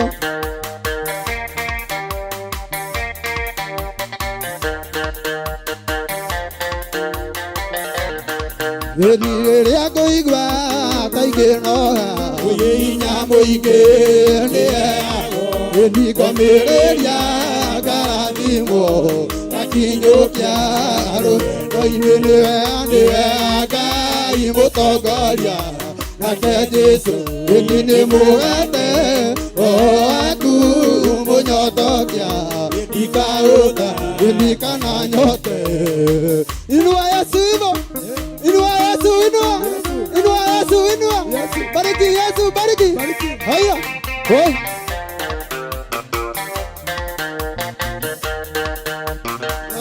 Ĩni rĩrĩa ngũigua ta ingĩnoga, hinya mũingĩ nĩheagwo. Ĩni ngomĩrĩria ngarathimwo, ngakinyũkia rũgendo-inĩ. Nĩwe nĩwe Ngai mũtongoria, nake Jesũ ĩni nĩ mũgate roho waku mũnyotokia, ndikaũta ĩni kana nyote. Inua Yesu hivyo. Inua Yesu, inua. Inua Yesu, inua. Bariki Yesu, bariki. Haya. Oi.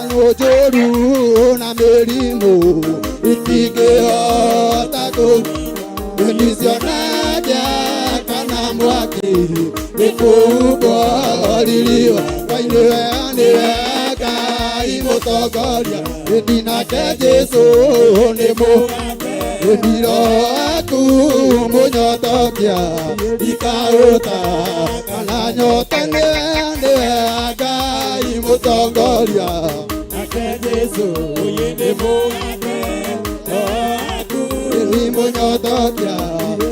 Njũru na mĩrimũ itingĩhota kũnicionaja kana mwaki nĩ kũhumbwo ririwa. Ngai nĩwe nĩwe Ngai mũtongoria, ĩndi nake Jesũ nĩ mũgate, ĩndi roho waku mũnyotokia, ndikaũta kana nyote. Nĩwe nĩwe Ngai mũtongoria, Nake Jesũ ũyĩ nĩ mũgate waku ĩni mũnyotokia,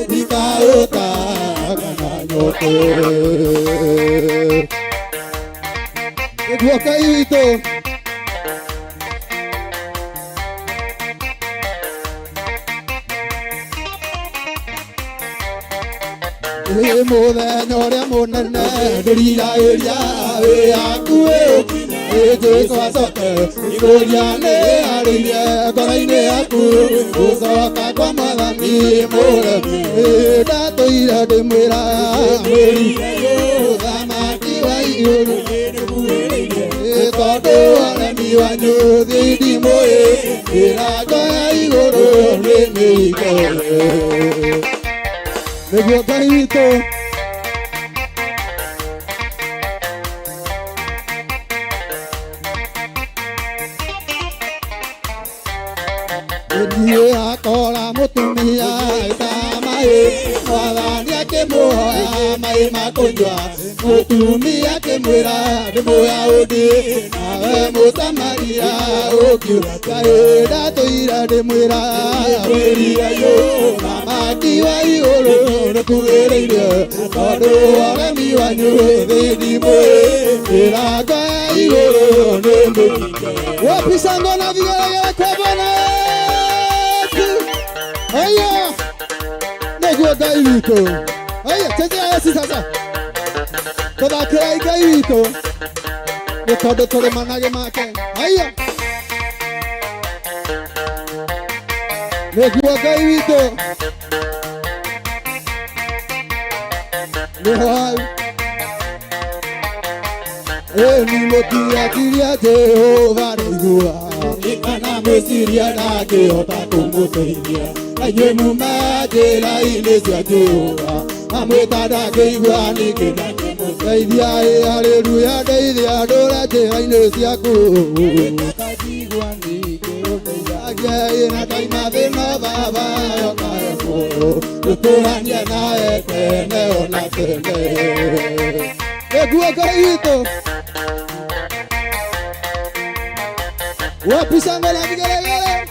ndikaũta kana nyote. Nĩguo Ngai witũ. Ĩ mũthenya ũrĩa mũnene ndĩriragĩria wĩ hakuhĩ, ĩ Jesũ acoke ikũria nĩ arĩirie ngoro-inĩ yaku gũcoka kwa Mwathani mũremi. Ĩ ndatũire ndĩmwĩra mwĩri ũthamaki wa igũrũ, ĩ tondũ ũremi wanyu thiĩ ndimũĩ, mĩrango ya igũrũ nĩ mĩhinge. Nĩguo Ngai witũ. Niĩ akora mũtumia eta maĩ, Mwathani akĩmũhoya maĩ ma kũnyua, mũtumia akĩmwĩra ndĩ Mũyahudi nawe Mũsamaria, ũkiuga Ngai ndatũire ndĩmwĩra mwĩrire thamaki wa igũrũ nĩkuhĩrĩirie, tondũ ũremi wanyu thĩ ndimũĩ, mĩrango ya igũrũ nĩ mĩhinge. Wapi shangwe na vigelegele kwa Bwana Yesu? Haya, nĩguo Ngai witũ. Haya, chezea Yesu sasa. Tũthakĩrai Ngai witũ nĩ tondũ tũrĩ managĩ make. Haya, nĩguo Ngai witũ. Nĩho hau. Ĩni mũtiatiria Jehova ndaigua kana mwĩciria ndangĩhota kũmũteithia, na inyuĩ muma njĩra-inĩ cia Jehova amwĩta ndangĩigua, ningĩ ndangĩmũteithia. Ĩ haleluya, ndeithia ndũre njĩra-inĩ ciaku, na ndaima thĩna baba yokae muoyo tũtũranie nawe tene ona tene. Nĩguo Ngai witũ. Wapi shangwe na vigelegele?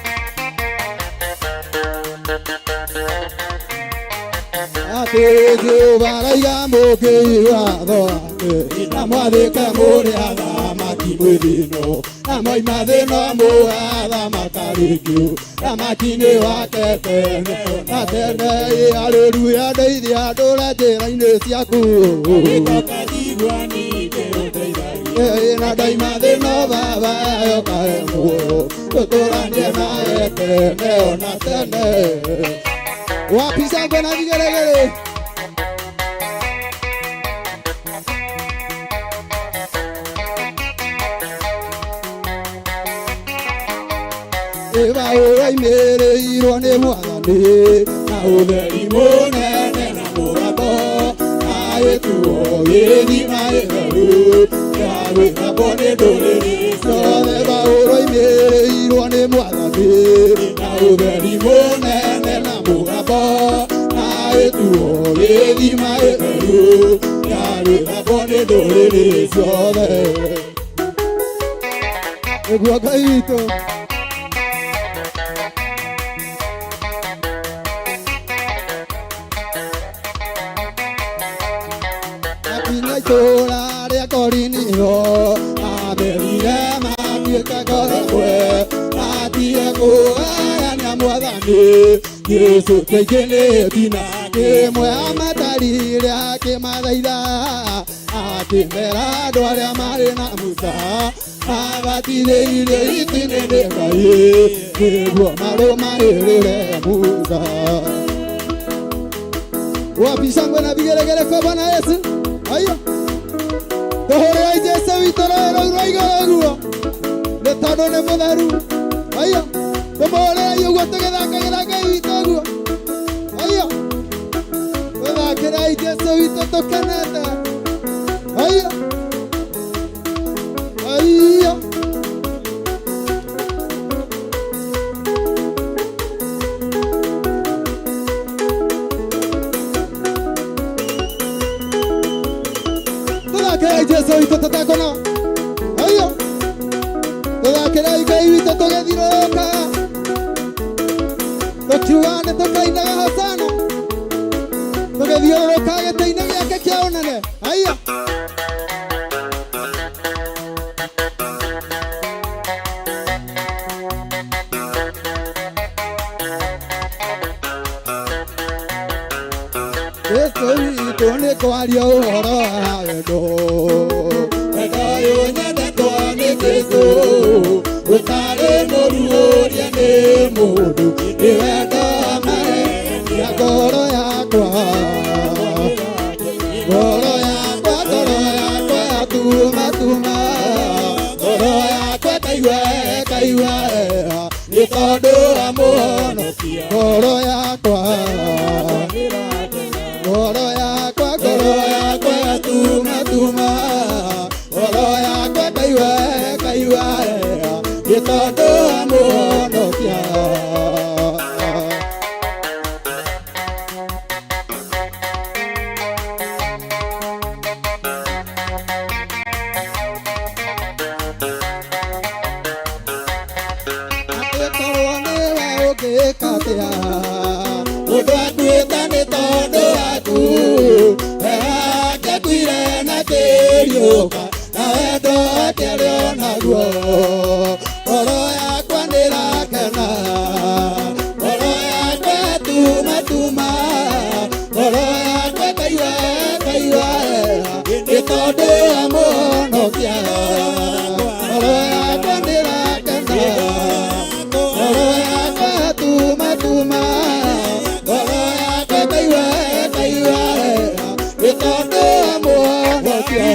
Atĩ Jehova araiga mũngĩigua watho wake na mwathĩke mũrĩ athamaki mwĩ thĩno, na mwaima thĩno mũgathamaka rĩngĩ thamaki-inĩ wake tene na tene. Ĩ haleluya, ndeithia ndũre njĩra-inĩ ciaku, ĩ na ndaima thĩno baba yokae muoyo tũtũranie nawe tene ona tene. Wapi shangwe na vigelegele? Ĩba ũraimĩrĩirwo nĩ Mwathani na ũtheri mũnene na mũgambo na gĩtuo gĩthima gĩtheru ya gwĩthambwo nĩ ndũrĩrĩ ciothe. Ba ũraimĩrĩirwo nĩ Mwathani na ũtheri mũnene na mũgambo na gĩtuo. Gĩthima gĩtheru yarĩhagwo nĩ ndũrĩrĩ ciothe. Nĩguo Ngai witũ. Akinya itũũra rĩa Korinitho, amerire matuĩke ngoro ĩmwe, matige kũgayania Mwathani. Jesũ kĩingĩ nĩ tina kĩmwe amatarire akĩmathaitha, akĩmera andũ arĩa marĩ na Musa mabatithĩirio itu-inĩ nĩ Ngai nĩguo marũmanĩrĩre Musa. Wapi shangwe na vigelegele kwa Bwana Yesu? Aiyo. Tũhũrĩrai Jesũ witũ rũĩ rũu rwa igũrũ ũguo nĩ tondũ nĩ mũtheru. Aiyo. Tũmũhũrĩrai ũguo tũgĩthakagĩra Ngai witũ ũguo. Aiyo. Tũthakĩrai Jesũ witũ tũkenete. Aiyo. Aiyo. Tũthakĩrai Jesũ witũ tũtekũna. Aiyo. Tũthakĩrai Ngai witũ tũgĩthiũrũrũka. Tũkiuga nĩ tũkainaga hosana. Tũgĩthiũrũrũka gĩtĩ-inĩ gĩake kĩa ũnene. Aiyo. Jesũ witũ nĩ kwaria ũhoro wa wendo. Wendo ũyũ nyendetwo nĩ Jesũ, ũtarĩ mũruũrie nĩ mũndũ, nĩ wendo amaheria ngoro yakwa. Ngoro yakwa, ngoro yakwa yatuma tuma, ngoro yakwa kaigua kaigua nĩ tondũ wa Mũhonokia. Ngoro yakwa, ngoro yakwa, ngoro yakwa yatuma tuma, ngoro yakwa kaigua kaigua nĩ tondũ wa Mũhonokia. Angĩkorwo nĩwe ũngĩka atĩa, mũndũ akuĩte nĩ tondũ waku, we angĩakuire na akĩriũka, na wendo wake arĩ o naguo. Ngoro yakwa nĩĩrakena, ngoro yakwa yatuma tuma, ngoro yakwa ĩkaigua ĩkaigua nĩ tondũ wa Mũhonokia. Ngoro yakwa nĩĩrakena, ngoro yakwa yatuma tuma, ngoro yakwa ĩkaigua ĩkaigua nĩ tondũ wa Mũhonokia.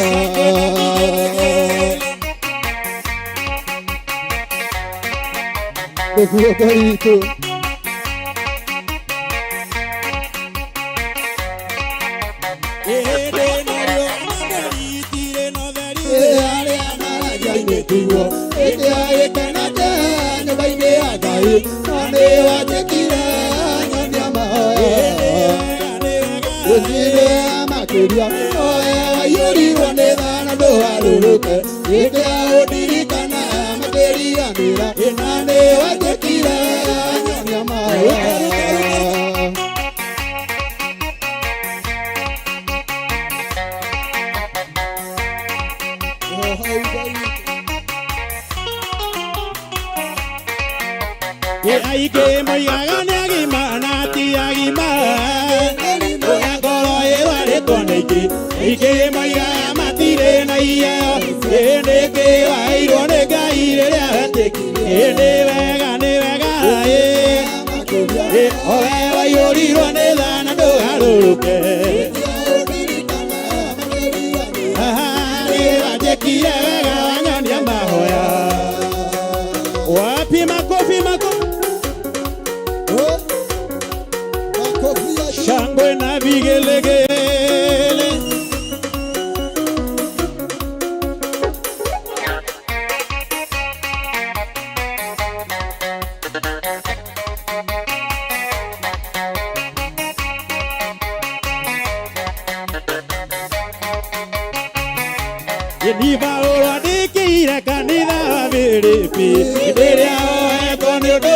Nĩguo Ngai witũ. Arĩa maragia nĩtiguo hĩndĩ ya gĩkeno kĩa nyũmba-inĩ ya Ngai, na nĩ wanjĩkire nyonia mahoya. Gũtirĩ makĩria oe waiyũrirwo nĩ tha na ndũgarũrũke, hĩndĩ ya ũndirikana makĩriganĩra, na nĩ wanjĩkire nyonia mahoya. Aingĩ moigaga nĩ agima na ti agima, ũrĩa ngoro ĩrwarĩtwo nĩ aingĩ. Aingĩ moigaga matirĩ na iheo, ĩndĩ kĩ waheirwo nĩ Ngai rĩrĩa wetĩkirie. Ĩ nĩ wega, nĩ wega, ĩ o we waiyũrirwo nĩ tha na ndũgarũrũke. Nĩ wanjĩkire wega wanyonia mahoya. Wapi makofi, makofi, shangwe na vigelegele. Ni Paulo andĩkĩire kanitha wa Filipi hĩndĩ ĩrĩa oetwo nĩ ũndũ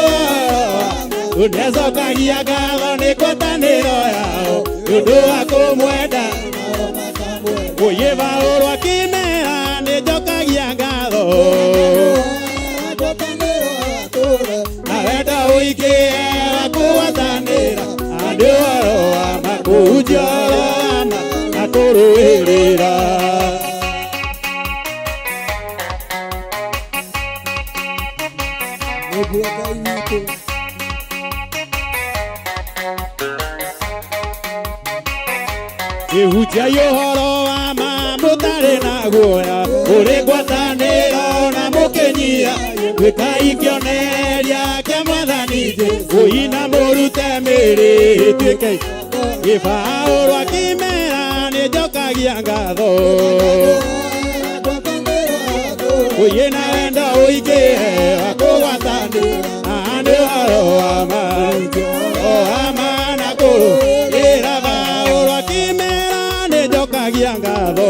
wa nĩacokagia ngatho nĩ ngwatanĩro yao nĩ ũndũ wa kũmwenda. Oye Paulo akĩmera nĩnjokagia ngatho na wendo ũingĩ wa kũgwatanĩra andũ ũhoro wa ma kũhunjia ũhoro wa ma na kũrũĩrĩra. Ihunjia ũhoro wa ma mũtarĩ na guoya ũrĩ ngwatanĩro na mũkĩnyia gwĩkai kĩonereria kĩa Mwathani Jesũ na mũrute mĩĩrĩ ĩtuĩke Paũlũ akĩmera nĩnjokagia ngatho ũyĩ na wendo ũingĩ wa kũgwatanĩra nĩ ũhoro wa ma wa ma na kũrũĩrĩra. Paũlũ akĩmera nĩnjokagia ngatho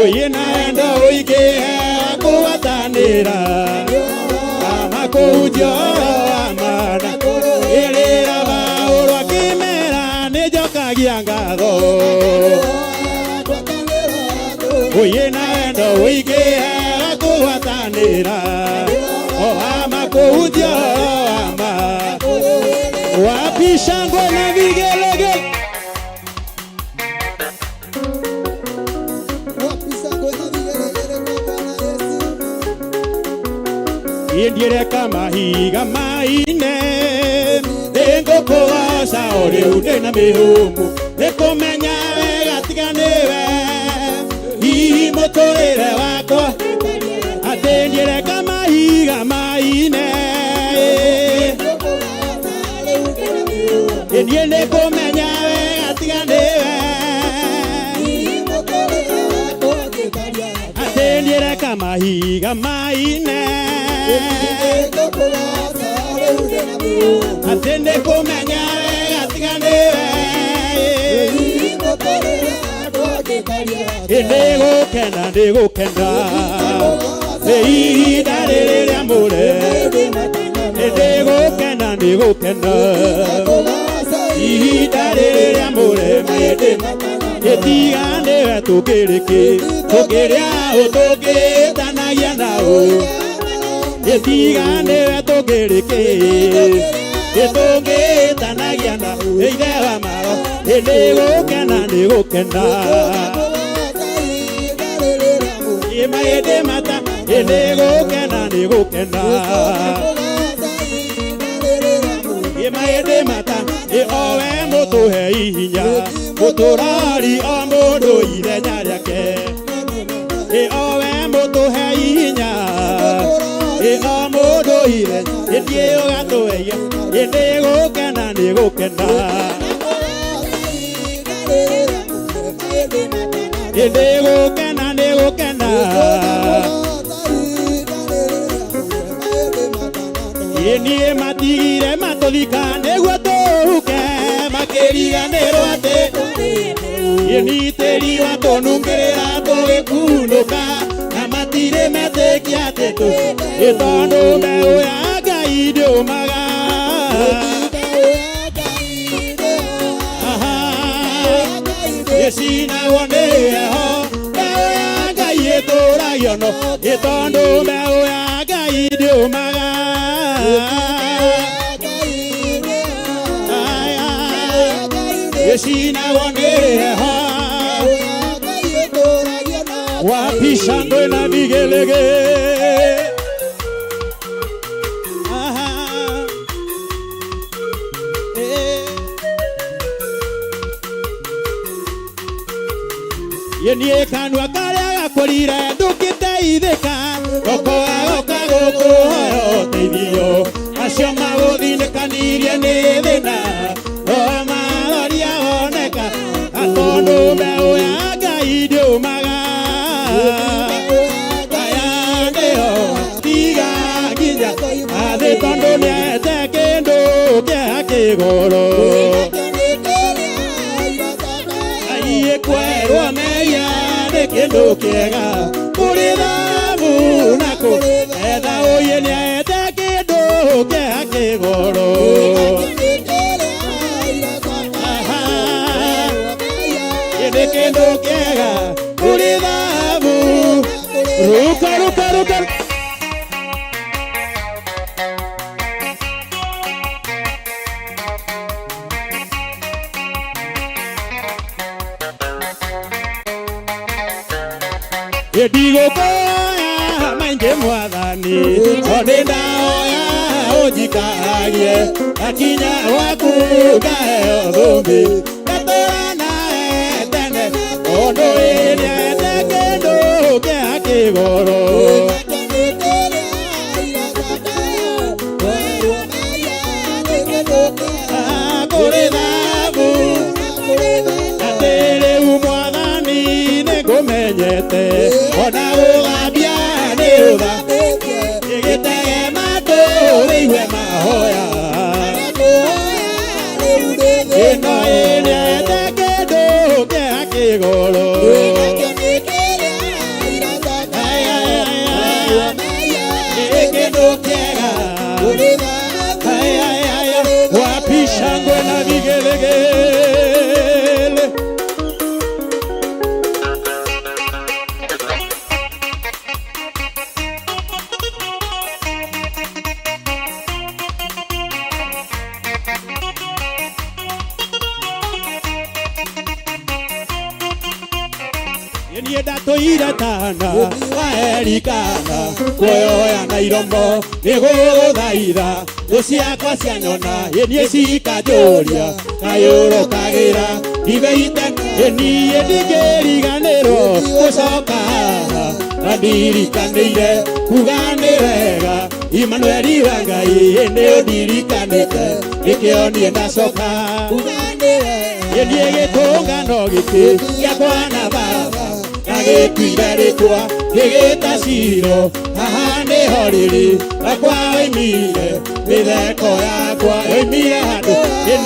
ũyĩ na wendo ũingĩ wa kũgwatanĩra na kũhunjia ũhoro wa ma na kũrũĩrĩra. Paũlũ akĩmera nĩnjokagia ngatho ũyĩ na wendo ũingĩ wa kũgwatanĩra wa ma kũhunjia ũhoro wa ma. Wapi shangwe na vigelegele? Ndiĩreka mahiga maine nĩngũkũgoca o rĩu ndĩna mĩhũmũ nĩkũmenya wega tiga nĩwe hihi mũtũrĩre wakwa atĩ ndiĩreka mahiga maine niĩ nĩkũmenya wega tiga nĩwe atĩ ndiĩreka mahiga maine atĩ nĩkũmenya wega tiga nĩwe nĩgũkena nĩgũkena nĩ ihinda rĩrĩ rĩamũre nĩgũkena nĩgũkena ihinda rĩrĩ rĩamũre maĩndĩ ĩtiga nĩwe tũkĩrĩkĩ tũkĩrĩa ũ tũngĩtanagia na ũ ĩtiga nĩwe tũkĩrĩkĩ ĩtũngĩtanagia na ithe wa maro nĩgũkena nĩgũkena ĩmaĩndĩ mata nĩgũkena nĩgũkena ĩmaĩndĩ mata ĩ owe mũtũhe ihinya mũtũrori o mũndũ ithenya rĩake ĩ owe mũtũhe ihinya ĩ o mũndũ ithenya ĩthiĩ ũgatũheia nĩgũkena nĩgũkena nĩgũkena nĩgũkena niĩ matigire matũthika nĩguo tũhuke makĩriganĩrwo atĩ niĩ tĩri wa tũnungĩrĩra tũgĩkunũka na matirĩ metĩkia atĩ ĩ tondũ mbeũ ya Ngai ndĩũmaga ĩcinagwo nĩ heho mbeũ ya Ngai ĩtũragio no ĩ tondũ mbeũ ya Ngai ndĩũmaga ĩcinagwo nĩ heho. Wapi shangwe na vigelegele? Niĩ kanua karĩa gakũrire ndũngĩteithĩka gokoagoka gũkũhoya ũteithio acio magũthinĩkanirie nĩ thĩna no maroria woneka tondũ mbeũ ya Ngai ndĩũmaga aya nĩo tiga nginya athĩ tondũ nĩete kĩndũ kĩa kĩgũrũ aiĩ kwerwo Kĩndũ kĩega kũrĩ thahabu na kũrĩ etha ũyũ nĩaete kĩndũ kĩa kĩgoro. Nĩ kĩndũ kĩega kũrĩ thahabu. Ruka ruka ruka. Ndigũkũhoya maingĩ mwathani, no nĩndahoya ũnjikaragie gakinya gwaku ngaheo thũmbĩ ngatũra nawe tene tondũ ĩnĩete kĩndũ kĩa kĩgoro. Kũrĩ thahabu atĩ rĩu mwathani nĩngũmenyete ona gũthambia nĩ ũthambĩtie gĩtege matũ wĩigue mahoya ĩno ĩnĩete kĩndũ kĩa kĩgoro. Kĩndũ kĩega wapi shangwe na vigelegele. Niĩ ndatũire tana waerikana kuoyoya na iromo nĩgũgũthaitha thũ ciakwa cianyona niĩ cikanjũria kayũrũkagĩra ndigeite niĩ ndingĩriganĩrwo gũcoka haha na ndirikanĩire kuga nĩ wega Imanueli wa Ngai nĩ ũndirikanĩte nĩkĩo niĩ ndacoka niĩ gĩtũngano gĩkĩ gĩakwa na baba gĩtuire rĩtwa gĩgĩta Ciro haha nĩho rĩrĩ akwa oimire mĩtheko yakwa oimire handũ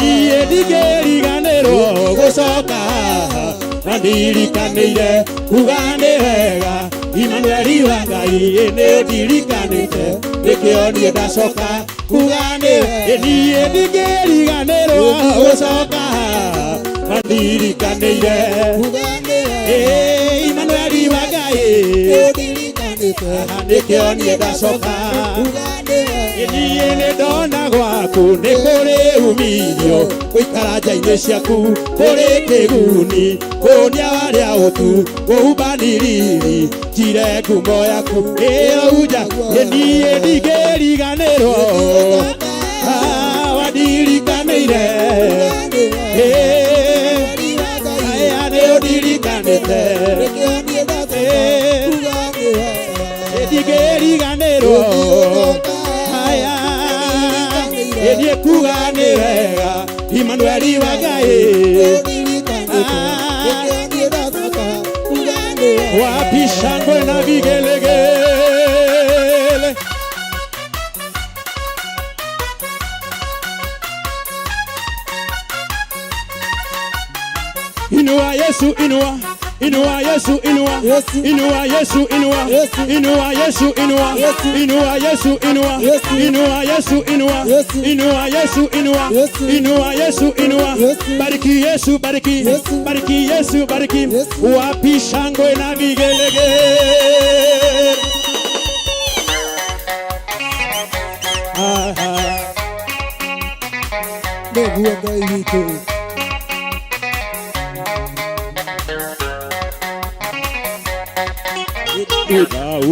niĩ ndingĩriganĩrwo gũcoka haha na ndirikanĩire kuga nĩ wega Imanueli wa Ngai nĩ ũndirikanĩte nĩkĩo niĩ ndacoka kuga nĩ niĩ ndingĩriganĩrwo gũcoka haha na ndirikanĩire Imanueli wa Ngai nĩkĩo niĩ ndacoka niĩ nĩ ndona gwaku nĩ kũrĩ umithio gũikara nja-inĩ ciaku kũrĩ kĩguni kũnia warĩa ũtu kũhumbani riri njire ngumo yaku ĩrauja niĩ ndingĩriganĩrwo wandirikanĩire aya nĩ ũndirikanĩte ndingĩriganĩrwo aya niĩ kuga nĩ wega Imanueli wa Ngai wapi shangwe na vigelegele. Inua Yesu inua Inua Yesu inua Inua Yesu inua Inua Yesu inua Inua Yesu inua Inua Yesu inua Inua Yesu inua Inua Yesu inua Bariki Yesu bariki Bariki Yesu bariki wapi shangwe na vigelegele. Nĩguo Ngai witũ. Now